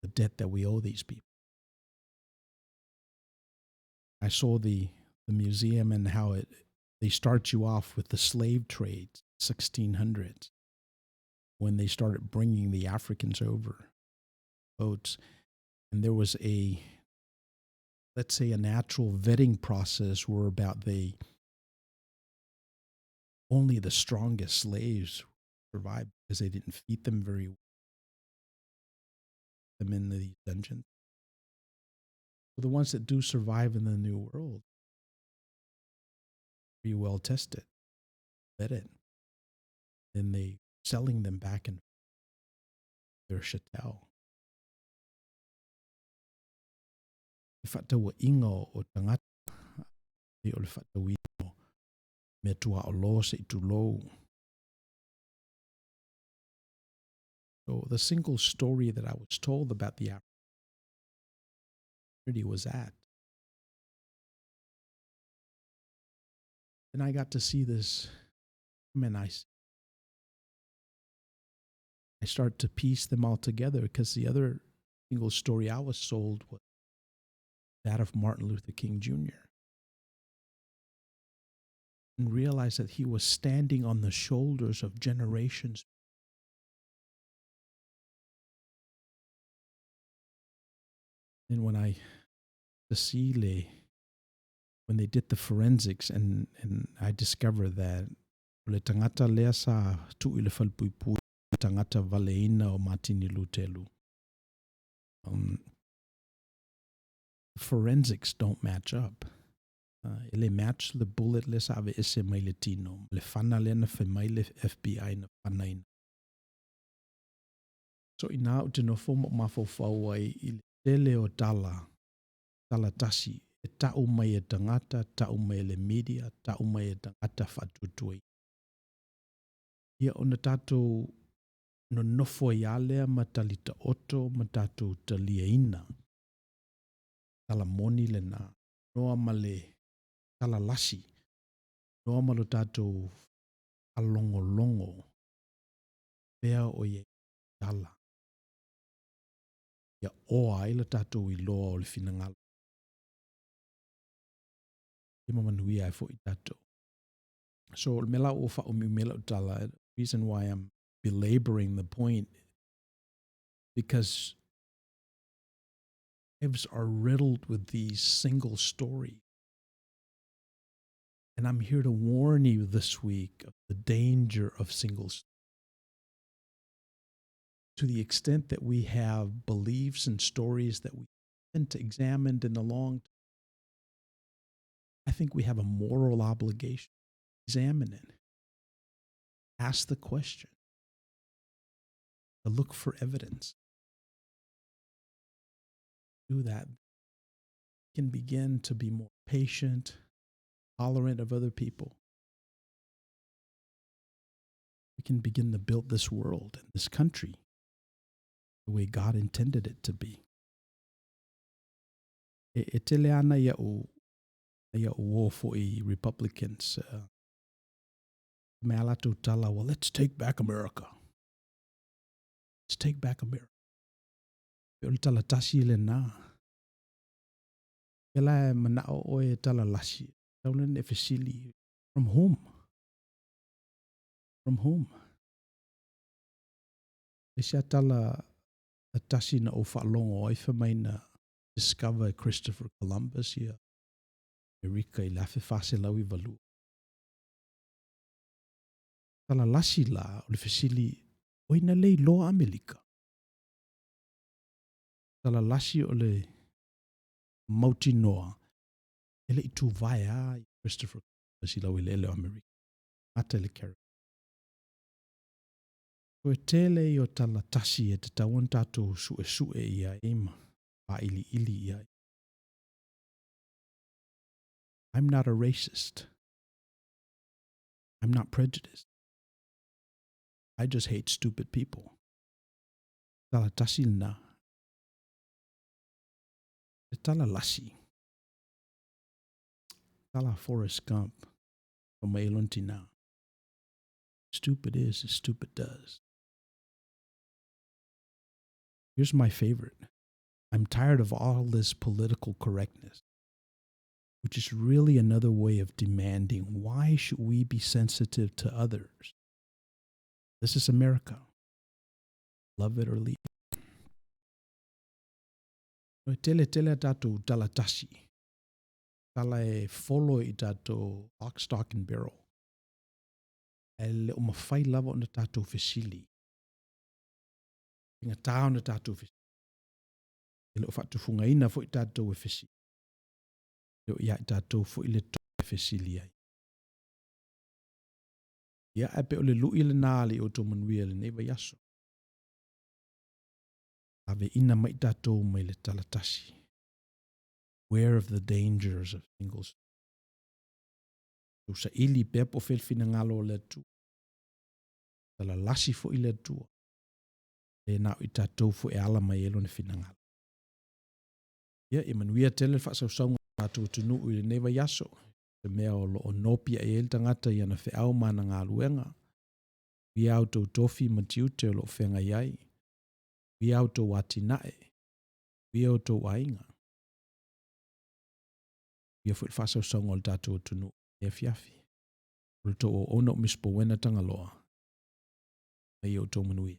the debt that we owe these people. I saw the, the museum and how it they start you off with the slave trade, 1600s, when they started bringing the Africans over boats. And there was a, let's say, a natural vetting process where about they only the strongest slaves survived because they didn't feed them very well. Them in the dungeons. The ones that do survive in the new world, be well tested, vetted. Then they selling them back in their chattel. Le faatauaiga o tagata e o le faatauina o mea tuaoloa se i tulou. So the single story that I was told about the African community was that. And I got to see this, and I, I start to piece them all together because the other single story I was sold was that of Martin Luther King Jr. And realized that he was standing on the shoulders of generations. And when I, the Sile, when they did the forensics, and, and I discovered that o le tagata lea sa tuu i le falepuipui tagata valeina o Matini Lutelu. The forensics don't match up. E le match le bullet lea sa aveese mai le tino, ma le fana lea na fai mai le FBI na fanaina. So inā ou te nofo ma ou mafaufau ai i le tele o tala, tala tasi, e ta'u mai e tagata, ta'u mai e le media, ta'u mai e tagata faatuatuaina. Ia ona tatou nonofo ai a lea ma tali taoto ma tatou taliaina. Tala moni lena, noa ma le tala lasi, noa ma lo tatou faalogologo pea o i ai tala. Ia oa ai lo tatou iloa o le finagalo. Ia ma manuia ai foi tatou. So o le mea la ua faaumiumi ai lau tala, reason why I'm belaboring the point, because lives are riddled with these single stories. And I'm here to warn you this week of the danger of single stories. To the extent that we have beliefs and stories that we haven't examined in a long time, I think we have a moral obligation to examine it. Ask the question. To look for evidence. Do that. We can begin to be more patient, tolerant of other people. We can begin to build this world and this country the way God intended it to be. E, e tele ana ia o, ia o foi Republicans. Me a latou tala, well, let's take back America. Let's take back America. E o le tala tasi lenā. Pela e mana'o oe e tala lasi. Tau lena e fesili. From whom? From whom? E isi a tala a tasi na ou faalogo ai fai mai na discover Christopher Columbus ia Amerika i le 1492. Tala lasi la o le fesili, o ai na le iloa Amerika? Tala lasi o le mautinoa, e le i tuvae a Christopher Columbus i laueleele o Amerika. Ata i le Caribbean. Toe tele ia o tala tasi e tatau ona tatou suesue i ai ma vailiili i ai. I'm not a racist. I'm not prejudiced. I just hate stupid people. Tala tasi lena. Le tala lasi. Tala Forrest Gump. Fa mai e lona tinā. Stupid is as stupid does. Here's my favorite. I'm tired of all this political correctness, which is really another way of demanding why should we be sensitive to others? This is America. Love it or leave it. E tele tele a tātou tala tasi. Tala e follow i tātou lock, stock and barrel. Ae le o mawhai lava ona tātou fesili. Faigata ona tātou fesili. E le o faatufugaina foi tātou e fesili. E le o ia i tātou foi le to e fesili ai. Ia, ae pe o le lui lenā le i outou manuia i lenei vaiaso. Laveina mai tātou mai le tala tasi. Beware of the dangers of single Tou saili pea po o fea le finagalo o le Atua. Talalasi foi le Atua. Le na o i tatou foi e ala mai ai lona finagalo. Ia, ia manuia tele le faasausauga o le tatou atunuu i lenei vaiaso, i se mea o lo o nopiai ai le tagata i ana feau ma ana galuega. Manuia a outou tofi ma tiute o lo o feagai ai. Manuia a outou atinae. Manuia outou aiga. Manuia foi le faasausauga o le tatou atunuu i lenei afiafi. O le tou auauna o Miss Powena Tagaloa. Mai i outou manuia.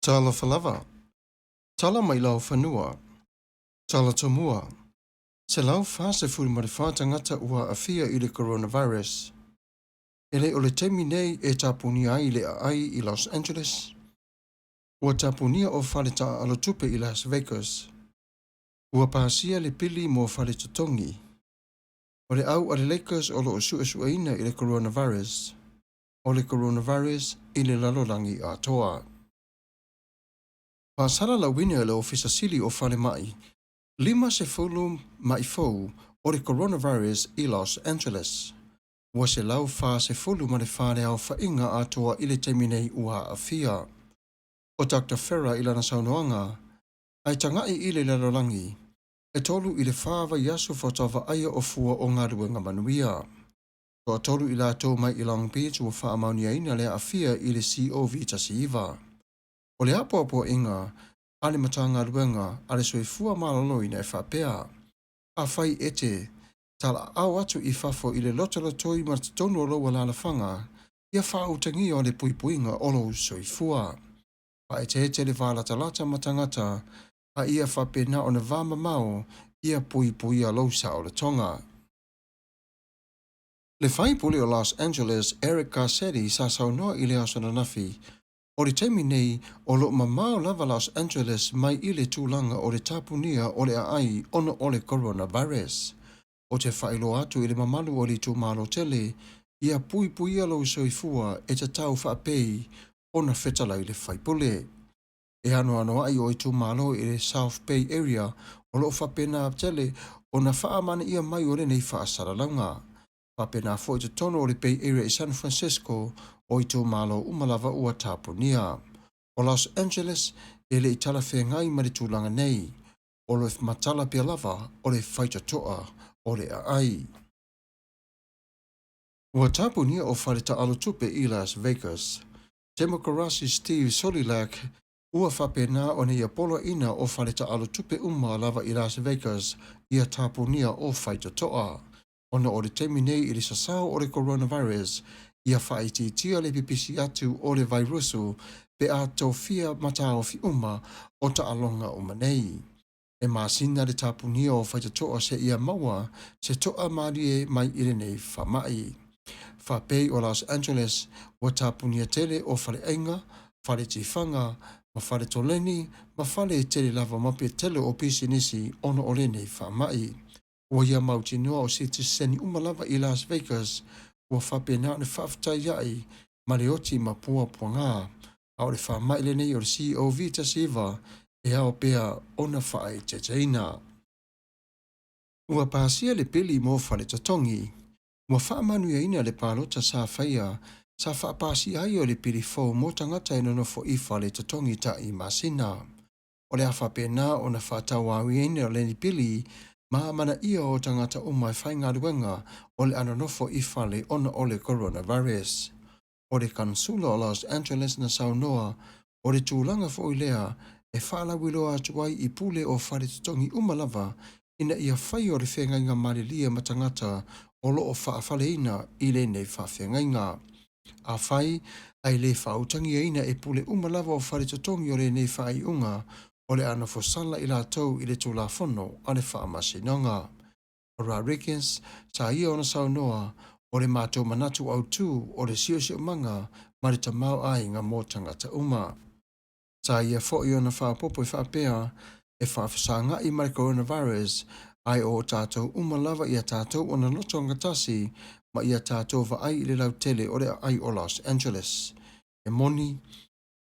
Talofa lava. Tala mai Laufanua. Tala Tomua. 144 tagata ua aafia i le coronavirus. E le o le taimi nei e tapunia ai le aai i Los Angeles. Ua tapunia o fale taaalo tupe i Las Vegas. Ua pasia le pili mo fale totogi. O le au a le Lakers o loo suesueina i le coronavirus. O le coronavirus i le lalolagi atoa. Faasalalauina e le Ofisa Sili o Falemai, 50 ma'i fou o le coronavirus i Los Angeles. Ua 144 le aofaiga atoa i le taimi nei ua aafia. O Dr. Ferrer i lana saunoaga, Ae tagai i le lalolagi, e 3 i le 4 vaiaso faatoa vaaia o fua o galuega manuia. Toatolu i latou mai i Long Beach ua faamaoniaina le aafia i le COVID-19. O le apoapoaiga a le Matagaluega a le Soifua Maloloina e faapea, Afai e te talaaao atu i fafo i le lotolotoi ma totonu o lou alaalafaga, ia faautagia o le puipuiga o lou soifua. Faaeteete le valatalata ma tagata a ia faapena ona vamamao ia puipuia lou saolotoga. Le faipule o Los Angeles Eric Garcetti sa saunoa i le aso ananafi, o le taimi nei o loo mamao lava Los Angeles mai i le tulaga o le tapunia o le aai ona o le coronavirus. Ou te faailoa atu i le mamalu o le itumalo tele, ia puipuia lou soifua e tatau faapei ona fetalai le faipule. E anoanoai o itumalo i le South Bay Area o loo faapena tele ona faamanaia mai o lenei faasalalauga. Faapena foi totonu o le Bay Area i San Francisco o itumalo uma lava ua tapunia. O Los Angeles e le i talafeagai ma le tulaga nei. O le matala pea lava o le faitotoa o le aai. Ua tapunia o fale taaalo tupe i Las Vegas. Temokarasi Steve Sisolak ua faapena ona ia poloaiina o fale taaalo tupe uma lava i Las Vegas ia tapunia o faitotoa. Ona o le taimi nei i le sasao o le coronavirus, ia faaitiitia le pipisi atu o le vairusu pe a tofia mataofi uma o taaloga uma nei. E masina le tapunia o faitotoa seia maua se toa malie mai i lenei faamai. Faapei o Los Angeles ua tapunia tele o faleaiga, fale tifaga, ma fale toleni, ma fale tele lava ma tele o pisinisi ona o lenei faamai. Ua ia mautinoa o sitiseni uma lava i Las Vegas ua faapena ona faafetai ma le oti ma puapuaga. A o le faamai lenei o le COVID-19 e ao pea ona faaeteeteina. Ua pasia le pili mo fale totogi. Ua faamanuiaina le palota sa faia sa faapasia ai o le pili fou mo tagata e nonofo i fale totogi tai masina. O le a faapena ona faatauaina o lenei pili ma amanaia o tagata uma e faigaluega o le a nonofo i fale ona o le coronavirus. O le kansula o Los Angeles na saunoa o le tulaga foi lea e faalauiloa atu ai i pule o fale totogi uma lava ina ia fai o le feagaiga malilie ma tagata o loo faafaleina i lenei faafeagaiga. Afai ae le faautagiaina e pule uma lava o fale totogi o lenei faaiuga o le a nofosala i latou i le tulafono a le faamasinoga. O Rodriguez sa ia ona saunoa o le matou manatu autū o le siosiomaga ma le tamaoaiga mo tagata uma. Sa ia foi ona faaopoopo e faapea e faafesagai ma le coronavirus ae o tatou uma lava ia tatou ona loto gatasi ma ia tatou vaai i le lautele o le aai o Los Angeles. E moni,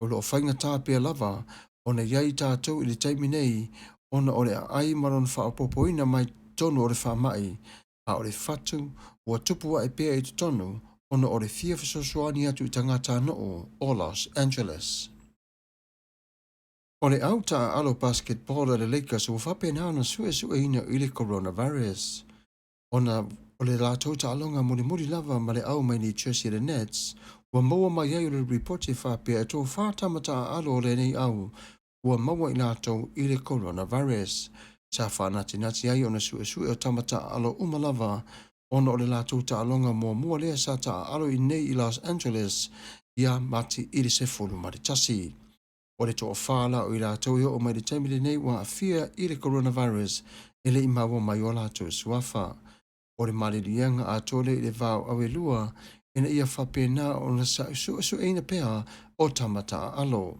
o loo faigata pea lava ona i ai tatou i le taimi nei ona o le aai ma lona faaopoopoina mai totonu o le faamai, a o le fatu ua tupu ae pea i totonu ona o le fia fesoasoani atu i tagatanuu o Los Angeles. O le au taaalo basketball a le Lakers ua faapena ona suesueina i le coronavirus. Ona o le latou taaloga mulimuli lava ma le au mai New Jersey le Nets, ua maua mai ai o le ripoti faapea e toafa tama taaalo o lenei au ua maua i latou i le coronavirus. Sa faanatinati ai ona suesue o tama taaalo uma lava ona o le latou taaloga muamua lea sa taaalo i nei i Los Angeles ia Mati i le 11. O le toafā la o i latou e oo mai i le taimi lenei ua aafia i le coronavirus e le i maua mai o latou suafa. O le maliliega atoa lea i le va o Auelua ina ia faapena ona suesueina pea o tama taaalo.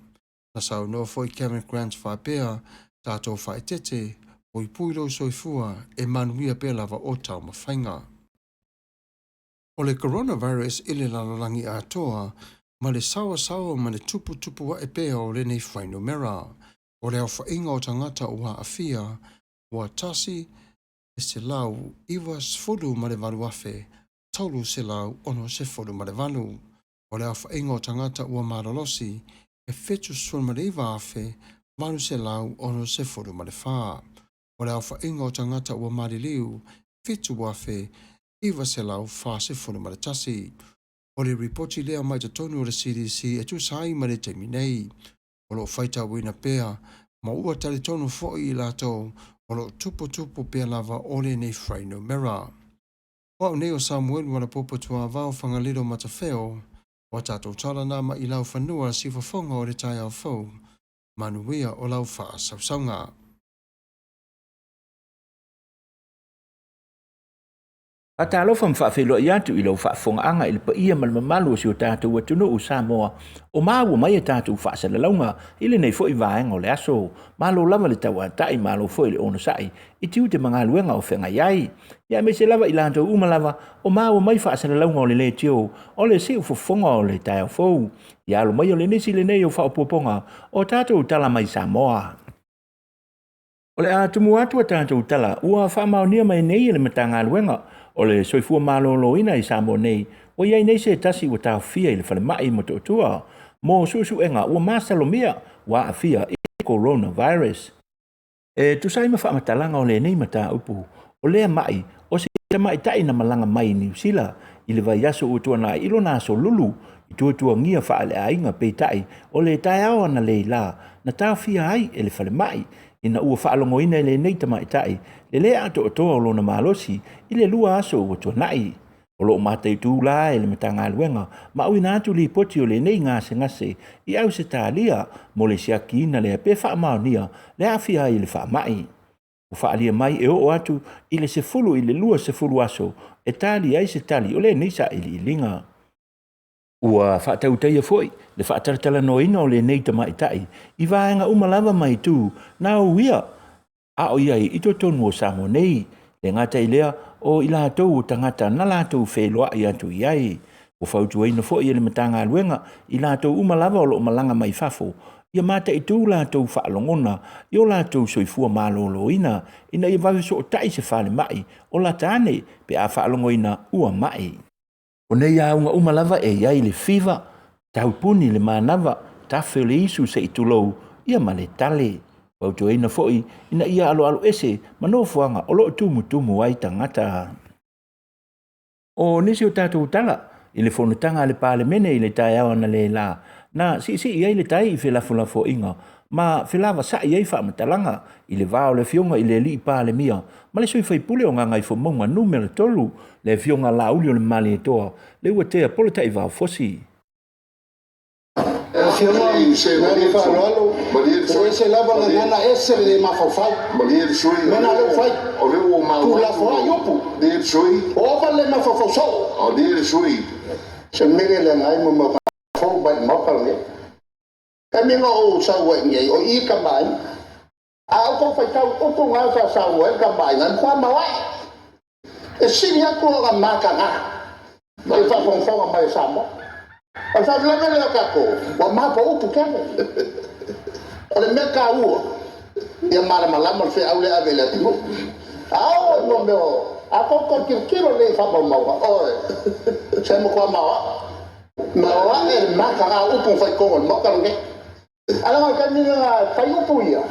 Na saunoa foi Kevin Grant faapea, tatou faaeteete, puipui lou soifua e manuia pea lava o taumafaiga. O le coronavirus i le lalolagi atoa ma le saoasaoa ma le tuputupu ae pea o lenei fuainumera. O le aofaiga o tagata ua aafia ua 198,368. O le aofaiga o tagata ua malolosi e 79,864. O le aofaiga o tagata ua maliliu 7,941. O le ripoti lea mai totonu o le CDC e tusa ai ma le taimi nei. O lo o faitauina pea ma ua talitonu foi i latou o lo o tuputupu pea lava o lenei fuainumera. O au nei o Samuelu Alapopo Tuavao Fagalilo Matafeo, o a tatou tala na ma i lau fanua siufofoga o le taeao fou, manuia o lau faasausauga. Faatalofa ma faafeiloai atu i lau faafofogaaga i le paia ma le mamalu o si o tatou atunuu o Samoa o maua mai a tatou faasalalauga i lenei foi vaega o le aso. Malo lava le tauatai, malo foi le onosai i tiute ma galuega o feagai ai. Ia aemaise lava i latou uma lava o maua mai faasalalauga o le leitio o le siufofoga o le taeao fou. Ia alo mai o le nisi lenei o faaopoopoga o tatou tala mai Samoa. O le a tumu atu a tatou tala ua faamaonia mai nei e le Matagaluega o le Soifua Maloloina i Samoa nei, ua i ai nei se tasi ua taofia i le falemai i Motootua mo suesuega ua masalomia ua aafia i le coronavirus. E tusa ai ma faamatalaga o lenei mataupu, o lea mai o se tamaitai na malaga mai i Niu Sila i le vaiaso ua tuanai i lona aso lulu i tuatuagia faaleaiga, peitai o le taeao analeila na taofia ai e le falemai ina ua faalogoina e lenei tamaitai le lē atoatoa o lona malosi i le 2 aso ua tuanai. O lo o mataitu la e le Matagaluega ma auina atu lipoti o lenei gasegase i Ausetalia mo le siakiina lea pe faamaonia le aafia ai i le faamai. Ua faaalia mai e oo atu i le 10 i le 20 aso e tali ai se tali o lenei sailiiliga. Ua faatautaia foi le faatalatalanoaina o lenei tamaitai i vaega uma lava ma itu na uia a o i ai i totonu o Samoa nei, le gata i lea o i latou o tagata na latou feiloai atu i ai. Ua fautuaina foi e le Matagaluega i latou uma lava o lo o malaga mai fafo ia mataitu latou faalogona i o latou soifua maloloina ina ia vave sootai se falemai o lata ane pe a faalogoina ua mai. O nei auga uma lava e i ai le fiva, taupuni le manava, tafe o le isu se i tulou, ia ma le tale. Fautuaina foi ina ia aloalo ese ma nofoaga o lo o tumutumu ai tagata. O nisi o tatou tala i le fonotaga a le Palemene i le taeao analeila, na siisii ai le tai i felafolafoaiga ma felavasai ai faamatalaga i le va o le afioga i le alii Palemia ma le sui faipule o Gagaifomauga Nu.3, le afioga Laauli-o-le-Malietoa, Leuatea Polataivao Fosi. Afioga, ma le faaaloalo, e ese lava gagana, ese le le mafaufau. Mea na lea ua fai, tuulafoai upu, ua ova le le mafaufau soo. Se mea lea leaga ai mo fou mai i le Maota lenei. Taimi na ou sau ai i inei, o i le Tama a Aiga. A outou faitau i upu na sa saunoa ai le Tama a Aiga, e matua maoae. E sili atu ona mataga i le faafogafoga mai a Samoa. O le faalavelave lea o tatou, ua ma po upu tele. O le mea taua, ia malamalama le feau lea e ave i le atunuu. A oo i mea o... a outou toe tilotilo lelei i faamaumauga, oi, se matua maoae. Maoae le mataga o upu na fai i totonu o le Maota lenei. Ae leaga o le taimi lena e fai upu ia,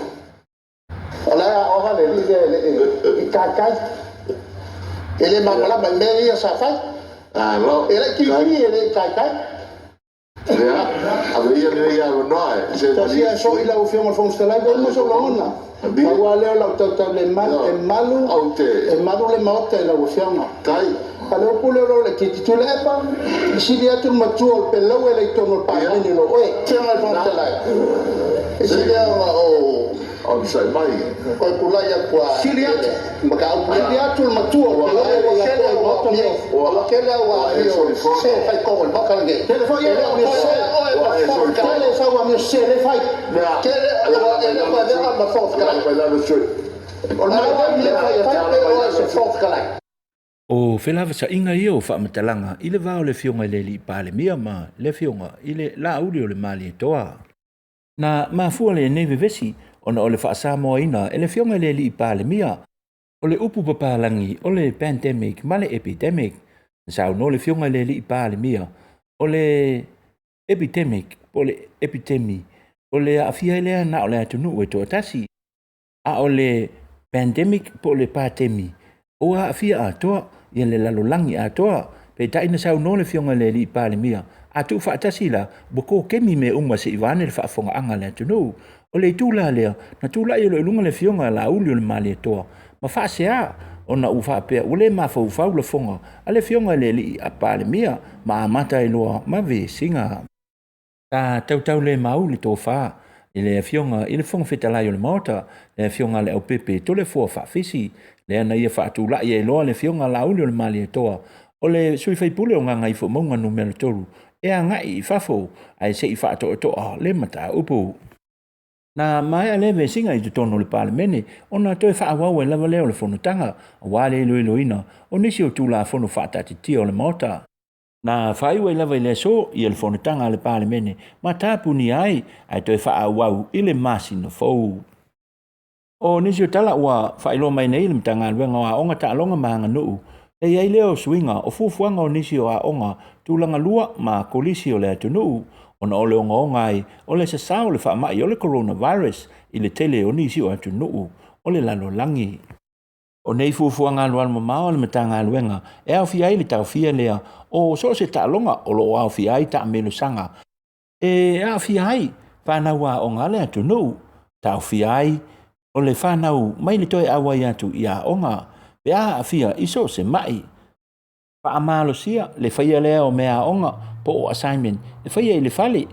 o la e aoga le alii lea e i taitai. E le malamalama i mea ia sa fai. E laitiiti e le i taitai. Ia, ave ia lenei avanoa e se Tasi malie ae foi lau Afioga i le Fofoga Fetalai, ua uma sou lagona. Malie. Pau lava lea o lau tautau e malu, Ou te- e malu le Maota i lau Afioga. Tai. A o le upu lea o lo o laitiiti, Tuilaepa, e sili atu le matua o le pelaue lea i totonu o le Palemene i lo oe. Afioga i le Fofoga Fetalai, e sili lava ona ou Onosai mai. toe tulai atu lava Sili i atu. le mataupu lea. Sili atu le matua o le pelaue lea i totonu o le Maota lenei. Ua tele au e amio solifono. se fai tonu i le Maota lenei. Tele foi E le o ni se, Ua e solifono. tele sau amio se lea e fai. Lea. Tele, e le o avea ma Fofoga Fetalai. Mai lalo sui. O le mea lea e fai e fai pe oe se Fofoga Fetalai. O felavasaʻiga ia o faamatalaga i le va o le Afioga i le Alii Palemia ma le Afioga i le Laauli o le Malietoa. Na mafua lenei vevesi ona o le faasamoaina e le Afioga i le Alii Palemia o le upu papalagi o le pandemic ma le epidemic. Na saunoa le Afioga i le Alii Palemia o le epidemic po o le epidemi o le aafia ai lea na o le atunuu e toatasi, a o le pandemic po o le patemi ua aafia atoa ia le lalolagi atoa. Peitai na saunoa le Afioga i le Alii Palemia, a tuufaatasi la ua kokemi mea uma seia vaeane le faafofogaaga a le atunuu. O le itu la lea na tulai ai loa i luga le Afioga a Laauli o le Malietoa ma faasea ona ua faapea ua le mafaufau lafoga a le Afioga i le Alii a Palemia ma amata ai loa ma vesiga. Sa tautaulemau le tofa i le Afioga i le Fofoga Fetalai o le Maota, le Afioga a Leaupepe Toleafoa Faafisi, lea na ia faatulai ai loa le Afioga a Laauli o le Malietoa o le sui usufono o Gagaifomauga Nu.3 e agai i fafo ae se i faatoatoa le mataupu. Na maea lea vesiga i totonu o le Palemene ona toe faaauau ai lava lea o le fonotaga aua le iloiloina o nisi o Tulafono faataatitia o le Maota. Na faaiu ai lava i le aso ia le fonotaga a le Palemene ma tapunia ai ae toe faaauau i le masina fou. O nisi o tala ua faailoa mai nei i le Matagaluega o Aoga, Taaloga ma Aganuu, e i ai lea o suiga o fuafuaga o nisi o aoga tulaga lua ma kolisi o le atunuu ona o le ogaoga ai o le sasao o le faamai o le coronavirus i le tele o nisi o atunuu o le lalolagi. O nei fuafuaga alualumamao a le Matagaluega e aofia ai le taofia lea o so o se taaloga o lo o aofia ai taamelosaga e aafia ai fanau aoga a le atunuu, taofia ai o le fanau mai le toe auai atu i aoga pe a aafia i so o se mai. Faamalosia le faia lea o meaaoga po o assignment e faia i le fale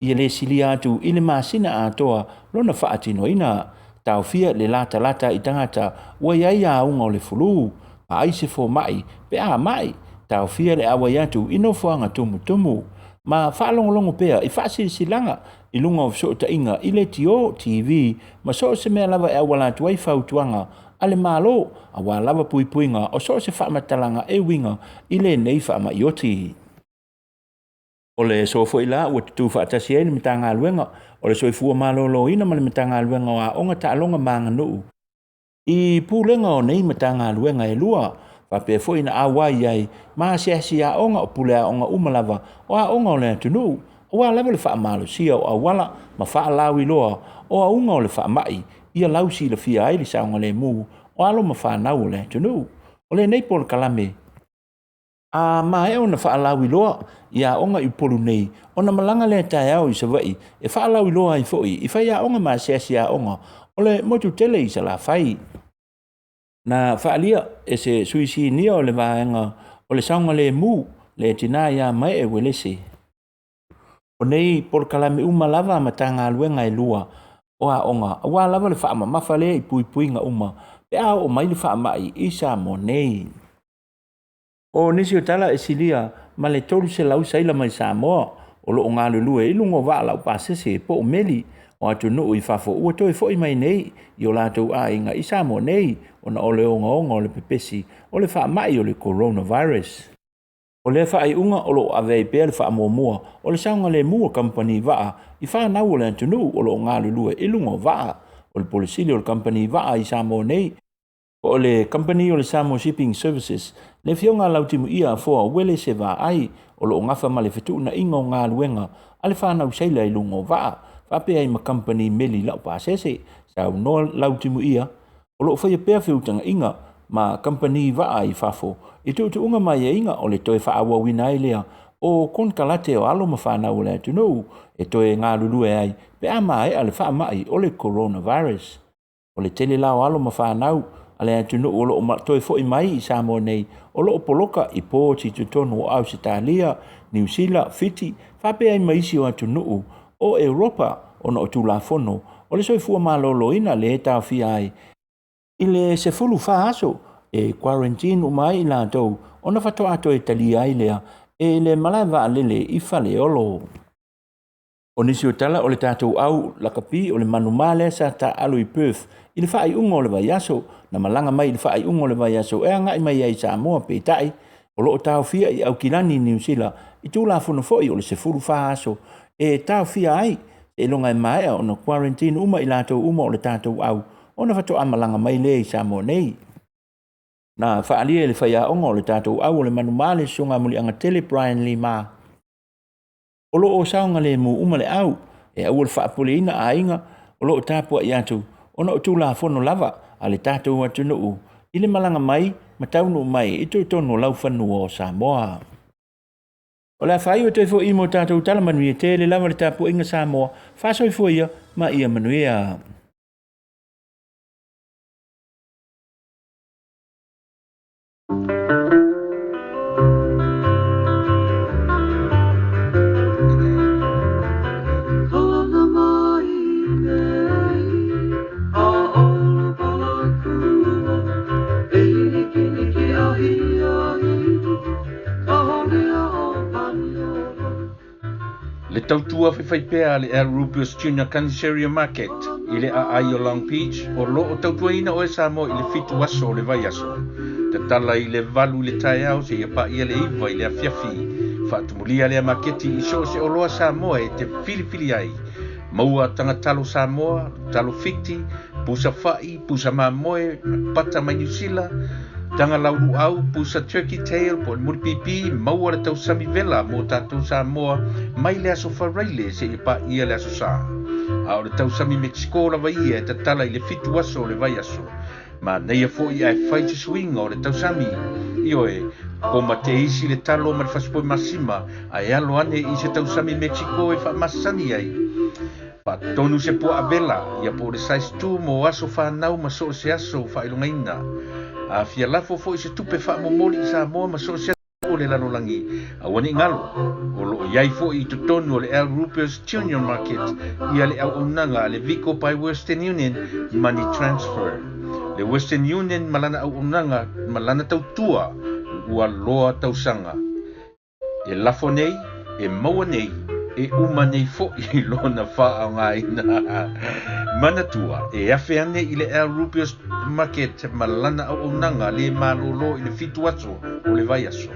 ia le silia atu i le masina atoa lona faatinoina. Taofia le latalata i tagata ua i ai auga o le fulu, vaai se fomai pe a mai. Taofia le auai atu i nofoaga tumutumu ma faalogologo pea i faasilasilaga i luga o fesootaiga i leitio, TV ma so o se mea lava e auala atu ai fautuaga a le Malo aua lava puipuiga o so o se faamatalaga e uiga i lenei faamai oti. O le aso foi la ua tutū faatasi ai le Matagaluega o le Soifua Maloloina ma le Matagaluega o Aoga, Taaloga ma Aganuu i pulega o nei Matagaluega e lua, faapea foi na auai ai ma asiasi aoga o pule aoga uma lava o aoga o le atunuu, aua lava le faamalosia o auala ma faalauiloa o auga o le faamai ia lausilafia ai le saogalemu o alo ma fanau o le atunuu. O lenei polokalame a maea ona faalauiloa i aoga i Upolu nei, ona malaga lea taeao i Savaii e faalauiloa ai foi i faiaoga ma asiasi aoga o le motu tele i Salafai. Na faaalia e se sui sinia o le vaega o le saogalemu le tinā ia Mae Uelese. O nei polokalame uma lava a Matagaluega e lua o aoga aua lava le faamamafa lea i puipuiga uma pe a oo mai le faamai i Samoa nei. O nisi o tala e silia ma le 300 saila mai Samoa o lo o galulue i luga o vaa laupasese po o meli o atunuu i fafo ua toe foi mai nei i o latou aiga i Samoa nei ona o le ogaoga o le pepesi o le faamai o le coronavirus. O lea faaiuga o lo o ave ai pea le faamuamua o le saogalemu o kamupani vaa i fanau o le atunuu o lo o galulue i luga o vaa. O le Pule Sili o le kamupani vaa i Samoa nei, po o le kamupani o le Samoa Shipping Services, le Afioga a Lautimuia Afoa Uelese Vaai, o lo o gafa ma le fetuunaiga o galuega a le fanau saila i luga o vaa, faapea ai ma kamupani meli laupasese. Saunoa Lautimuia, o lo o faia pea feutagaiga ma kamupani vaa i fafo i tuutuuga ma aiaiga o le toe faaauauina ai lea o konekarate o alo ma fanau a le atunuu e toe galulue ai pe a maea le faamai o le coronavirus. O le tele la o alo ma fanau a le atunuu o lo o toe foi mai i Samoa nei o lo o poloka i ports i totonu o Ausetalia, Niu Sila, Fiti, faapea ai ma isi o atunuu o Europa ona o Tulafono o le Soifua Maloloina lea e taofia ai i le 14 aso e quarantine uma ai i latou ona faatoa toe talia ai lea e le malae vaalele i Faleolo. O nisi o tala o le tatou au lakapi o le manumā lea sa taaalo i Perth i le faaiuga o le vaiaso, na malaga mai i le faaiuga o le vaiaso e agai mai ai i Samoa, peitai o lo o taofia i Aukilani, Niu Sila i Tulafono foi o le 14 aso e taofia ai seiloga e maea ona quarantine uma i latou uma o le tatou au ona faatoa malaga mai lea i Samoa nei. Na faaalia e le faiaoga o le tatou au o le manumā le Susuga Muliagatele Brian Lee Ma, O lo o saogalemu uma le au, e aua le faapuleina aiga o lo o tapuai atu ona o Tulafono lava a le tatou atunuu i le malaga mai ma taunuu mai i totonu o laufanua o Samoa. O le a faaiu atu ai foi mo tatou tala manuia tele lava le tapuaiga Samoa, faasoifua ia ma ia manuia. Le tautua faifaipea a le El Rubius Junior Carniceria Market i le aai o Long Beach o lo o tautuaina oe Samoa i le fitu aso o le vaiaso. Tatala i le valu i le taeao seia paia le iva i le afiafi. Faatumulia lea maketi i so o se oloa Samoa e te filifili ai. Maua taga talo Samoa, talo Fiti, pusa fa'i, pusa mamoe, pata mai Niu Sila, taga laulu'au, pusa turkey tail po o le mulipipi, maua le tausami vela mo tatou Samoa mai le aso Faraile seia paia le aso Sa. A o le tausami Mexico lava ia e tatala i le fitu aso o le vaiaso. Manaia foi ae fai se suiga o le tausami. Ioe, koma teisi le talo ma le fasipovi masima ae alo ane i se tausami Mexico e faamasani ai. Faatonu se puaa vela, ia po o le size two mo aso fanau ma so o se aso faailogaina. A fia lafo foi se tupe faamomoli i Samoa ma so o se o le lalolagi, aua ne i galo, o lo o i ai foi i totonu o le Al Rupert's Junior Market ia le auaunaga a le Vico by Western Union Money Transfer. Le Western Union ma lana auaunaga ma lana tautua ua loa tausaga. E lafo nei, e maua nei, e uma nei foi lona faaaogaina. Manatua, e afe ane i le Al Rubios Market ma lana auaunaga le malōlō i le fitu aso o le vaiaso.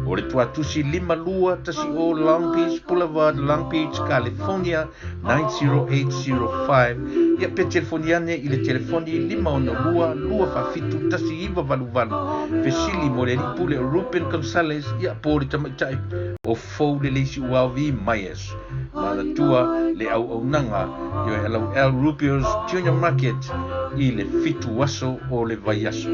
O le tuatusi 5210 Long Beach Boulevard, Long Beach, California 90805. Ia pe telefoni ane i le telefoni 562 247 1988. Fesili mo le alii pule o Ruben Gonzales, ia po o le tamaitai o Fou le Leisi Uaovi Myers. Manatua le auaunaga ioe alau El Rubio's Junior Market i le fitu aso o le vaiaso.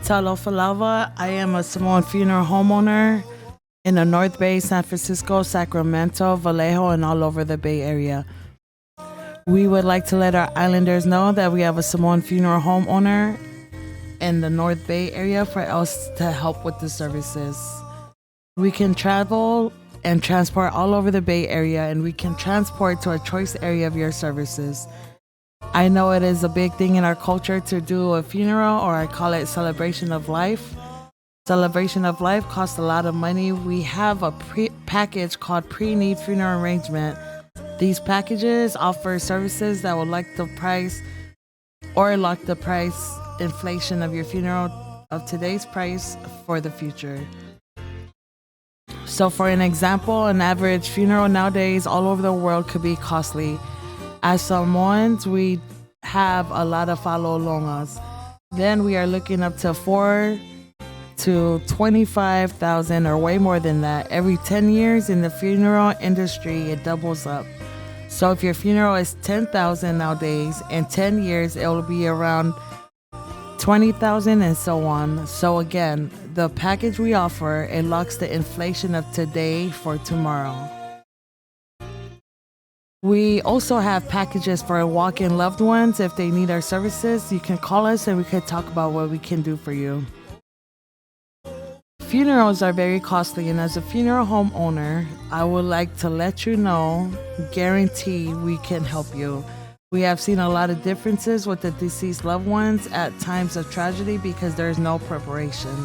Talofa lava, I am a Samoan funeral homeowner in the North Bay, San Francisco, Sacramento, Vallejo, and all over the Bay Area. We would like to let our islanders know that we have a Samoan funeral homeowner in the North Bay area for us to help with the services. We can travel and transport all over the Bay Area, and we can transport to a choice area of your services. I know it is a big thing in our culture to do a funeral, or I call it celebration of life. Celebration of life costs a lot of money. We have a pre- package called pre need funeral arrangement. These packages offer services that will like the price or lock the price inflation of your funeral of today's price for the future. So, for an example, an average funeral nowadays all over the world could be costly. As Samoans, we have a lot of follow alongas. Then we are looking up to four to 25,000 or way more than that. Every 10 years in the funeral industry, it doubles up. So if your funeral is 10,000 nowadays, in 10 years it will be around 20,000 and so on. So again, the package we offer, it locks the inflation of today for tomorrow. We also have packages for walk-in loved ones. If they need our services, you can call us and we could talk about what we can do for you. Funerals are very costly, and as a funeral home owner, I would like to let you know, guarantee we can help you. We have seen a lot of differences with the deceased loved ones at times of tragedy because there is no preparation.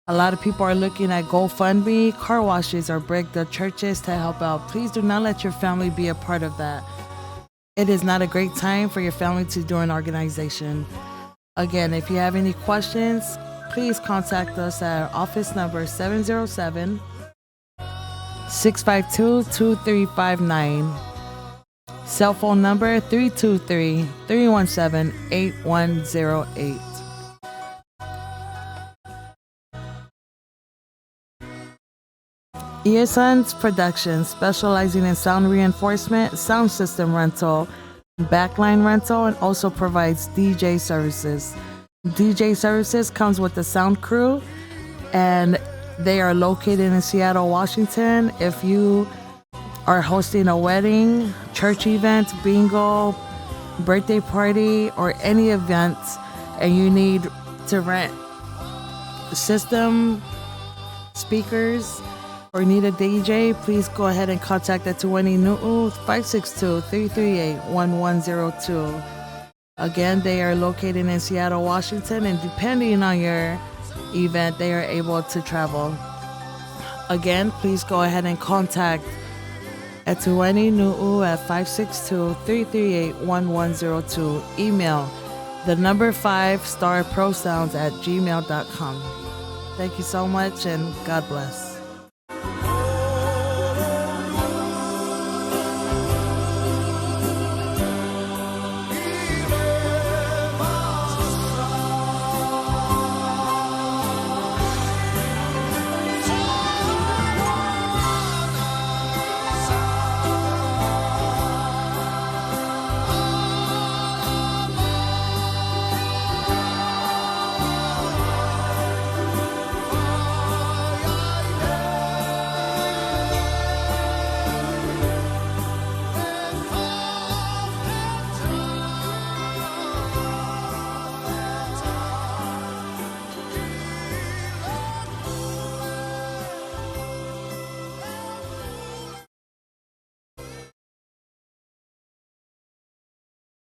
A lot of people are looking at GoFundMe, car washes, or break the churches to help out. Please do not let your family be a part of that. It is not a great time for your family to join an organization. Again, if you have any questions, please contact us at our office number 707 652 2359. Cell phone number 323 317 8108. Earsons Productions, specializing in sound reinforcement, sound system rental, backline rental, and also provides DJ services. DJ services comes with the sound crew, and they are located in Seattle, Washington. If you are hosting a wedding, church event, bingo, birthday party, or any event, and you need to rent system speakers or need a DJ, please go ahead and contact the Tuweni Nu'u 562-338-1102. Again, they are located in Seattle, Washington, and depending on your event, they are able to travel. Again, please go ahead and contact Etueni Nu'u at 562-338-1102. Email the number 5 star pro sounds at gmail.com. Thank you so much and God bless.